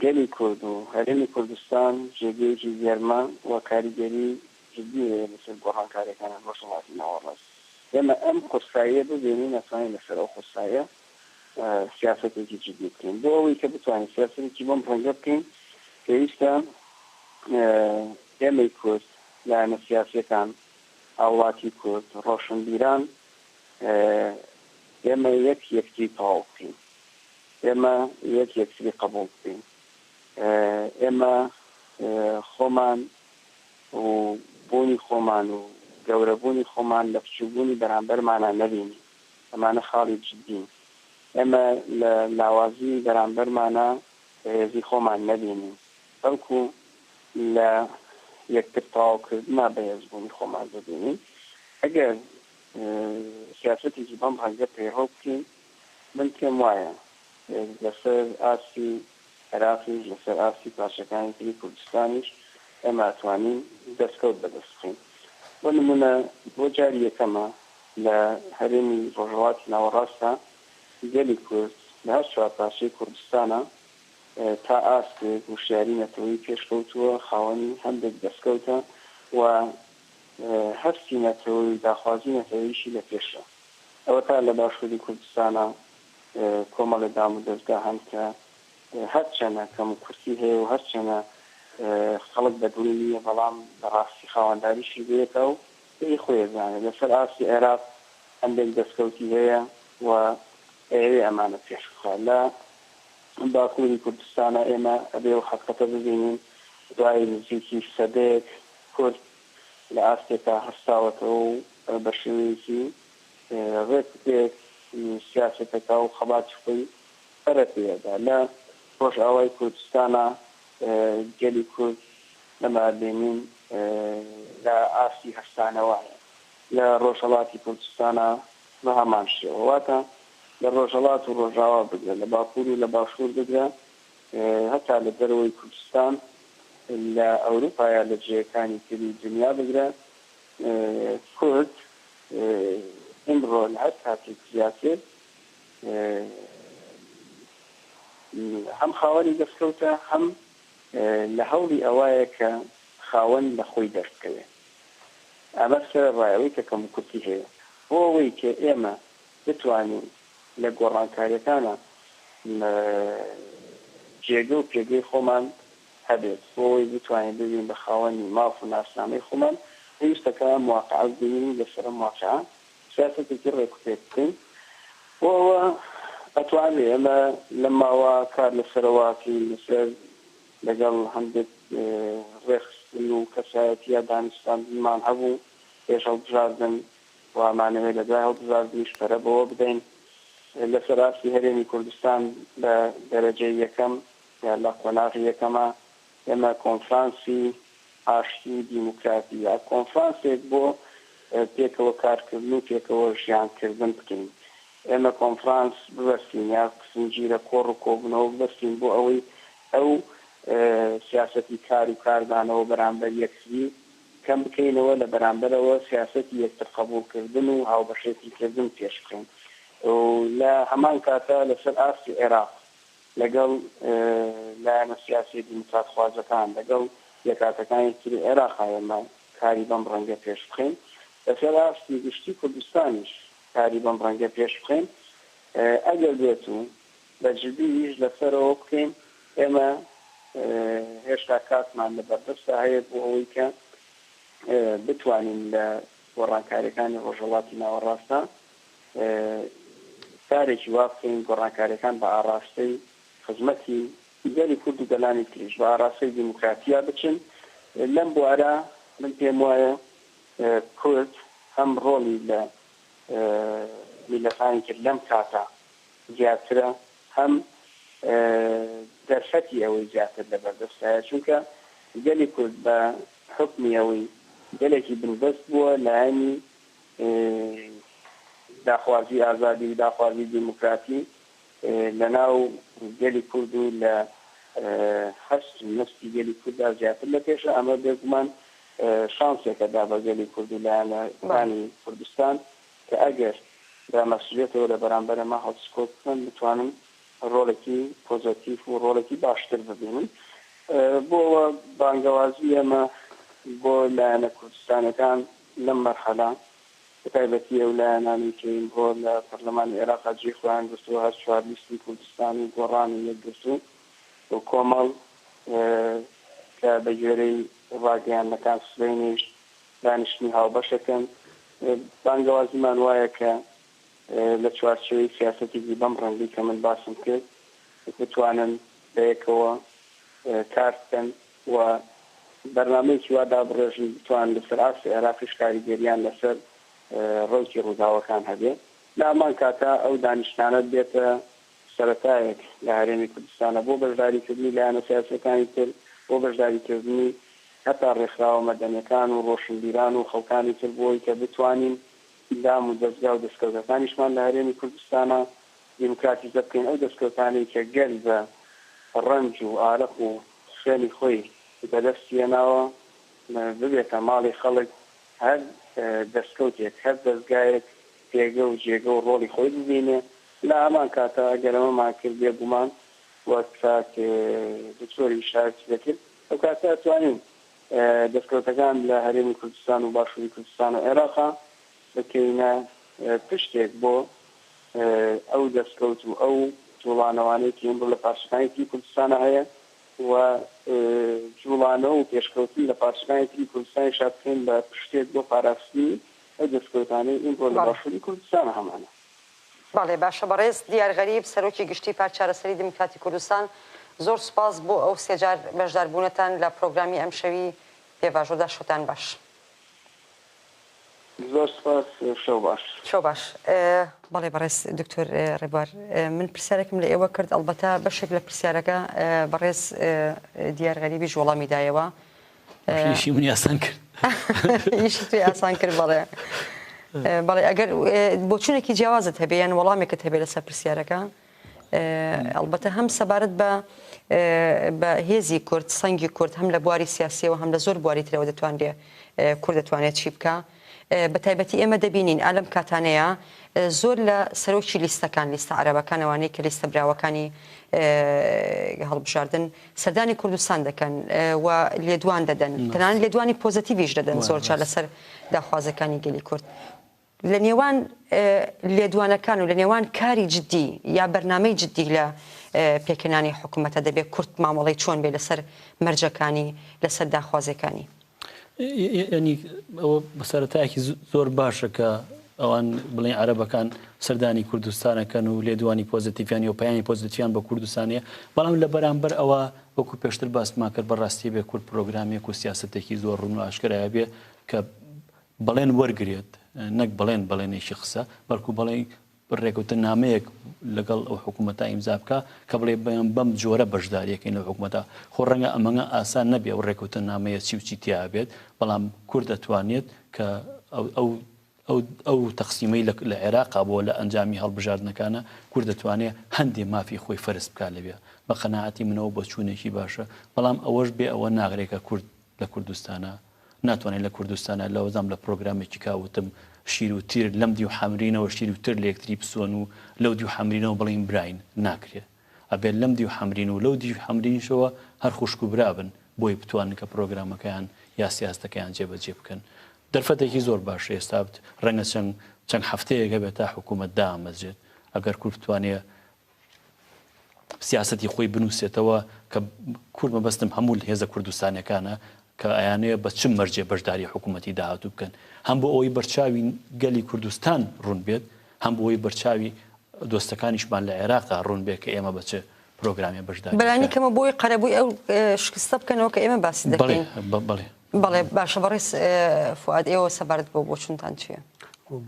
گەلی کورد و هەرێمی کوردستان جێگەیەکی گەرمە و کاریگەری جدی هەیە لەسەر گۆڕانکاریەکانی ڕۆژهەڵاتی ناوەڕاست. ئێمە ئەم قورساییە ببینین ئەتوانین لەسەر ئەو قورساییە سیاسەتێکی جدی بکەین. بۆ ئەوەی کە بتوانین سیاسەتێکی بەم ڕەنگە بکەین پێویستە ئێمەی کورد، لایەنە سیاسیەکان، هاوڵاتی کورد، ڕۆشنبیران ئێمە یەک یەکتری تەواو بکەین. ئێمە یەک یەکتری قبوڵ بکەین. ئێمە خۆمان و بوونی خۆمان و گەورەبوونی خۆمان لە بچووکبوونی بەرامبەرمانا نەبینین. ئەمانە خاڵی جدین. ئێمە لە لاوازیی بەرامبەرمانا بەهێزی خۆمان نەبینین، بەڵکو لە یەکتر تەواوکردنا بەهێزبوونی خۆمان ببینین. ئەگەر سیاسەتێکی بەم ڕەنگە پەیڕەو بکەین، من پێم وایە لەسەر ئاستی عێراقیش، لەسەر ئاستی پارچەکانی تری کوردستانیش ئێمە ئەتوانین دەستکەوت بەدەست بخەین. بۆ نموونە بۆ جاری یەکەمە لە هەرێمی ڕۆژهەڵاتی ناوەڕاستدا گەلی کورد لە هەر چوارپارچەی کوردستانا تا ئاستێک وشیاری نەتەوەیی پێشکەوتووە، خاوەنی هەندێک دەستکەوتە و هەستی نەتەوەیی و داخوازی نەتەوەییشی لە پێشە. ئەوەتا لە باشووری کوردستانا کۆمەڵێ دام و دەزگا هەن کە هەرچەنە کەموکورتی هەیە و هەرچەنە خەڵک بە دڵی نییە، بەڵام بە ڕاستی خاوەنداریشی لێیەکا و بە ئی خۆی ئەزانێ. لەسەر ئاستی عێراق هەندێک دەستکەوتی هەیە و ئەیەوێ ئەمانە پێش بخا. لە باکووری کوردستانا ئێمە ئەبێ ئەو حەقیقەتە ببینین دوای نزیکی سەدەیەک کورد لە ئاستێکا هەستاوەتەوە و بە شێوەیەکی ڕێک و پێک سیاسەتەکە و خەباتی خۆی پەرە پێ ئەدا. لە ڕۆژئاوای کوردستانا گەلی کورد ئێمە ئەبینین لە ئاستی هەستانەوەیە. لە ڕۆژهەڵاتی کوردستانا بە هەمان شێوە. واتە لە ڕۆژهەڵات و ڕۆژاوا بگرە، لە باکوور و لە باشوور بگرە هەتا لە دەرەوەی کوردستان، لە ئەوروپا یا لە جێیەکانی تری دنیا بگرە کورد ئیمڕۆ لە هەر کاتێک زیاتر هەم خاوەنی دەستکەوتە هەم لە هەوڵی ئەوایە کە خاوەن لە خۆی دەربکەوێ. ئەمە سەرەڕای ئەوەی کە کەموکورتی هەیە. بۆ ئەوەی کە ئێمە بتوانین لە گۆڕانکاریەکانا جێگە و پێگەی خۆمان هەبێت، بۆ ئەوەی بتوانین ببین بە خاوەنی ماف و ناسنامەی خۆمان، پێویستە کە ئەم واقعە ببینین و لەسەر ئەم واقعە سیاسەتێکی ڕێکوپێک بکەین. بۆ ئەوە ئەتوانرێ ئێمە لەم ماوە کار لەسەر ئەوە بکەین، لەسەر لەگەڵ هەندێک ڕێکخستن و کەسایەتییە دانوستاندنمان هەبوو پێش هەڵبژاردن و ئەمانەوێ لە دوای هەڵبژاردنیش پەرە بەوە بدەین. لەسەر ئاستی هەرێمی کوردستان بە دەرەجەی یەکەم یا لە قۆناغی یەکەما ئێمە کۆنفرانسی ئاشتی و دیموکراتی یا کۆنفرانسێک بۆ پێکەوە کارکردن و پێکەوە ژیانکردن بکەین. ئێمە کۆنفرانس ببەستین یا زنجیرە کۆڕ و کۆبوونەوە ببەستین بۆ ئەوەی ئەو سیاسەتی کار و کاردانەوە بەرامبەر یەکتری کەم بکەینەوە، لە بەرامبەرەوە سیاسەتی یەکتر قەبووڵکردن و هاوبەشێتی کردن پێش بخەین و لە هەمان کاتا لەسەر ئاستی عێراق لەگەڵ لایەنە سیاسیە دیموکراتخوازەکان، لەگەڵ پێکهاتەکانی تری عێراقا ئێمە کاری بەم ڕەنگە پێش بخەین. لەسەر ئاستی گشتی کوردستانیش کاری بەم ڕەنگە پێش بخەین. ئەگەر بێت و بە جدی ئیش لەسەرەوە بکەین، ئێمە هێشتا کاتمان لە بەردەستدا هەیە بۆ ئەوەی کە بتوانین لە گۆڕانکاریەکانی ڕۆژهەڵاتی ناوەڕاستدا کارێکی وا بکەین گۆڕانکاریەکان بە ئاڕاستەی خزمەتی گەلی کورد و گەلانی تریش بە ئاڕاستەی دیموکراتیا بچن. لەم بوارە من پێم وایە کورد هەم ڕۆڵی لە میللەتانی تر لەم کاتە زیاترە هەم دەرفەتی ئەوەی زیاتر لەبەردەستایە چونکە گەلی کورد بە حوکمی ئەوەی گەلێکی بندەست بووە لایەنی داخوازی ئازادی و داخوازی دیموکراتی لە ناو گەلی کورد و لە هەست و نەستی گەلی کورددا زیاتر لە پێشە، ئەمە بێگومان شانسێکە دا بە گەلی کورد و لایەنەکانی کوردستان کە ئەگەر. بە مەسئولیەتەوە لە بەرامبەر ئەمە هەڵسوکەوت بکەن بتوانن ڕۆڵێکی پۆزەتیف و ڕۆڵێکی باشتر ببینن. بۆ ئەوە بانگەوازی ئێمە بۆ لایەنە کوردستانیەکان لەم مەرحەلە بە تایبەتی ئەو لایەنانەی کە ئیمڕۆ لە پەرلەمانی عێراقا جێی خۆیان گرتووە هەر چوار لیستی کوردستان و گۆڕان و یەکگرتوو و کۆمەڵ کە بە گوێرەی ڕاگەیاندنەکان سبەینێش دانیشتنی هاوبەش ئەکەن. بانگەوازیمان وایە کە لە چوارچێوەی سیاسەتێکی بەم ڕەنگەی کە من باسم کرد بتوانن بەیەکەوە کار بکەن و بەرنامەیەکی وا دابڕێژن بتوانن لەسەر ئاستی عێراقیش کاریگەرییان لەسەر ڕەوتی ڕووداوەکان هەبێ. لە هەمان کاتا ئەو دانیشتنانە بێتە سەرەتایەک لە هەرێمی کوردستانە بۆ بەشداریکردنی لایەنە سیاسییەکانی تر، بۆ بەشداریکردنی هەتا ڕێکخراوە مەدەنیەکان و ڕۆشنبیران و خەڵکانی تر بۆ ئەوەی کە بتوانین دام و دەزگا و دەسکەوتەکانیشمان لە هەرێمی کوردستانا دیموکراتیزە بکەین، ئەو دەسکەوتانەی کە گەل بە ڕەنج و ئارەق و خوێنی خۆی بەدەستی هێناوە ببێتە ماڵی خەڵک، هەر دەسکەوتێک، هەر دەزگایەک پێگە و جێگە و ڕۆڵی خۆی ببینێ، لە هەمان کاتا ئەگەر ئەمەمان کرد بێگومان وەک کاک دکتۆر ئیشارەتی دەکرد ئەو کاتە ئەتوانین دەسکەوتەکان لە هەرێمی کوردستان و باشووری کوردستان و عێراقا بکەینە پشتێک بۆ ئەو دەسکەوت و ئەو جوڵانەوانەی کە ئیمڕۆ لە پارچەکانی تری کوردستانا هەیە و جوڵانەوە و پێشکەوتن لە پارچەکانی تری کوردستانیشا بکەین بە پشتێک بۆ پاراستنی ئەو دەسکەوتانەی ئیمڕۆ لە بەڵێ. باشووری کوردستانا هەمانە. بەڵێ باشە بەڕێز دیار غەریب سەرۆکی گشتی پارت چارەسەری دیموکراتی کوردستان زۆر سوپاس بۆ ئەو سێجار بەشدار بوونەتان لە پرۆگرامی ئەمشەوی پێڤاژۆدا شەوتان باش. زۆر سوپاس شەو باش. شەو باش. بەڵێ بەڕێز دکتۆر ڕێبوار من پرسیارێکم لە ئێوە کرد ئەڵبەتە بەشێک لە پرسیارەکە بەڕێز دیار غەریبیش وەڵامی دایەوە. ئیشی منی ئاسان کرد. ئیشی توی ئاسان کرد بەڵێ. بەڵێ ئەگەر بۆچونێکی جیاوازت هەبێ یان وەڵامێکت هەبێ لەسەر پرسیارەکە ئەڵبەتە هەم سەبارەت بە بە هێزی کورد سەنگی کورد هەم لە بواری سیاسیەوە هەم لە زۆر بواری ترەوە دەتوانرێ کورد دەتوانێت چی بکە بە تایبەتی ئێمە دەبینین ئالەم کاتانەیە زۆر لە سەرۆکی لیستەکان لیستە عەرەبەکان ئەوانەی کە لیستە براوەکانی هەڵبژاردن سەردانی کوردستان دەکەن و لێدوان دەدەن تەنانەت لێدوانی پۆزەتیڤیش دەدەن زۆر جار لەسەر داخوازەکانی گەلی کورد لە نێوان لێدوانەکان و لە نێوان کاری جدی یا بەرنامەی جدی لە پێکهێنانی حکوومەتە دەبێت کورد مامەڵەی چۆن بێ لەسەر مەرجەکانی لەسەر داخوازیەکانی؟ یەنی ئەوە سەرەتایەکی زۆر باشە کە ئەوان بڵێن عەرەبەکان سەردانی کوردستانەکەن و لێدوانی پۆزیتیڤیان و پەیامی پۆزیتیڤیان بە کوردستانەیە بەڵام لە بەرامبەر ئەوە وەکو پێشتر باسمان کرد بەڕاستی بێ کورد پرۆگرامێک و سیاسەتێکی زۆر ڕوون و ئاشکرایە بێ کە بەڵێن وەرگێت نەک بەڵێن بەڵێنێکی قسە بەڵکو بەڵێن ڕێکەوتننامەیەک لەگەڵ ئەو حکوومەتە ئیمزا بکا کە بڵێ بەیان بەم جۆرە بەشداریەکەین لەو حکوومەتە خۆ ڕەنگە ئەمەنگە ئاسان نەبێ ئەو ڕێکەوتننامەیە چی و چی تیا بێت بەڵام کورد دەتوانێت کە ئەو ئەو ئەو ئەو تەقسیمەی لە لە عێراقا بووە لە ئەنجامی هەڵبژاردنەکانە کورد دەتوانێت هەندێ مافی خۆی فەرز بکا لەوێ بە قەناعەتی منەوە بۆچوونێکی باشە بەڵام ئەوەش بێ ئەوە ناغرێ کە کورد لە کوردستانا ناتوانێت لە کوردستانا لەوەزام لە پرۆگرامێکی کا وتم شیر و تیر لەم دیو حەمرینەوە شیر و تر لە یەکتری بسۆن و لەو دیو حەمرینەوە بڵێین براین ناکرێ ئەبێت لەم دیو حەمرین و لەو دیو حەمرینیشەوە هەر خوشک و برا بن بۆی بتوانن کە پرۆگرامەکەیان یا سیاستەکەیان جێبەجێ بکەن دەرفەتێکی زۆر باشە ئێستا ڕەنگە چەند چەند هەفتەیەک هەبێت تا حکوومەت دامەزرێت ئەگەر کورد بتوانێت سیاسەتی خۆی بنووسێتەوە کە کورد مەبەستم هەموو هێزە کوردستانیەکانە کە ئەیانەیە بە چ مەرجێ بەشداری حکوومەتی داهاتوو بکەن هەم بۆ ئەوەی بەرچاوی گەلی کوردستان ڕوون بێت هەم بۆ ئەوەی بەرچاوی دۆستەکانیشمان لە عێراقا ڕوون بێت کە ئێمە بە چ پرۆگرامێ بەشداری بەلانی کەمە بۆی قەرەبووی ئەو شکستە بکەنەوە کە ئێمە باسی دەکەین. بەڵێ بەڵێ باشە بەڕێز فوئاد ئێوە سەبارەت بەو بۆچوونتان چییە؟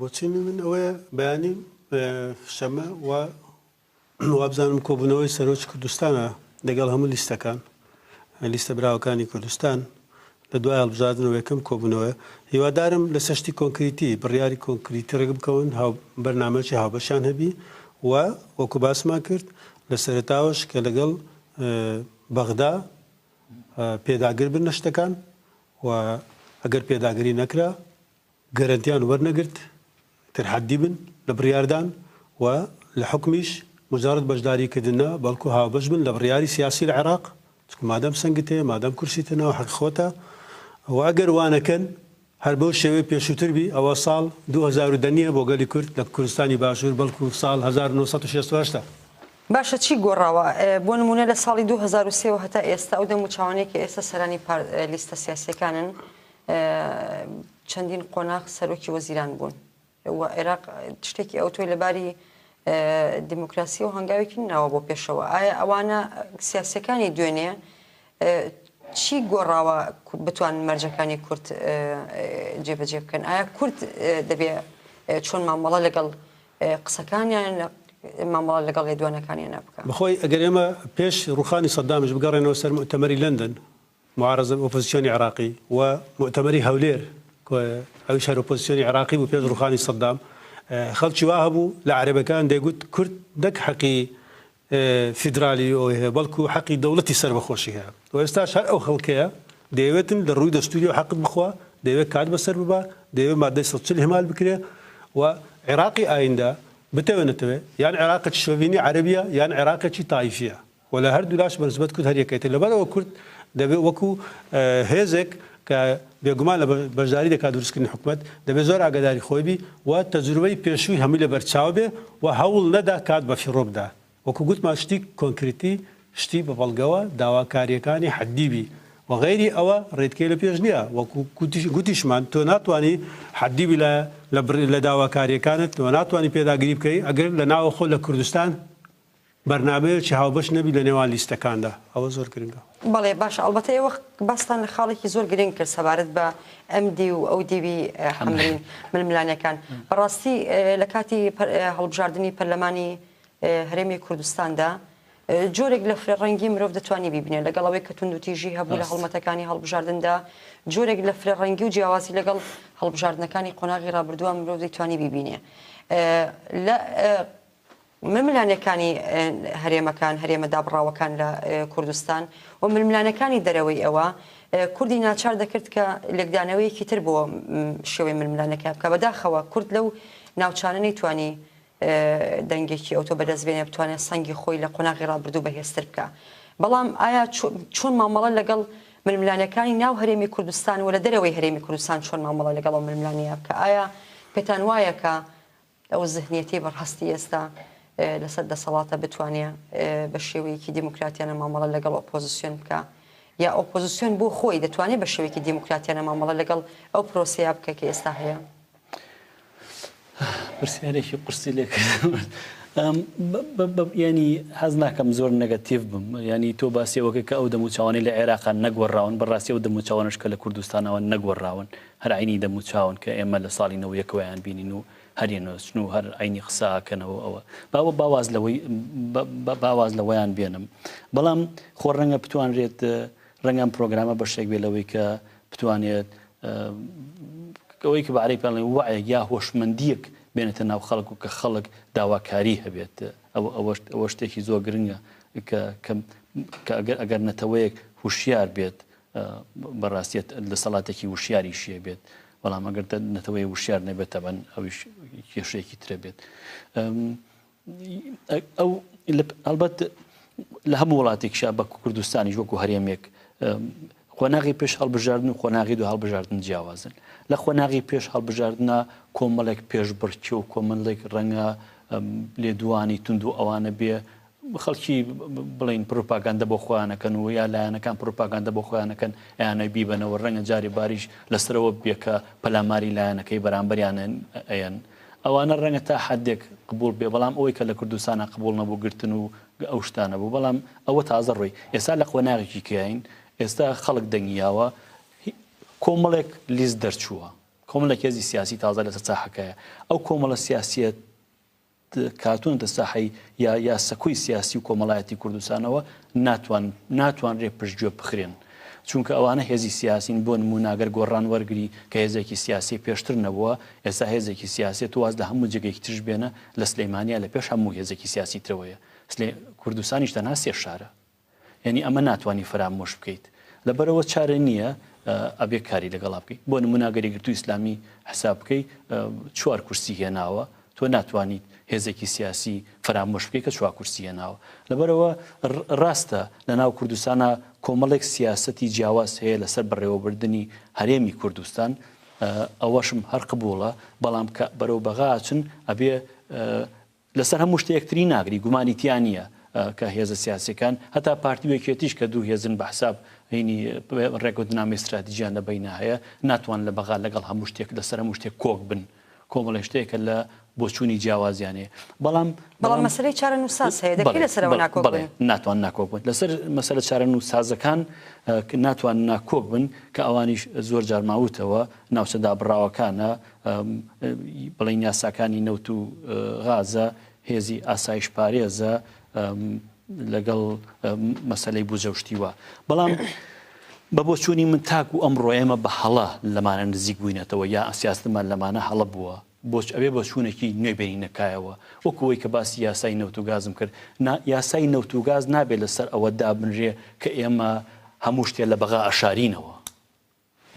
بۆچوونی من ئەوەیە بەیانی شەمە و وابزانم کۆبوونەوەی سەرۆکی کوردستانە لەگەڵ هەموو لیستەکان لیستە براوەکانی کوردستان لە دوای هەڵبژاردنەوە یەکەم کۆبوونەوەیە هیوادارم لە سەشتی کۆنکریتی بڕیاری کۆنکریتی ڕێک بکەون هاو بەرنامەکی هاوبەشیان هەبی و وەکو باسمان کرد لە سەرەتاوەش کە لەگەڵ بەغدا پێداگر بن لە شتەکان و ئەگەر پێداگری نەکرا گەرەنتیان وەرنەگرت تر حەدی بن. لە بڕیاردان و لە حوکمیش موجەڕەد بەشداری کردن نا بەڵکو هاوبەش بن لە بڕیاری سیاسی لە عێراق چونکە مادام سەنگت هەیە مادام کورسیت هەناوە حەقی خۆتە و ئەگەر وا نەکەن هەر بەو شێوەی پێشووتر بی ئەوە ساڵ 2010 نییە بۆ گەلی کورد لە کوردستانی باشوور بەڵکو ساڵ 1968 ە. باشە چی گۆڕاوە؟ بۆ نموونە لە ساڵی 2003 وە هەتا ئێستا ئەو دەموچاوانەی کە ئێستا سەرانی لیستە سیاسیەکانن چەندین قۆناغ سەرۆکی وەزیران بوون و عێراق شتێکی ئەوتۆی لەباری دیموکراسی و هەنگاوێکی ناوە بۆ پێشەوە ئایا ئەوانە سیاسەکانی دوێنێ چی گۆڕاوە بتوان مەرجەکانی کورد جێبەجێ بکەن ئایا کورد دەبێ چۆن مامەڵە لەگەڵ قسەکانیان مامەڵە لەگەڵ لێدوانەکانیان بکە بەخۆی ئەگەر ئێمە پێش ڕوخانی سەدامیش بگەڕێنەوە سەر موئتەمەری لەندەن معارەزە ئۆپۆزسیۆنی عێراقی و موئتەمەری هەولێر ئەویش هەر ئۆپۆزسیۆنی عێراقی بوو پێش ڕوخانی سەدام خەڵکی وا هەبوو لە عەرەبەکان دەیگوت کورد نەک حەقی فیدرالی ئەوەی هەیە بەڵکو حەقی دەوڵەتی سەربەخۆشی هەیە و ئێستاش هەر ئەو خەڵکەیە دەیەوێتن لە ڕووی دەستوریەوە حەقت بخوا دەیەوێت کات بەسەر ببا دەیەوێت مادەی 140 ئیهمال بکرێ و عێراقی ئایندە بتەوێ نەتەوێ یان عێراقێکی شۆڤینی عەرەبیە یان عێراقێکی تایفیە و لە هەردوولاش بە نسبەت کورد هەر یەکێتی. لەبەرئەوە کورد دەبێ وەکو هێزێک کە بێگومان لە بەشداری دەکات دروستکردنی حکومەت، دەبێ زۆر ئاگاداری خۆی بی و تەجروبەی پێشووی هەمووی لە بەرچاو بێ و هەوڵ نەدا کات بەفیڕۆ بدا. وەکو گوتمان شتی کۆنکریتی، شتی بە بەڵگەوە، داواکارییەکانی حەددی بی و غەیری ئەوە ڕێتکەی لە پێش نییە. وەکو گوتیشمان تۆ ناتوانی حەددی بی لە داواکارییەکانت و ناتوانی پێداگری بکەی ئەگەر لە ناوەخۆ لە کوردستان بەرنامەیەکی هاوبەش نەبی لە نێوان لیستەکاندا ئەوە زۆر گرنگە. بەڵێ باشە ئەڵبەتە ئێوە باستان لە خاڵێکی زۆر گرنگ کرد سەبارەت بە ئەم دیو و ئەو دیوی حەمرین ململانێکان بەڕاستی لە کاتی هەڵبژاردنی پەرلەمانی هەرێمی کوردستاندا جۆرێک لە فرەڕەنگی مرۆڤ دەتوانی بیبینێ لەگەڵ ئەوەی کە توندوتیژی هەبوو لە هەڵمەتەکانی هەڵبژاردندا جۆرێک لە فرەڕەنگی و جیاوازی لەگەڵ هەڵبژاردنەکانی قۆناغی ڕابردووە مرۆڤ دەیتوانی بیبینێ لە ململانێکانی هەرێمەکان، هەرێمە دابڕاوەکان لە کوردستان و ململانێکانی دەرەوەی ئەوە، کوردی ناچار دەکرد کە لێکدانەوەیەکی تر بۆ شێوەی ململانێکان بکا. بەداخەوە کورد لەو ناوچانە نەیتوانی دەنگێکی ئەوتۆ بەدەست بێنێ بتوانێت سەنگی خۆی لە قۆناغی ڕابردوو بەهێزتر بکا. بەڵام ئایا چۆن مامەڵە لەگەڵ ململانێکانی ناو هەرێمی کوردستان و لە دەرەوەی هەرێمی کوردستان چۆن مامەڵە لەگەڵ ئەو ململانێیە بکا؟ ئایا پێتان وایە کە ئەو زهنیەتەی بەڕاستی ئێستا لەسەر دەسەڵاتە بتوانێ بە شێوەیەکی دیموکراتیانە مامەڵە لەگەڵ ئۆپۆزیسیۆن بکا یا ئۆپۆزیسیۆن بۆ خۆی دەتوانێت بە شێوەیەکی دیموکراتیانە مامەڵە لەگەڵ ئەو پرۆسەیە بکە کە ئێستا هەیە؟ پرسیارێکی قورسی لێ ینی حەز ناکەم زۆر نەگەتیڤ بم ینی تۆ باسی ئەوەکە کە ئەو دەموچوانی لە عێراقا نەگۆڕاون بەڕاستی ئەو دەموچوانش کە لە کوردستانەوە نەگۆڕاون هەر عەینی دەموچاون کە ئێمە لە ساڵی نەوە یەکەوەیان بینین و هەر یەنۆچن و هەر عەینی قسە ئەکەنەوە ئەوە باوە باواز لەوەی باواز لەوەیان بێنم بەڵام خۆ ڕەنگە بتوانرێت ڕەنگە ئەم پرۆگرامە بەشێک بێ لەوەی کە بتوانێت ئەوەی کە بە عەرەبی پێڵێن وەعێک یا هۆشمەندیەک بێنێتە ناو خەڵک و کە خەڵک داواکاری هەبێت ئەوە ئەوە شتێکی زۆر گرنگە کە کە ئەگەر ئەگەر نەتەوەیەک هوشیار بێت بەڕاستیت دەسەڵاتێکی وشیاریشی هەبێت بەڵام ئەگەر نەتەوەی وشیار نەبێت تەبەن ئەویش کێشەیەکی ترە بێت ئەو هەڵبەت لە هەموو وڵاتێکشا بە کوردستانیش وەکو هەرێمێک قۆناغی پێش هەڵبژاردن و قۆناغی دو هەڵبژاردن جیاوازن لە قۆناغی پێش هەڵبژاردنە کۆمەڵێک پێشبڕکێ و کۆمەڵێک ڕەنگە لێدوانی تونند و ئەوانە بێ خەڵکی بڵێین پروپاگەندە بۆ خۆیان ئەکەن و یا لایەنەکان پروپاگەندە بۆ خۆیان ئەکەن ئەیانەوێ بیبەنەوە ڕەنگە جارێ باریش لەسەرەوە بێ کە پەلاماری لایەنەکەی بەرامبەریان ئەیەن ئەوانە ڕەنگە تا حدێک قبوڵ بێ بەڵام ئەوەی کە لە کوردستانە قبوڵ نەبوو گرتن و ئەو شتانە بوو بەڵام ئەوە تازە ڕۆی ئێستا لە قۆناغێکی کەین ئێستا خەڵک دەنگی یاوە کۆمەڵێک لیست دەرچووە کۆمەڵێک هێزی سیاسی تازە لەسەر ساحەکەیە ئەو کۆمەڵە سیاسیە کاتوونەتە ساحەی یا یا سەکۆی سیاسی و کۆمەڵایەتی کوردستانەوە ناتوان ناتوانرێ پشتگوێ بخرێن چونکە ئەوانە هێزی سیاسین بۆ نموونە گەر گۆڕان وەرگری کە هێزێکی سیاسی پێشتر نەبووە ئێستا هێزێکی سیاسیە تو واز لە هەموو جێگەیەکی ترش بێنە لە سلەیمانیا لە پێش هەموو هێزێکی سیاسی ترەوەیە سلێ کوردستانیش تەنها سێ شارە یانی ئەمە ناتوانی فەرامۆش بکەیت لەبەرئەوە چارە نییە ئەبێ کاری لەگەڵا بکەیت بۆ نمونە گەر یەکگرتوو ئیسلامی حساب بکەی چوار کورسی هێناوە. تۆ ناتوانیت هێزێکی سیاسی فەرامۆش بکەی کە چوا کورسی هێناوە. لەبەرئەوە ڕاستە لەناو کوردستانا کۆمەڵێک سیاسەتی جیاواز هەیە لەسەر بەڕێوەبردنی هەرێمی کوردستان، ئەوەشم هەر قبوڵە، بەڵام کە بەرەو بەغا ئەچن ئەبێ لەسەر هەموو شتێ یەکتری ناگری، گومانی تیا نییە کە هێزە سیاسیەکان هەتا پارتی و یەکێتیش کە دوو هێزن بە حساب هینی ڕێکەوتنامەی ستراتیجیان لە بەینا هەیە ناتوان لە بەغا لەگەڵ هەموو شتێک لەسەر هەموو شتێک کۆک بن. کۆمەڵێ شتێک کە لە بۆچوونی جیاوازیان هەیە بەڵام بەڵام مەسەلەی چارەنووسساز هەیە دەکرێت لەسەرەوە ناکۆک بن. ناتوان ناکۆک بن لەسەر مەسەلە چارەنووسسازەکان ناتوان ناکۆک بن کە ئەوانیش زۆر جار ماوتەوە ناوچە دابڕاوەکانە بڵێن یاساکانی نەوت و غازە هێزی ئاسایش پارێزە لەگەڵ مەسەلەی بوجە و شتی وا. بەڵام بە بۆچوونی من تاکو ئەمڕۆ ئێمە بە هەڵە لەمانە نزیک بووینەتەوە یا سیاستمان لەمانە هەڵە بووە بۆچ ئەوێ بۆچوونێکی نوێ بێنینە کایەوە وەکو ئەوەی کە باسی یاسای نەوت و گازم کرد نا یاسای نەوت و گاز نابێت لەسەر ئەوە دابنرێ کە ئێمە هەموو شتێ لە بەغا ئەشارینەوە.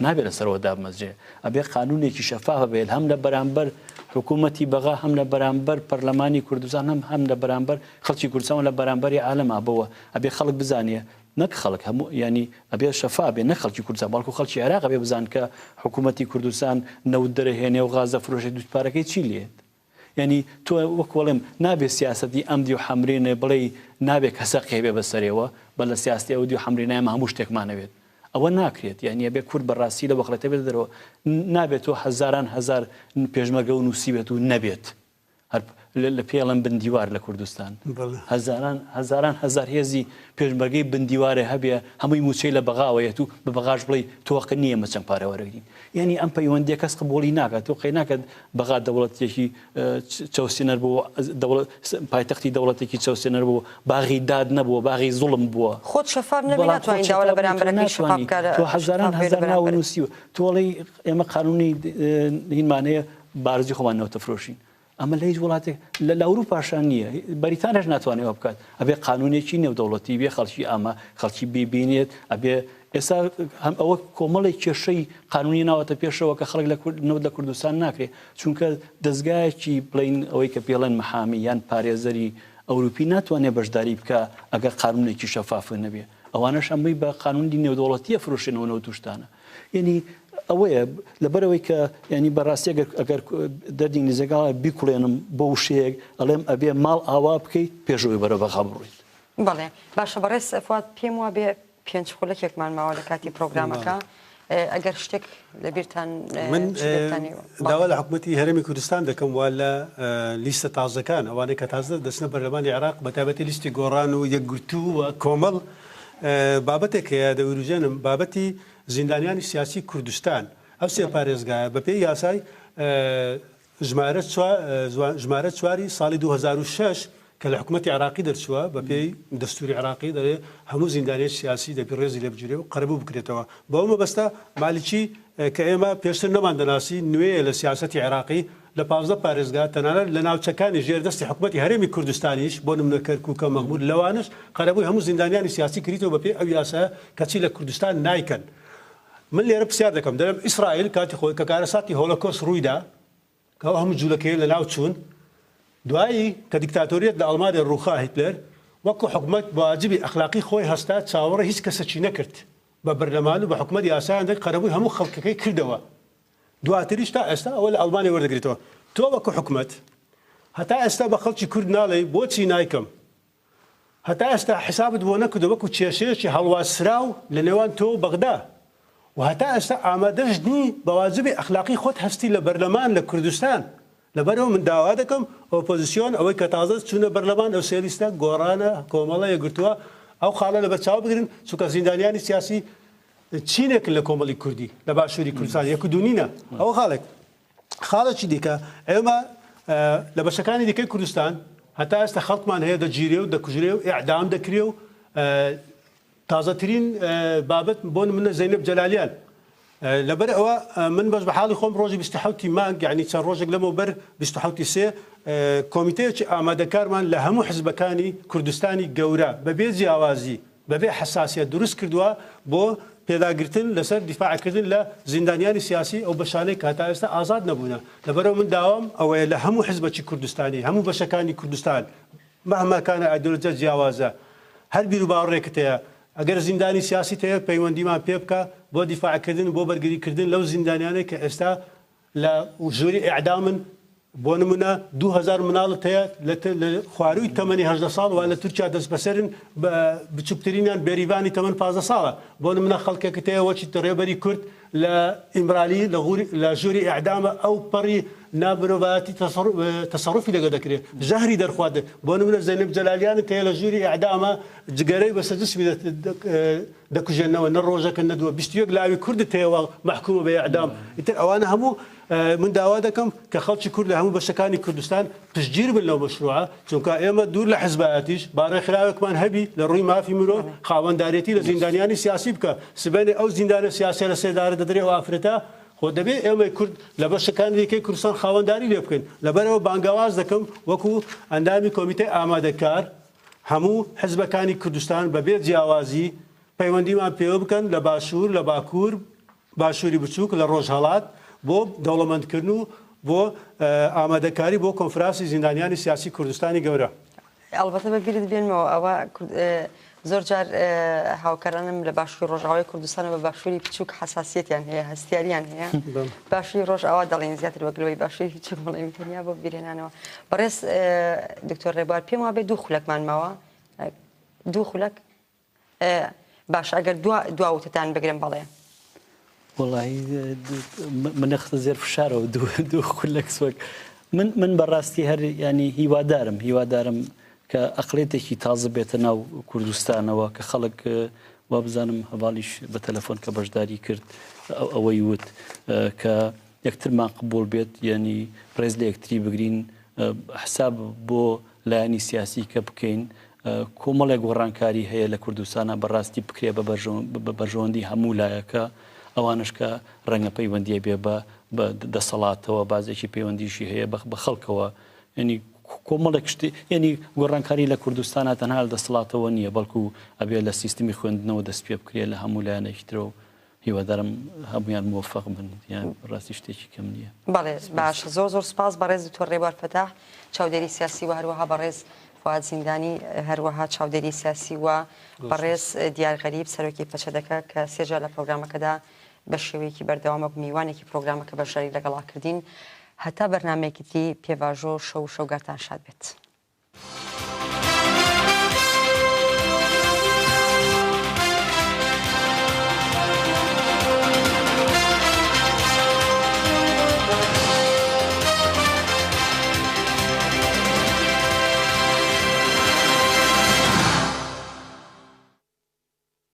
نابێ لەسەرەوە دابمەزرێ، ئەبێ قانوونێکی شەفاف هەبێت هەم لە بەرامبەر حکوومەتی بەغا هەم لە بەرامبەر پەرلەمانی کوردستان هەم هەم لە بەرامبەر خەڵکی کوردستان و لە بەرامبەری عالەما بەوە ئەبێ خەڵک بزانێ نەک خەڵک هەموو یانی ئەبێ شەفاف بێ نەک خەڵکی کوردستان بەڵکو خەڵکی عێراق ئەبێ بزان کە حکوومەتی کوردستان نەوت دەرەهێنێ و غاز دەفرۆشێت دوو پارەکەی چی لێت یانی تۆ وەک وەڵێم نابێ سیاسەتی ئەم دیو حەمرینێ بڵێی نابێ کەسەقی هەبێ بەسەرێوە بە لە سیاستی ئەو دیو حەمرینە ئێمە هەموو شتێکمان ئەوێت ئەوە ناکرێت یانی ئەبێ کورد بە ڕاستی لە وەخڵێتە بێتە دەرەوە نابێت تۆ هەزاران هەزار پێشمەرگە و نووسیبێت و نەبێت هەر لە پێڵم بندیوار لە کوردستان هەزاران هەزاران هەزار هێزی پێشمەرگەی بندیوارێ هەبێ هەمووی مووچەی لە بەغاوە یەت و بە بەغاش بڵێی تۆ هەقت نییە ئێمە چەند پارە وەرەگرین. یانی ئەم پەیوەندییە کەس قبووڵی ناکات. تۆ قەی ناکات بەغا دەوڵەتێکی چەوسێنەر بوو، دەوڵەت پایتەختی دەوڵەتێکی چەوسێنەر بوو، باغی داد نەبووە، باغی زوڵم بووە. خۆت شەفاف نەبی بەڵام خۆت ناتوانی داوا لە شەفاف نەبی تۆ بەرامبەرەکەی شەفاف ناتوانی. بکە تۆ هەزاران شەفاف بێ لە هەزار ناوت بەرامبەرت. نووسیوە. تۆ ئەڵێی ئێمە قانوونی هینمان هەیە بارزی خۆمان نەوت دەفرۆشین. ئەمە لە هیچ وڵاتێک لە لە ئەوروپاشا نییە، بەریتانیاش ناتوانێت وا بکات، ئەبێ قانونێکی نێودەوڵەتی بێ خەڵکی ئەمە خەڵکی بیبینێت، ئەبێ ئێستا هەم ئەوە کۆمەڵێک کێشەی قانونی ناوەتە پێشەوە کە خەڵک لە نەوت لە کوردستان ناکرێت، چونکە دەزگایەکی بڵین ئەوەی کە پێڵێن محامی یان پارێزەری ئەوروپی ناتوانێت بەشداری بکە ئەگەر قانونێکی شەفاف نەبێ، ئەوانەش ئەمەی بە قانونی نێودەوڵەتیە فرۆشێنەوە نەوت و شتانە. یەنی ئەوەیە لەبەرەوەی کە ینی بەڕاستی ئەگەر ئەگەر دەردی ئینگلیزەکە بیکوڵێنم بۆ وشەیەک ئەڵێم ئەبێ ماڵ ئاوا بکەیت پێشەوەی بەرە بەغا بڕۆیت. بەڵێ باشە بەڕێز فواد پێم وابێ پێنج خولەکێکمان ماوە لە کاتی پرۆگرامەکە ئەگەر شتێک لە بیرتان من داوا لە حکوومەتی هەرێمی کوردستان دەکەم وا لە لیستە تازەکان ئەوانەی کە تازە دەچنە پەرلەمانی عێراق بە تایبەتی لیستی گۆڕان و یەکگرتوو و کۆمەڵ بابەتێک هەیە دەوروژێنم، بابەتی زیندانیانی سیاسی کوردستان، ئەو سێ پارێزگایە بەپێی یاسای ژمارە ژمارە چواری ساڵی 2006 کە لە حکوومەتی عێراقی دەرچووە بەپێی دەستوری عێراقی دەڵێ هەموو زیندانیی سیاسی دەبی ڕێزی لێ بگیرێ و قەرەبوو بکرێتەوە. بەو مەبەستە مالکی کە ئێمە پێشتر نەماندەناسی نوێیە لە سیاسەتی عێراقی، لە 15 پارێزگا تەنانەت لە ناوچەکانی ژێر دەستی حکومەتی هەرێمی کوردستانیش بۆ نمونە کەرکوکە مەخمور لەوانەش قەرەبووی هەموو زیندانیانی سیاسی کریتەوە بەپێی ئەو یاسایە کەچی لە کوردستان نایکەن من لێرە پرسیار دەکەم دەرم ئیسرائیل کاتی خۆی کە کارەساتی هۆلۆکۆست ڕوویدا کە ئەو هەموو جوولەکەیە لەناو چوون دوایی کە دیکتاتۆریەت لە ئەڵمانیا ڕووخا هیتلەر وەکو حکومەت بە واجبی ئەخلاقی خۆی هەستا چاوەڕێ هیچ کەسەکی نەکرد بە بەرلەمان و بە حکومەت یاسایان دەرکرد قەرەبووی هەموو خەڵکەکەی کردەوە دواتریش تا ئێستا ئەوە لە ئەڵمانیا وەردەگریتەوە. تۆ وەکو حکومەت هەتا ئێستا بە خەڵکی کورد ناڵێی بۆچی نایکەم؟ هەتا ئێستا حیسابت بۆ نەکردوە وەکو کێشەیەکی هەڵواسراو لە نێوان تۆ و بەغدا و هەتا ئێستا ئامادەش نی بە واجبی ئەخلاقی خۆت هەستی لە بەرلەمان لە کوردستان لەبەرئەوە من داوا دەکەم ئۆپۆزسیۆن ئەوەی کە تازە چونە بەرلەمان ئەو سێ لیستە گۆڕانە کۆمەڵە یەکگرتووە ئەو خاڵە لەبەرچاو بگرن چونکە زیندانیانی سیاسی چینێکن لە کۆمەڵی کوردی لە باشووری کوردستان یەک و دوو نینە ئەوە خاڵێک خاڵێکی دیکە ئێمە لە بەشەکانی دیکەی کوردستان هەتا ئێستا خەڵکمان هەیە دەگیرێ و دەکوژرێ و ئیعدام دەکرێ و تازەترین بابەت بۆ نمونە زەینەب جەلالیان لەبەر ئەوە من بەش بە حاڵی خۆم ڕۆژی 27 مانگ یعنی چەند ڕۆژێک لەمەوبەر 27 سێ کۆمیتەیەکی ئامادەکارمان لە هەموو حزبەکانی کوردستانی گەورە بەبێ جیاوازی بەبێ حەساسیەت دروست کردووە بۆ. پێداگرتن لەسەر دیفاعکردن لە زیندانیانی سیاسی ئەو بەشانەی کە هەتا ئێستا ئازاد نەبوونە. لەبەرئەوە من داوام ئەوەیە لە هەموو حزبەکی کوردستانی، هەموو بەشەکانی کوردستان، مهما کان ئایدۆلۆجیا جیاوازە، هەر بیروباوەڕێکت هەیە، ئەگەر زیندانی سیاسیت هەیە پەیوەندیمان پێ بکە بۆ دیفاعکردن و بۆ بەرگریکردن لەو زیندانیانەی کە ئێستا لە ژووری ئیعدامن، بۆ نمونە 2000 مناڵت هەیە لە خوارووی تەمەنی 18 ساڵ وا لە تورکیا دەستبەسەرن بە بچووکترینیان بێریڤانی تەمەن 15 ساڵە بۆ نمونە خەڵکێکت هەیە وەکی ڕێبەری کورد لە ئیمرالی لە غوری لە ژووری ئیعدامە ئەو پەڕی نامرۆڤایەتی تەسەڕوفی لەگە دەکرێت ژەهری دەرخوارد بۆ نمونە زەینەب جەلالیانت هەیە لە ژووری ئیعدامە جگەرەی بەسەر جسمی دەکوژێنەوە نە ڕۆژەکە نە دووە 21 لاوی کوردت هەیە وا مەحکومە بە ئیعدام ئیتر ئەوانە هەموو من داوا دەکەم کە خەڵکی کورد لە هەموو بەشەکانی کوردستان پشتگیر بن لەو مەشروعە چونکە ئێمە دوور لە حزبایەتیش با ڕێکخراوێکمان هەبی لە ڕووی مافی مرۆڤ خاوەندارێتی لە زیندانیانی سیاسی بکە سبەینێ ئەو زیندانە سیاسیە لە سێدارە دەدرێ ئەو ئافرەتە خۆ دەبێ ئێمەی کورد لە بەشەکانی دیکەی کوردستان خاوەنداری لێ بکەین لەبەرئەوە بانگەواز دەکەم وەکو ئەندامی کۆمیتەی ئامادەکار هەموو حزبەکانی کوردستان بەبێ جیاوازی پەیوەندیمان پێوە بکەن لە باشوور، لە باکوور، باشووری بچووک، لە ڕۆژهەڵات بۆ دەوڵەمەندکردن و بۆ ئامادەکاری بۆ کۆنفرانسی زیندانیانی سیاسی کوردستانی گەورە. ئەڵبەتە بە بیرت بێنمەوە ئەوە زۆر جار هاوکارانم لە باشووری ڕۆژئاوای کوردستان و بە باشووری بچووک حەساسیەتیان هەیە، هەستیاریان هەیە. باشووری ڕۆژئاوا دەڵێن زیاتر وەک لەوەی باشووری بچووک بڵێن تەنیا بۆ بیرهێنانەوە. بەڕێز دکتۆر ڕێبوار پێم وابێ دوو خولەکمان ماوە. دوو خولەک باشە ئەگەر دوا دوا وتەتان بگرم بەڵێ. وەڵی منە خستە زێر فشارەوە دوو خولەک سوەک من من بەڕاستی هەر ینی هیوادارم هیوادارم کە ئەقلێتێکی تازە بێتە ناو کوردستانەوە کە خەڵک وابزانم هەواڵیش بە تەلەفۆن کە بەشداری کرد ئەوەی وت کە یەکترمان قبوڵ بێت یعنی ڕێز لە یەکتری بگرین حساب بۆ لایەنی سیاسی کە بکەین کۆمەڵێک گۆڕانکاری هەیە لە کوردستانا بەڕاستی بکرێ بە بەرژەوەندی هەموو لایەکە ئەوانش کە ڕەنگە پەیوەندیە بێ بە دەسەڵاتەوە بازێکی پەیوەندیشی هەیە بە خەڵکەوە ینی کۆمەڵێک شتی ینی گۆڕانکاری لە کوردستانە تەنها لە دەسەڵاتەوە نییە بەڵکو ئەبێ لە سیستمی خوێندنەوە دەست پێ بکرێت لە هەموو لایەنێکی ترەوە هیوادارم هەموویان مۆفەق بن یان ڕاستی شتێکی کەم نییە. بەڵێ باشە زۆر زۆر سوپاس بەڕێز دکتۆر ڕێبوار فەتاح چاودێری سیاسی و هەروەها بەڕێز فواد زیندانی هەروەها چاودێری سیاسی و بەڕێز دیار غەریب سەرۆکی پەچەدەکە کە سێجار لە پرۆگرامەکەدا بە شێوەیەکی بەردەوام وەک میوانێکی پرۆگرامەکە بەشداری لەگەڵا کردین هەتا بەرنامەیەکی تری پێڤاژۆ شەو و شەوگارتان شاد بێت.